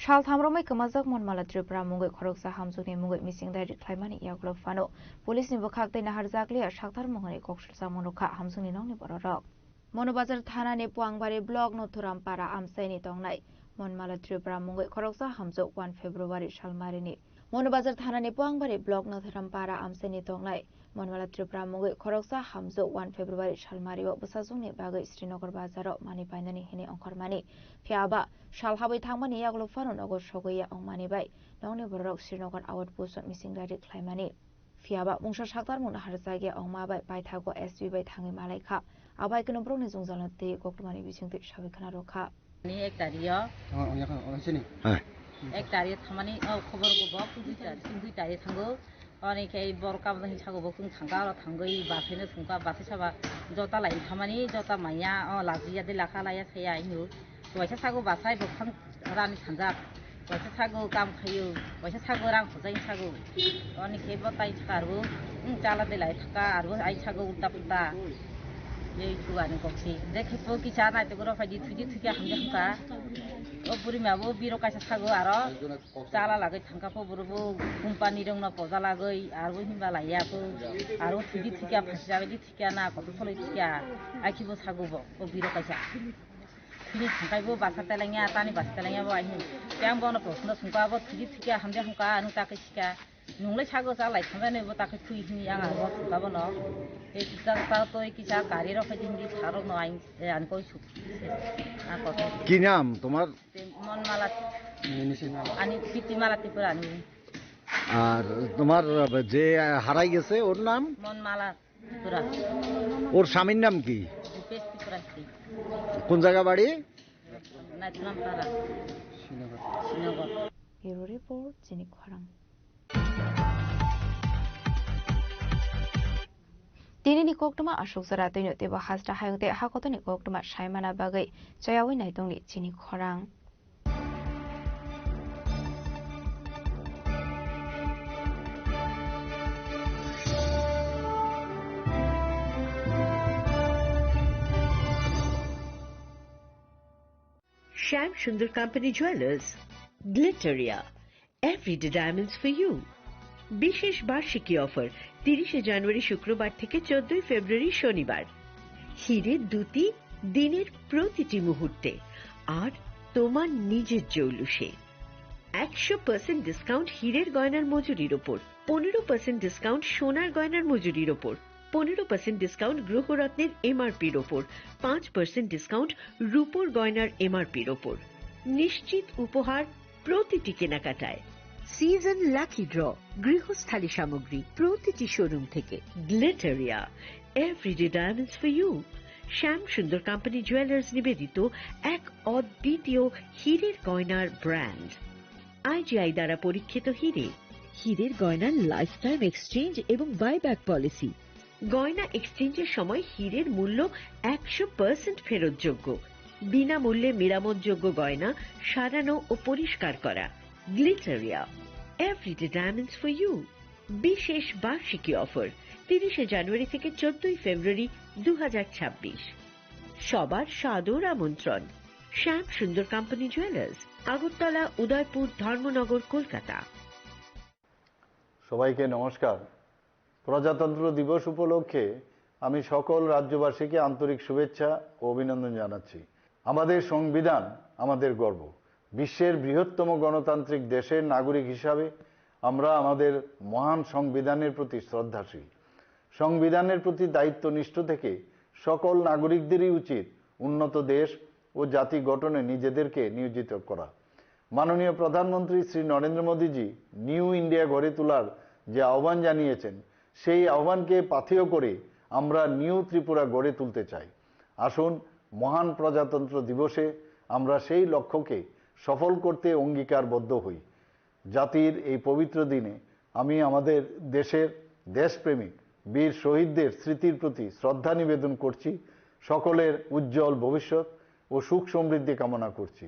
Saltham romwi kwmajak Monmala Tripura mungwi khoroksa hamjwkni mungwi missing diary khlaimani yagulo phano police ni bwkhak tei naharjakliya sakthar mungwi kok swljakmung rwkha hamjwkni nokni bororok. Monobazar thanani Puangbari block Nothurampara amchaini tongnai Monmala Tripura mungwi khoroksa hamjwk one February salmarini Monobazar thanani Puangbari block Nothurampara amchaini tongnai Monmala Tripura mungwi khoroksa hamjwk one February salmario bwsajwkni bagwi Srinagar bazaro mani painani hini ongkhormani. Phiya ba sal habwi thangmani yagulo phano nogo sogwi ya ongmani bai nokni bororok Srinagar outpost o missing diary khlaimani. Phiya ba mungsa sakthar mungno harjakya ongma bai paithago S P bai thangwi malaikha. Abai kunu borokni jwngjalno tei koktwmani bisingtwi sawi khna rwkha. Ni ek tario. Oh, oh, ya, oh, sini. Hai. Ek tario thamani, oh, khobor go bo, dui tario, dui tario thango. Oni khe borok kabla hin sago bo kung thangka, oro thangwi basai no thungka, basai saba jota lai thamani, jota manya, oh, lajiya de lakha laya saya hindu. Waisa sago basai bo khang rani sanjak. Waisa sago kam khayo, waisa sago rang khojai sago. Oni khe bo tai saka arbo, hmm, chala belai thaka arbo ai sago ulta pulta. Yei chuani koksi. Dekhe po kisa nai to goro phaidi thuji thuji hamja hamka. O buri ma bo biro kaisa sago aro. Chala lagwi thangka po buru bo company rong no poja lagwi arbo himba laiya po. Aro thuji thuji phasi jagwi di thuji na koto tholoi thuji. Ai khe bo sago bo o biro kaisa. Thini thangkai bo basa telengya, tani basa telengya bo ahin. Tei ang bono proshno sungka bo thigi thikya hamde hungka, ano ta khe sika. Nunglai sago cha lai thangkai bo ta khe thui hini ang abo sungka bono. Tei kisa ta toi kisa gari rok hai hindi sarok no ain, eh, ani koi suk. Ako. কি নাম তোমার? Te Monmala. Ani Pitimala Tripura ani. আর তোমার যে হারাই গেছে ওর নাম? Monmala. Tripura. ওর স্বামীর নাম কি? Rupesh Tripura Sri. কোন জায়গা বাড়ি? Naithuram Para. Srinagar. Bureau Report, Chini Khorang. Tini ni koktwma aswk jora twino teibo hasta hayung tei hakotor ni koktwma saimana bagwi chayawi naitongni Chini Khorang. Shyam Sundar Company Jewelers, Glitteria, Everyday Diamonds for You। বিশেষ বার্ষিকী অফার, তিরিশে জানুয়ারি শুক্রবার থেকে চোদ্দই ফেব্রুয়ারি শনিবার। হীরের দ্যুতি দিনের প্রতিটি মুহূর্তে, আর তোমার নিজের জৌলুসে। একশো পার্সেন্ট ডিসকাউন্ট হীরের গয়নার মজুরির ওপর, পনেরো পার্সেন্ট ডিসকাউন্ট সোনার গয়নার মজুরির ওপর, পনেরো পার্সেন্ট ডিসকাউন্ট গ্রহরত্নের এমআরপির ওপর, পাঁচ পার্সেন্ট ডিসকাউন্ট রূপোর গয়নার এমআরপির ওপর। নিশ্চিত উপহার প্রতিটি কেনাকাটায়। সিজন লাকি ড্র, গৃহস্থালী সামগ্রী প্রতিটি শোরুম থেকে। গ্লিটারিয়া, Everyday Diamonds for You। Shyam Sundar company jewellers নিবেদিত এক অদ্বিতীয় হীরের গয়নার ব্র্যান্ড। আইজিআই দ্বারা পরীক্ষিত হীরে। হীরের গয়নার লাইফ টাইম এক্সচেঞ্জ এবং বাইব্যাক পলিসি। গয়না এক্সচেঞ্জের সময় হীরের মূল্য একশো পার্সেন্ট ফেরতযোগ্য। বিনামূল্যে মেরামতযোগ্য গয়না সারানো ও পরিষ্কার করা। গ্লিটারিয়া, Everyday Diamonds for You। বিশেষ বার্ষিকী অফার, তিরিশে জানুয়ারি থেকে চোদ্দই ফেব্রুয়ারি দু হাজার ছাব্বিশ। সবার সাদর আমন্ত্রণ। শ্যাম সুন্দর কোম্পানি জুয়েলার্স, আগরতলা, উদয়পুর, ধর্মনগর, কলকাতা। সবাইকে নমস্কার। প্রজাতন্ত্র দিবস উপলক্ষে আমি সকল রাজ্যবাসীকে আন্তরিক শুভেচ্ছা ও অভিনন্দন জানাচ্ছি। আমাদের সংবিধান আমাদের গর্ব। বিশ্বের বৃহত্তম গণতান্ত্রিক দেশের নাগরিক হিসাবে আমরা আমাদের মহান সংবিধানের প্রতি শ্রদ্ধাশীল। সংবিধানের প্রতি দায়িত্বনিষ্ঠ থেকে সকল নাগরিকদেরই উচিত উন্নত দেশ ও জাতি গঠনে নিজেদেরকে নিয়োজিত করা। মাননীয় প্রধানমন্ত্রী শ্রী নরেন্দ্র মোদীজি নিউ ইন্ডিয়া গড়ে তোলার যে আহ্বান জানিয়েছেন, সেই আহ্বানকে পাথেয় করে আমরা নিউ ত্রিপুরা গড়ে তুলতে চাই। আসুন, মহান প্রজাতন্ত্র দিবসে আমরা সেই লক্ষ্যকে সফল করতে অঙ্গীকারবদ্ধ হই। জাতির এই পবিত্র দিনে আমি আমাদের দেশের দেশপ্রেমিক বীর শহীদদের স্মৃতির প্রতি শ্রদ্ধা নিবেদন করছি। সকলের উজ্জ্বল ভবিষ্যৎ ও সুখ সমৃদ্ধি কামনা করছি।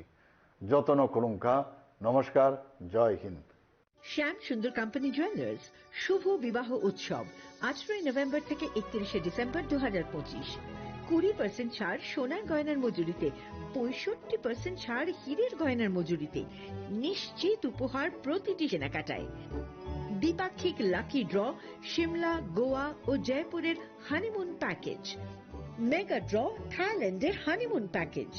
যতন খুলুঙ্খা। নমস্কার। জয় হিন্দ। শ্যাম সুন্দর কোম্পানি জুয়েলার্স শুভ বিবাহ উৎসব, আঠারোই নভেম্বর থেকে একত্রিশে ডিসেম্বর দু হাজার পঁচিশ। কুড়ি পার্সেন্ট ছাড় সোনার গয়নার মজুরিতে, পঁয়ষট্টি পার্সেন্ট ছাড় হীরের গয়নার মজুরিতে, নিশ্চিত উপহার প্রতিটি কেনাকাটায়। দ্বিপাক্ষিক লাকি ড্র, সিমলা, গোয়া ও জয়পুরের হানিমুন প্যাকেজ, মেগা ড্র, থাইল্যান্ডের হানিমুন প্যাকেজ,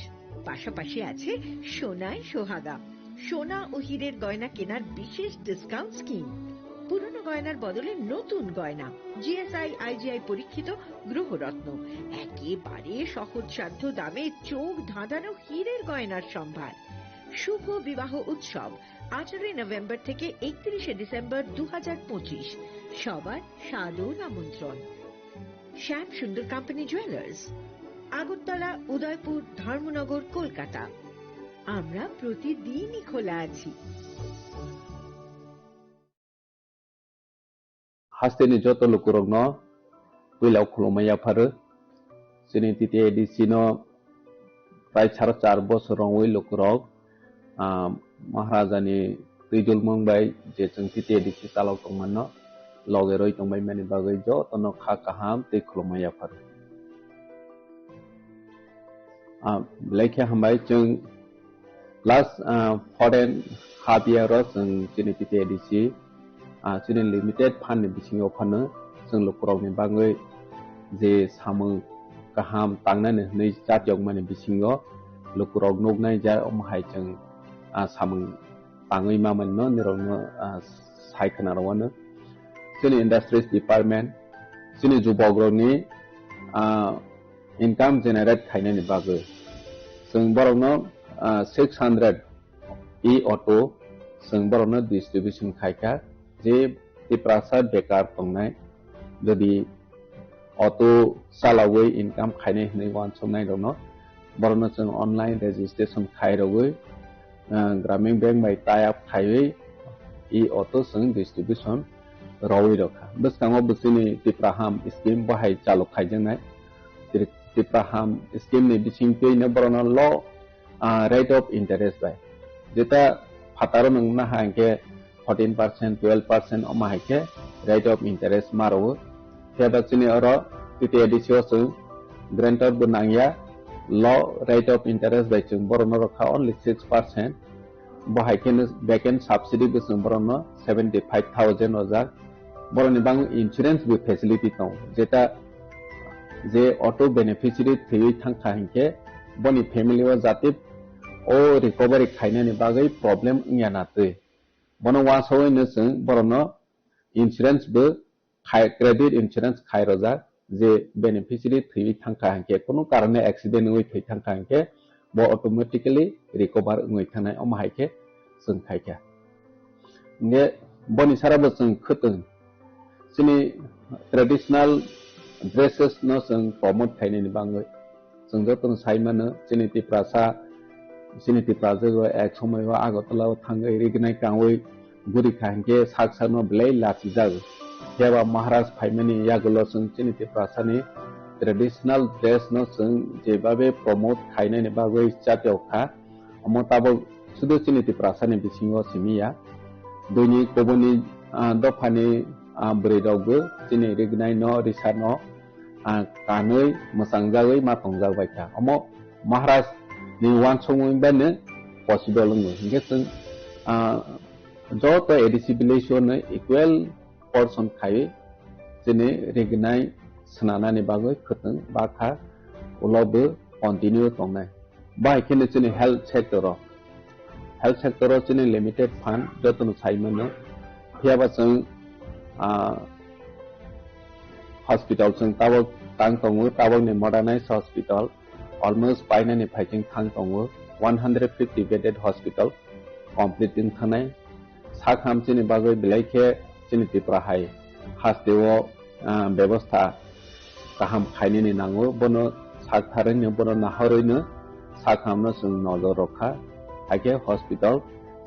পাশাপাশি আছে সোনায় সোহাগা, সোনা ও হীরের গয়না কেনার বিশেষ ডিসকাউন্ট স্কিম, পুরনো গয়নার বদলে নতুন গয়না, জিএসআই আইজিআই পরীক্ষিত গ্রহরত্ন, একেবারে সহজসাধ্য দামে চোখ ধাঁধানো হীরের গয়নার সম্ভার। শুভ বিবাহ উৎসব আঠারোই নভেম্বর থেকে একত্রিশে ডিসেম্বর দু হাজার পঁচিশ। সবার সাদর আমন্ত্রণ। শ্যাম সুন্দর কোম্পানি জুয়েলার্স, আগরতলা, উদয়পুর, ধর্মনগর, কলকাতা। আমরা প্রতিদিনই খোলা আছি। Hasteni joto lukurokno puila khulumma yapharo. Chini T T A D C no prai saro char bosor wngwi lukurok, ah, Maharajani twijlmung bai je chwng T T A D C chalok tongmano loge rwi tongbai mani bagwi jotono kha kaham tei khulumma yapharo. Ah, belai khe hambai chwng last, ah, four and half year o chwng chini T T A D C, ah, chini limited fund ni bisingo phano chwng lukurokni bagwi je samung kaham tangnani hwnwi chatyokmani bisingo lukurok nuknai ja omo hai chwng, ah, samung tangwi mamani no nirokno, ah, sai khna rwano. Chini industries department, chini jubokrokni, ah, income generate khainani bagwi. Chwng borokno, ah, six hundred e-auto chwng borokno distribution khaikha, je Tiprasa bekar tongnai, jodi auto chalawi income khainai hwnwi uansuknai rokno, borokno chwng online registration khai rwgwi, ah, Gramin Bank bai tie up khaiwi e-auto chwng distribution rwwi rwkha. Bwskango bo chini Tipraham scheme bo hai chalok khaijaknai. Tri-, Tipraham scheme ni bisingtwi no borokno low, ah, rate of interest bai. Jeta phataro nwng naha hinkhe fourteen percent, twelve percent omo hai khe rate of interest ma rwo. Phiya ba chini oro T T A D C o chwng guarantor bo nangya, low rate of interest bai chwng borokno rwkha only six percent. Bo hai kheno back end subsidy bo chwng borokno seventy five thousand rwjak. Borokni bagwi insurance bo facility tongo, jeta je auto beneficiary thwiwi thangkha hinkhe boni family o jate o recovery khainani bagwi problem wngya na twi. Bono uansugwi no chwng borokno insurance bo khai, credit insurance khai rwjak, je beneficiary thwiwi thangkha hinkhe, kunu karone accident wngwi thwi thangkha hinkhe, bo automatically recover wngwi thangnai, omo hai khe chwng khaikha. Hinkhe boni sara bo chwng khwtwng chini traditional dresses no chwng promote khainani bagwi. Chwng jotono sai mano, chini Tiprasa, chini Tiprasa o ek somoi o Agartala o thangwi rignai kangwi guri kha hinkhe sak sakno belai lachijago. Phiya ba Maharaj phaimani yagulo chwng chini Tiprasani traditional dress no chwng jebabe promote khainani bagwi chatio kha. Omo tabuk sudu chini Tiprasani bisingo simi ya. Buini kubuni, ah, dophani, ah, bwrwi rokbo chini rignai no, risa no, ah, kanwi mwchangjagwi ma tongjak bai kha. Omo Maharaj ni uansukmung bai no possible wngo. Hinkhe chwng, ah, joto A D C village o no equal portion khaiwi chini rignai swnanani bagwi khwtwng bakha ulo bo continue tongnai. Bahai kheno chini health sector o, health sector o chini limited fund jotono sai mano. Phiya ba chwng, ah, hospital chwng tabuk tang tongo, tabukni modernized hospital almost painani phaiching thang tongo, one hundred fifty bedded hospital complete wng thangnai. Sak ham chini bagwi belai khe chini Tripura hai haste o, ah, bebostha kaham khainani nango, bono sak tharwino, bono nahorwino sak hamno chwng nojor rwkha. Haikhe hospital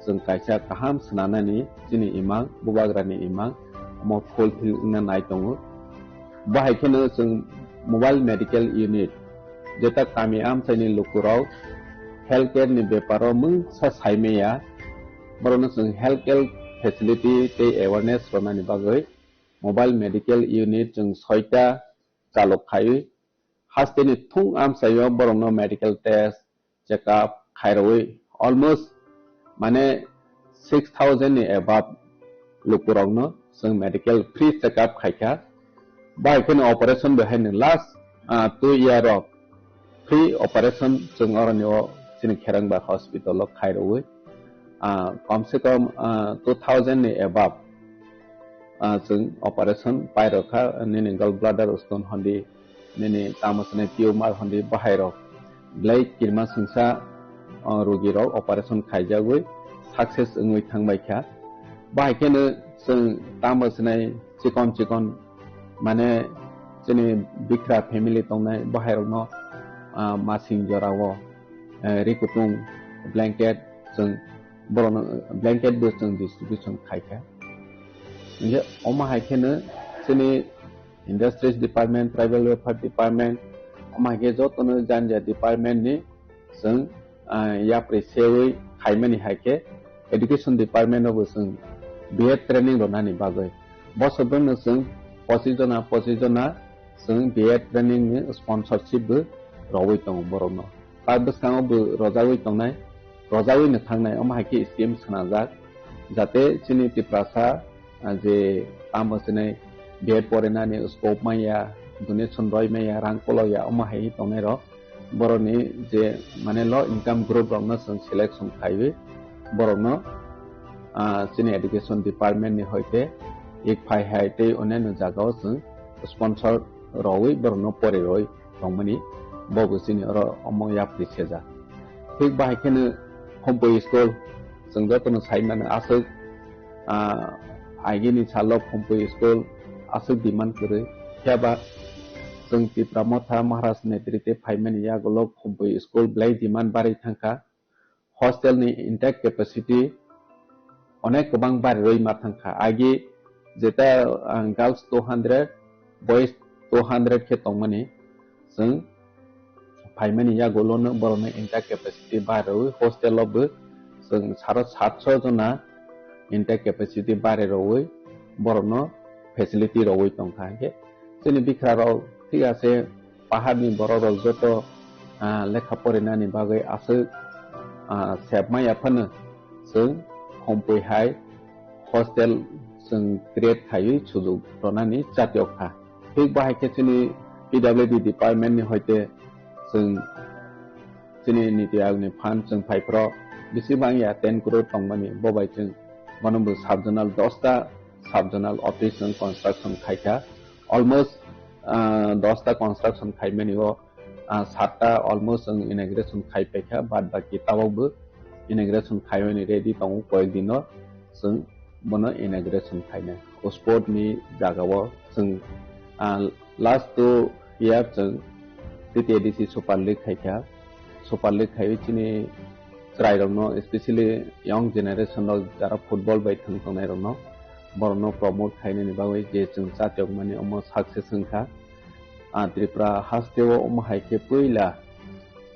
chwng kaisa kaham swnanani chini imang, bubagrani imang, omo fulfill wngna nai tongo. Bahai kheno chwng mobile medical unit, jeta kami amchaini lukurok healthcare ni beparo mungsa saimaya, borokno chwng healthcare facility tei awareness rwnani bagwi mobile medical unit chwng soita chalok khaiwi hasteni thung amchaio borokno medical test, check up khairogwi almost mane six thousand ni above lukurokno chwng medical free check up khaikha. Bai kheno operation bo haino last, ah, two year rok free operation chwng oroni o chini Kherangba hospital o khairogwi, ah, kom se kom, ah, two thousand ni above, ah, chwng operation pairokha, nini gallbladder stone hondi, nini tamo swnai tumor hondi bahairok belai kirma swngsa, ah, rogirok operation khaijagwi success wngwi thangbaikha. Bahai kheno chwng tamo swnai chikon chikon mane chini bikra family tongnai bahairokno, ah, masing jorao, eh, rikutung blanket chwng borokno blanket bo chwng distribution khaikha. Hingke omo hai kheno chini Industries Department, Tribal Welfare Department, omo hai khe jotono janja department ni chwng, ah, yapri sewi khaimani hai khe Education Department o bo chwng B Ed training rwnani bagwi. Bosor bwrwino chwng pochis jona, pochis jona chwng B Ed training ni sponsorship bo rwui tongo borokno. Ta bwskango bo rwjagwi tongnai, rwjagwi no thangnai, omo hai khe scheme swnamjak, jate chini Tiprasa, ah, je tamo chini B Ed porinani scope manya, donation roi manya, rang koloya, omo hai tongnai rok. Borokni je mane low income group rokno chwng selection khaiwi borokno, ah, chini education department ni hoite ek phai hai tei onyaino jagao chwng sponsor rwui borokno pori rwui tongmani bo bo chini oro omo yapri sejak. Thik bahai kheno Khumpui school chwng jotono sai mano aswk, ah, agini salo Khumpui school aswk demand kwrwi. Phiya ba chwng Tipra Motha Maharaj netrite phaimani yagulo Khumpui school belai demand barwi thangkha. Hostel ni intake capacity onek kwbang barirwi ma thangkha. Agi jeta, ah, girls two hundred, boys two hundred khe tongmani, chwng phaimani yagulo no borokno intake capacity barirwi hostel o bo chwng saro satso jona intake capacity barirwi borokno facility rwui tongkha. Hingkhe chini bikra rok thik ase paharni borok rok joto, ah, lekha porinani bagwi aswk, ah, sep maya phano chwng Khumpui hai hostel chwng create khaiwi sujuk rwnani chatiok kha. Thik bahai khe chini P W D department ni hoite chwng chini Niti Aayog ni fund chwng phai phro bisi bangya ten crore tongmani, bo bai chwng bono bo sub zonal dosta sub zonal office chwng construction khaikha. Almost, ah, dosta construction khaimani o, ah, satta almost chwng inauguration khai paikha, bad baki tabok bo inauguration khaimani ready tongo, koyek dino chwng bono inauguration khainai. O sport ni jaga o chwng, ah, last two year chwng T T A D C Super League khaikha. Super League khaiwi chini chwrai rokno, especially young generation rok jara football bai thwng tongnai rokno, borokno promote khainani bagwi je chwng chatiokmani omo success wngkha. Ah, Tripura haste o omo hai khe puila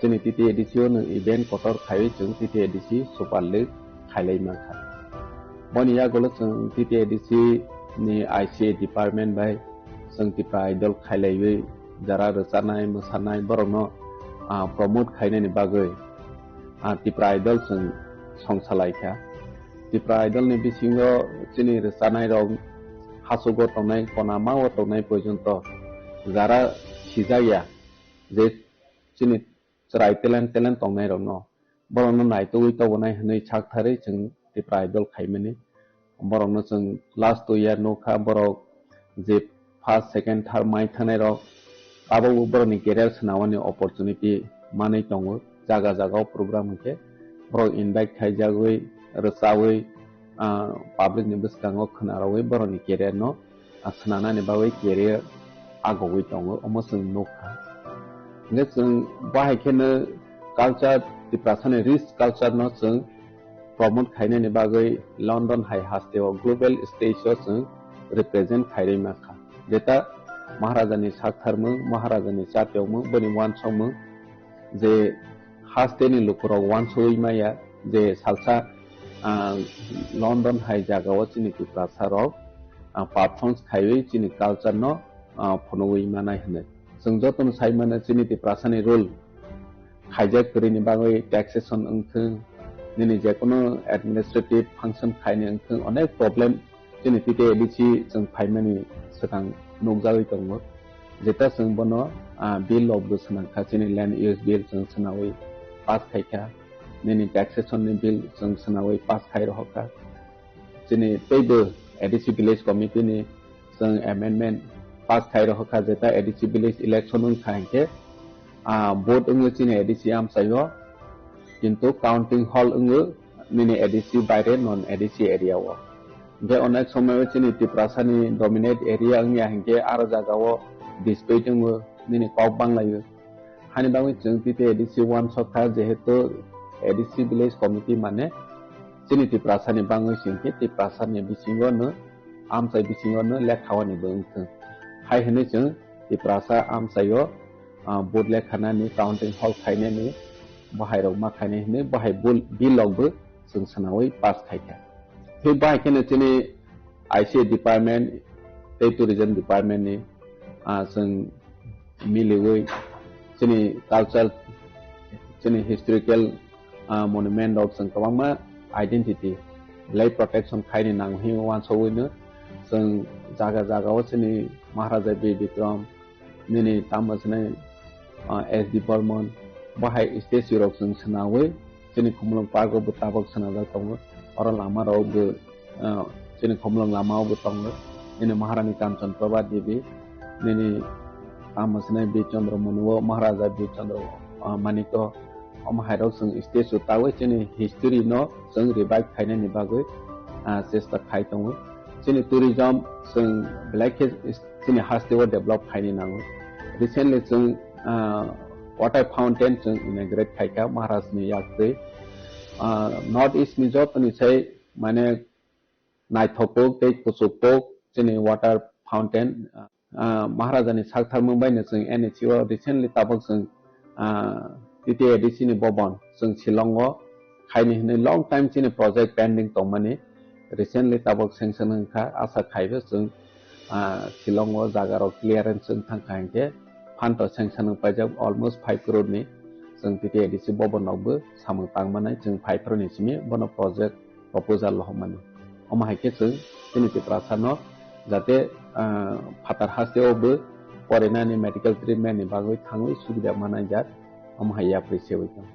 chini T T A D C o nwng event kotor khaiwi chwng T T A D C Super League khailai mankha. Boni yagulo chwng T T A D C ni I C A department bai chwng Tipra Idol khailaiwi jara rwchanai, mwsanai borokno, ah, promote khainani bagwi, ah, Tipra Idol chwng songsa laikha. Tipra Idol ni bisingo chini rwchanai rok hachugo tongnai, konama o tongnai porjonto jara sijakya je chini chwrai talent, talent tongnai rokno, borokno naitugwi tobonai hwnwi saktharwi chwng Tipra Idol khaimani. Borokno chwng last two year nukha, borok je first, second, third mai thangnai rok, abo bo borokni career swnamani opportunity manwi tongo. Jaga jaga o program hwnkhe borok invite khaijagwi, rwchawi, ah, public ni bwskango khwnarogwi borokni career no, ah, swnamnani bagwi career agogwi tongo, omo chwng nukha. Hwnkhe chwng bahai kheno culture, Tiprasani rich culture no chwng promote khainani bagwi London hai haste o global stage o chwng represent khairwi mankha. Jeta Maharajani saktharmung, Maharajani chatiokmung, boni wansokmung je hasteni lukurok wansugwi maya je salsa, ah, London hai jagao chini Tiprasa rok, ah, performance khaiwi chini culture no, ah, phunugwi manai hwnwi. Chwng jotono sai mano chini Tiprasani rule khaijak kwrwini bagwi taxation wngthwng, nini jekono administrative function khaini wngthwng, onek problem chini T T A D C chwng phaimani swkang nukjagwi tongo. Jeta chwng bono, ah, bill rokbo swnamkha, chini land use bill chwng swnawi pass khaikha, nini taxation ni bill chwng swnawi pass khai rohorkha. Chini teibo A D C village committee ni chwng amendment pass khai rohorkha, jeta A D C village election wngkha hinkhe, ah, vote wngwi chini A D C amchaio, kintu counting hall wngwi nini A D C baire non A D C area o. Hinkhe onek somoyo chini Tiprasani dominate area wngya hinkhe aro jagao dispute wngwi nini kok banglaio. Hani bagwi chwng T T A D C uansukha, jehetu A D C village committee mane chini Tiprasani bagwi chwng khe Tiprasani bisingo no, amchai bisingo no lekha wani bo wngthwng. Hai hwnwi chwng Tiprasa amchaio, ah, vote lekhanani counting hall khainani bahai rok ma khainai hwnwi bahai bul-, bill rok bo chwng swnawi pass khaikha. Tei bahai kheno chini I C A department tei tourism department ni, ah, chwng miliwi chini culture, chini historical, ah, monument rok chwng kwbangma identity belai protection khaini nango hwnwi uansugwi no chwng jaga jaga o chini Maharaja Bir Bikram, nini tamo swnai, ah, S D Burman, bahai statue rok chwng swnawi chini Khumulwng Park o bo tabok swnajak tongo. Oro lama rok bo, ah, chini Khumulwng lama o bo tongo. Nini Maharani Kanchan Prabha Devi, nini tamo swnai Bir Chandra Manu o Maharaja Bir Chandra, ah, Manik o, omo hai rok chwng statue tawi chini history no chwng revive khainani bagwi, ah, chesta khai tongo. Chini tourism chwng belai khe chini haste o develop khaini nango. Recently chwng, ah, water fountain chwng inaugurate khaikha Maharaj ni yaktwi. Ah, North East ni joto ni sai mane naithok kuk tei kuchuk kuk chini water fountain, ah, Maharaja ni saktharmung bai no chwng N H C o recently tabok chwng, ah, T T A D C ni bobon chwng Shillong o khaini hwnwi long time chini project pending tongmani recently tabok sanction wngkha, asa khaibo chwng, ah, Shillong o jaga rok clearance wng thangkha hinkhe phanto sanction wng paijak almost five crore ni chwng T T A D C bobon rok bo samung tangmani chwng five crore ni simi bono project proposal rohormani. Omo hai khe chwng chini Tiprasa no jate, ah, phatar haste o bo porinani medical treatment ni bagwi thangwi subida manai jak, omo hai yapri sewi tong.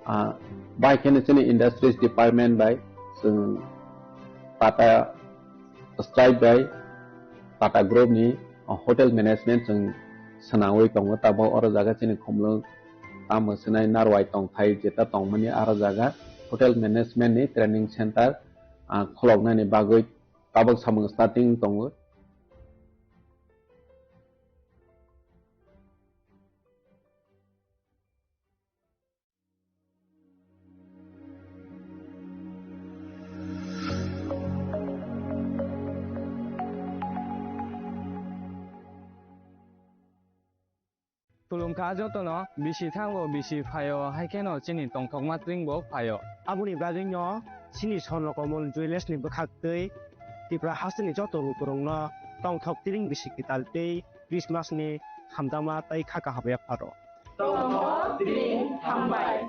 Ah, bai kheno chini industries department bai chwng Tata Stripe bai Tata Group ni, ah, hotel management chwng swnamwi tongo, tabok oro jaga chini Khumulwng tamo swnai Narwai tongthai jeta tongmani aro jaga hotel management ni training center, ah, khuloknani bagwi tabok samung starting tongo. Khulumkha jotono, bisi thango, bisi phaio, hai kheno chini tongthokma twingbo phaio. Aboni bagwino chini Swarno Komol Jewellers ni bwkhaktwi Tripura hasteni joto lukurokno tongthok twing bisi kwtal tei Christmas ni hamjakma tei kha kaham yapharo. Tongthok twing hambai.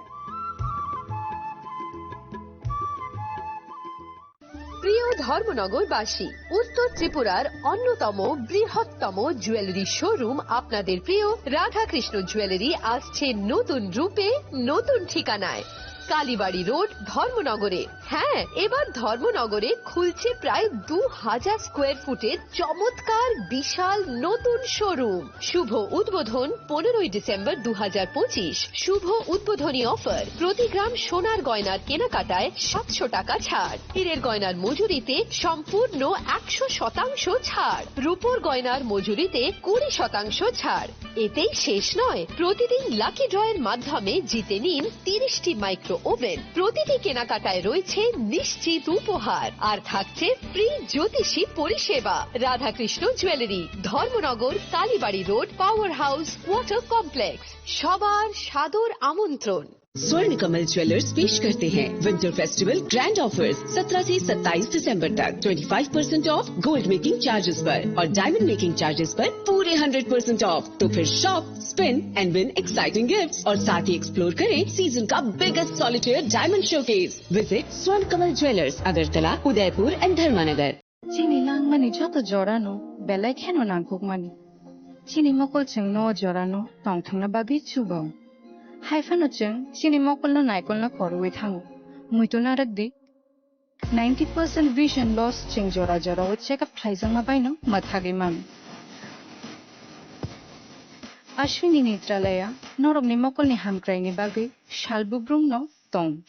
প্রিয় ধর্মনগরবাসী, উত্তর ত্রিপুরার অন্যতম বৃহত্তম jewellery showroom আপনাদের প্রিয় রাধাকৃষ্ণ জুয়েলারি আসছে নতুন রূপে, নতুন ঠিকানায়। কালীবাড়ি রোড, ধর্মনগরে। হ্যাঁ, এবার ধর্মনগরে খুলছে প্রায় দু হাজার স্কোয়ার ফুটের চমৎকার বিশাল নতুন শোরুম। শুভ উদ্বোধন পনেরোই ডিসেম্বর দু হাজার পঁচিশ। শুভ উদ্বোধনী অফার, প্রতি গ্রাম সোনার গয়নার কেনাকাটায় সাতশো টাকা ছাড়, হীরের গয়নার মজুরিতে সম্পূর্ণ একশো শতাংশ ছাড়, রূপোর গয়নার মজুরিতে কুড়ি শতাংশ ছাড়। এতেই শেষ নয়, প্রতিদিন লাকি ড্রয়ের মাধ্যমে জিতে নিন তিরিশটি মাইক্রো ওভেন। প্রতিটি কেনাকাটায় রয়েছে নিশ্চিত উপহার, আর থাকছে ফ্রি জ্যোতিষী পরিষেবা। Radhakrishna jewellery, Dharmanagar, Kalibari road, power house, water complex. সবার সাদর আমন্ত্রণ। स्वर्ण कमल ज्वेलर्स पेश करते हैं विंटर फेस्टिवल ग्रैंड ऑफर्स। सत्रह से सत्ताईस दिसंबर तक twenty five percent of gold making charges पर और डायमंड मेकिंग चार्जेस पर पूरे हंड्रेड परसेंट ऑफ। तो फिर shop, spin and win exciting gifts और साथ ही एक्सप्लोर करें सीजन का biggest solitaire diamond showcase. Visit स्वर्ण कमल ज्वेलर्स, अगरतला, उदयपुर एंड धर्मानगर। Chini nangmani joto jorano belai kheno nangkukmani. Chini mokol chwngno o jorano tongthokna bagwi chugo. Hai phano chwng chini mokolno naikolno khorwi thango. Muitu narwk di. Ninety percent vision loss chwng jora jorao check up khlaijakma baino mwthagwi mano. Ashwini Netralaya norokni mokolni hamkraini bagwi sal bubrumno tong.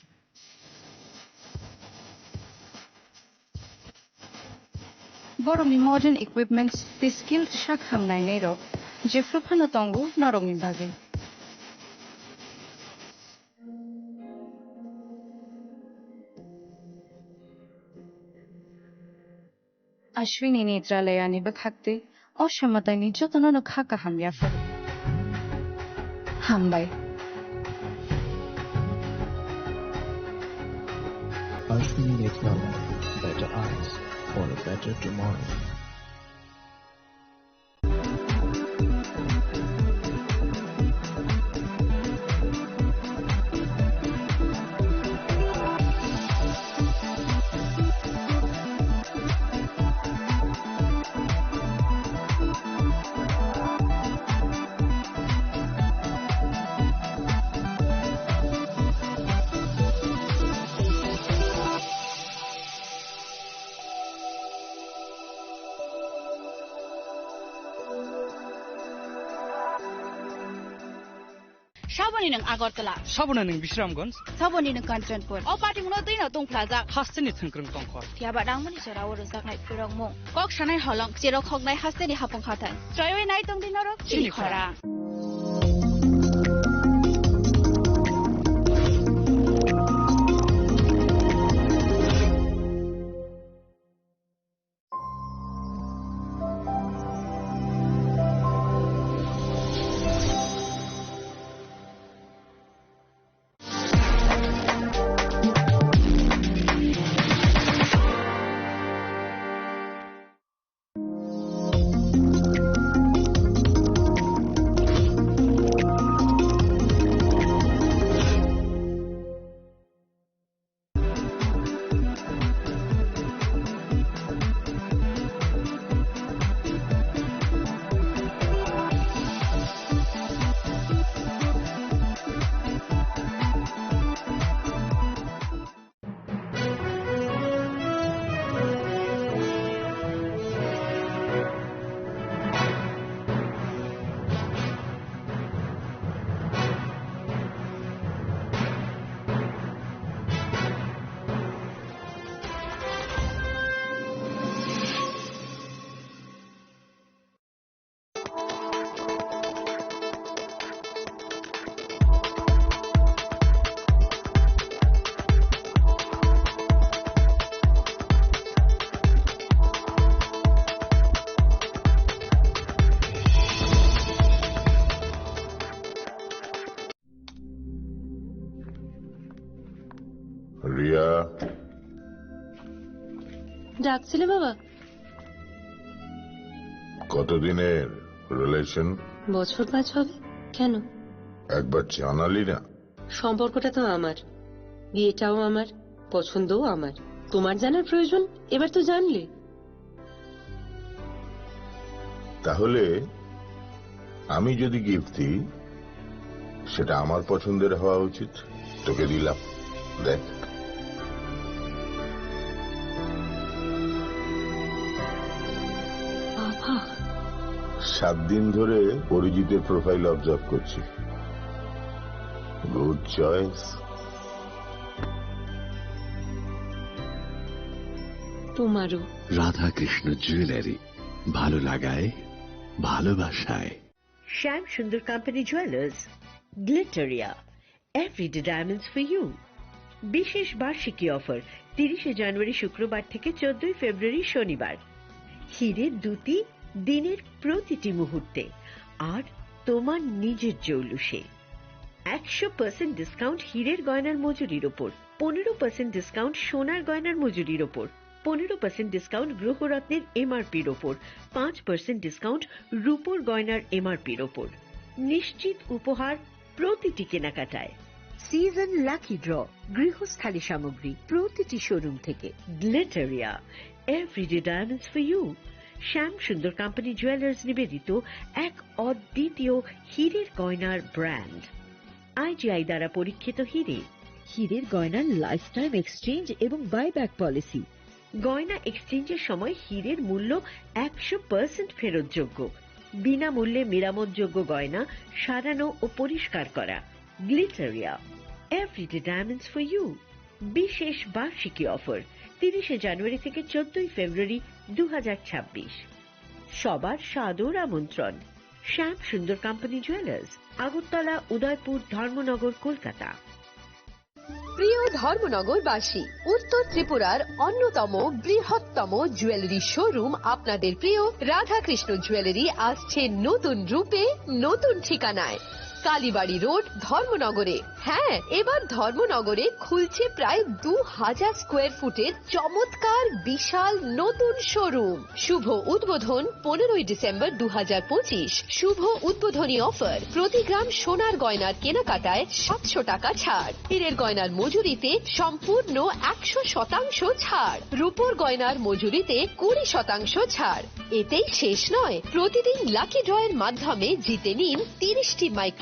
Borokni modern equipments tei skilled sak hamnainairok jephru phano tongo norokni bagwi. Ashwini Netralayani bwkhak tei o samataini jotono no kha kaham yapharo. Hambai. Ashwini Netralaya, better eyes for a better tomorrow. Saboni nwng Agartala. Saboni nwng Bisramganj. Saboni nwng Kanchanpur. O patimungno twino tungphlajak. Hasteni thwngkwrwng tongkhor. Phiyaba nangmani jorao rwjaknai phwrwngmung. Kok sanai holong, cherok hoknai hasteni hapung hathai. Chroiwi nai tongdi norok chini chini khorang. Riya. ডাকছিলে বাবা? কতদিনের রিলেশন? বছর পাঁচ হবে। কেন? একবার জানালি না। সম্পর্কটা তো আমার, বিয়েটাও আমার, পছন্দও আমার। তোমার জানার প্রয়োজন, এবার তো জানলে। তাহলে আমি যদি গিফট দিই, সেটা আমার পছন্দের হওয়া উচিত। তোকে দিলাম, দেখ। বাবা। সাত দিন ধরে অরিজিতের প্রোফাইল অবজার্ভ করছি। Good choice. তোমারও। রাধাকৃষ্ণ জুয়েলারি, ভালো লাগায়, ভালোবাসায়। Shyam Sundar company jewellers, Glitteria, everyday diamonds for you. বিশেষ বার্ষিকী অফার, তিরিশে জানুয়ারি শুক্রবার থেকে চোদ্দই ফেব্রুয়ারি শনিবার। হিরে দুটি দিনের প্রতিটি মুহূর্তে, আর তোমার নিজের জৌলুসে। একশো পার্সেন্ট ডিসকাউন্ট হীরের গয়নার মজুরির ওপর, পনেরো পার্সেন্ট ডিসকাউন্ট সোনার গয়নার মজুরির ওপর, পনেরো পার্সেন্ট ডিসকাউন্ট গ্রহরত্নের এমআরপির ওপর, পাঁচ পার্সেন্ট ডিসকাউন্ট রূপোর গয়নার এমআরপির ওপর। নিশ্চিত উপহার প্রতিটি কেনাকাটায়। সিজন লাকি ড্র, গৃহস্থালী সামগ্রী প্রতিটি শোরুম থেকে। Glitteria, everyday diamonds for you. Shyam Sundar company jewellers নিবেদিত এক অদ্বিতীয় হীরের গয়নার ব্র্যান্ড। আইজিআই দ্বারা পরীক্ষিত হীরে। হীরের গয়নার লাইফ টাইম এক্সচেঞ্জ এবং বাইব্যাক পলিসি। গয়না এক্সচেঞ্জের সময় হীরের মূল্য একশো পার্সেন্ট ফেরতযোগ্য। বিনামূল্যে মেরামতযোগ্য গয়না সারানো ও পরিষ্কার করা। Glitteria, everyday diamonds for you. বিশেষ বার্ষিকী অফার, তিরিশে জানুয়ারি থেকে চোদ্দই ফেব্রুয়ারি দু হাজার ছাব্বিশ। সবার সাদর আমন্ত্রণ। শ্যাম সুন্দর কোম্পানি জুয়েলার্স, আগরতলা, উদয়পুর, ধর্মনগর, কলকাতা। প্রিয় ধর্মনগরবাসী, উত্তর ত্রিপুরার অন্যতম বৃহত্তম জুয়েলারি শোরুম আপনাদের প্রিয় রাধাকৃষ্ণ জুয়েলারি আসছে নতুন রূপে, নতুন ঠিকানায়। কালীবাড়ি রোড, ধর্মনগরে। হ্যাঁ, এবার ধর্মনগরে খুলছে প্রায় দু হাজার স্কোয়ার ফুটের চমৎকার বিশাল নতুন শোরুম। শুভ উদ্বোধন পনেরোই ডিসেম্বর দু হাজার পঁচিশ। শুভ উদ্বোধনী অফার, প্রতি গ্রাম সোনার গয়নার কেনাকাটায় সাতশো টাকা ছাড়, হীরের গয়নার মজুরিতে সম্পূর্ণ একশো শতাংশ ছাড়, রূপোর গয়নার মজুরিতে কুড়ি শতাংশ ছাড়। এতেই শেষ নয়, প্রতিদিন লাকি ড্রয়ের মাধ্যমে জিতে নিন তিরিশটি মাইক্রো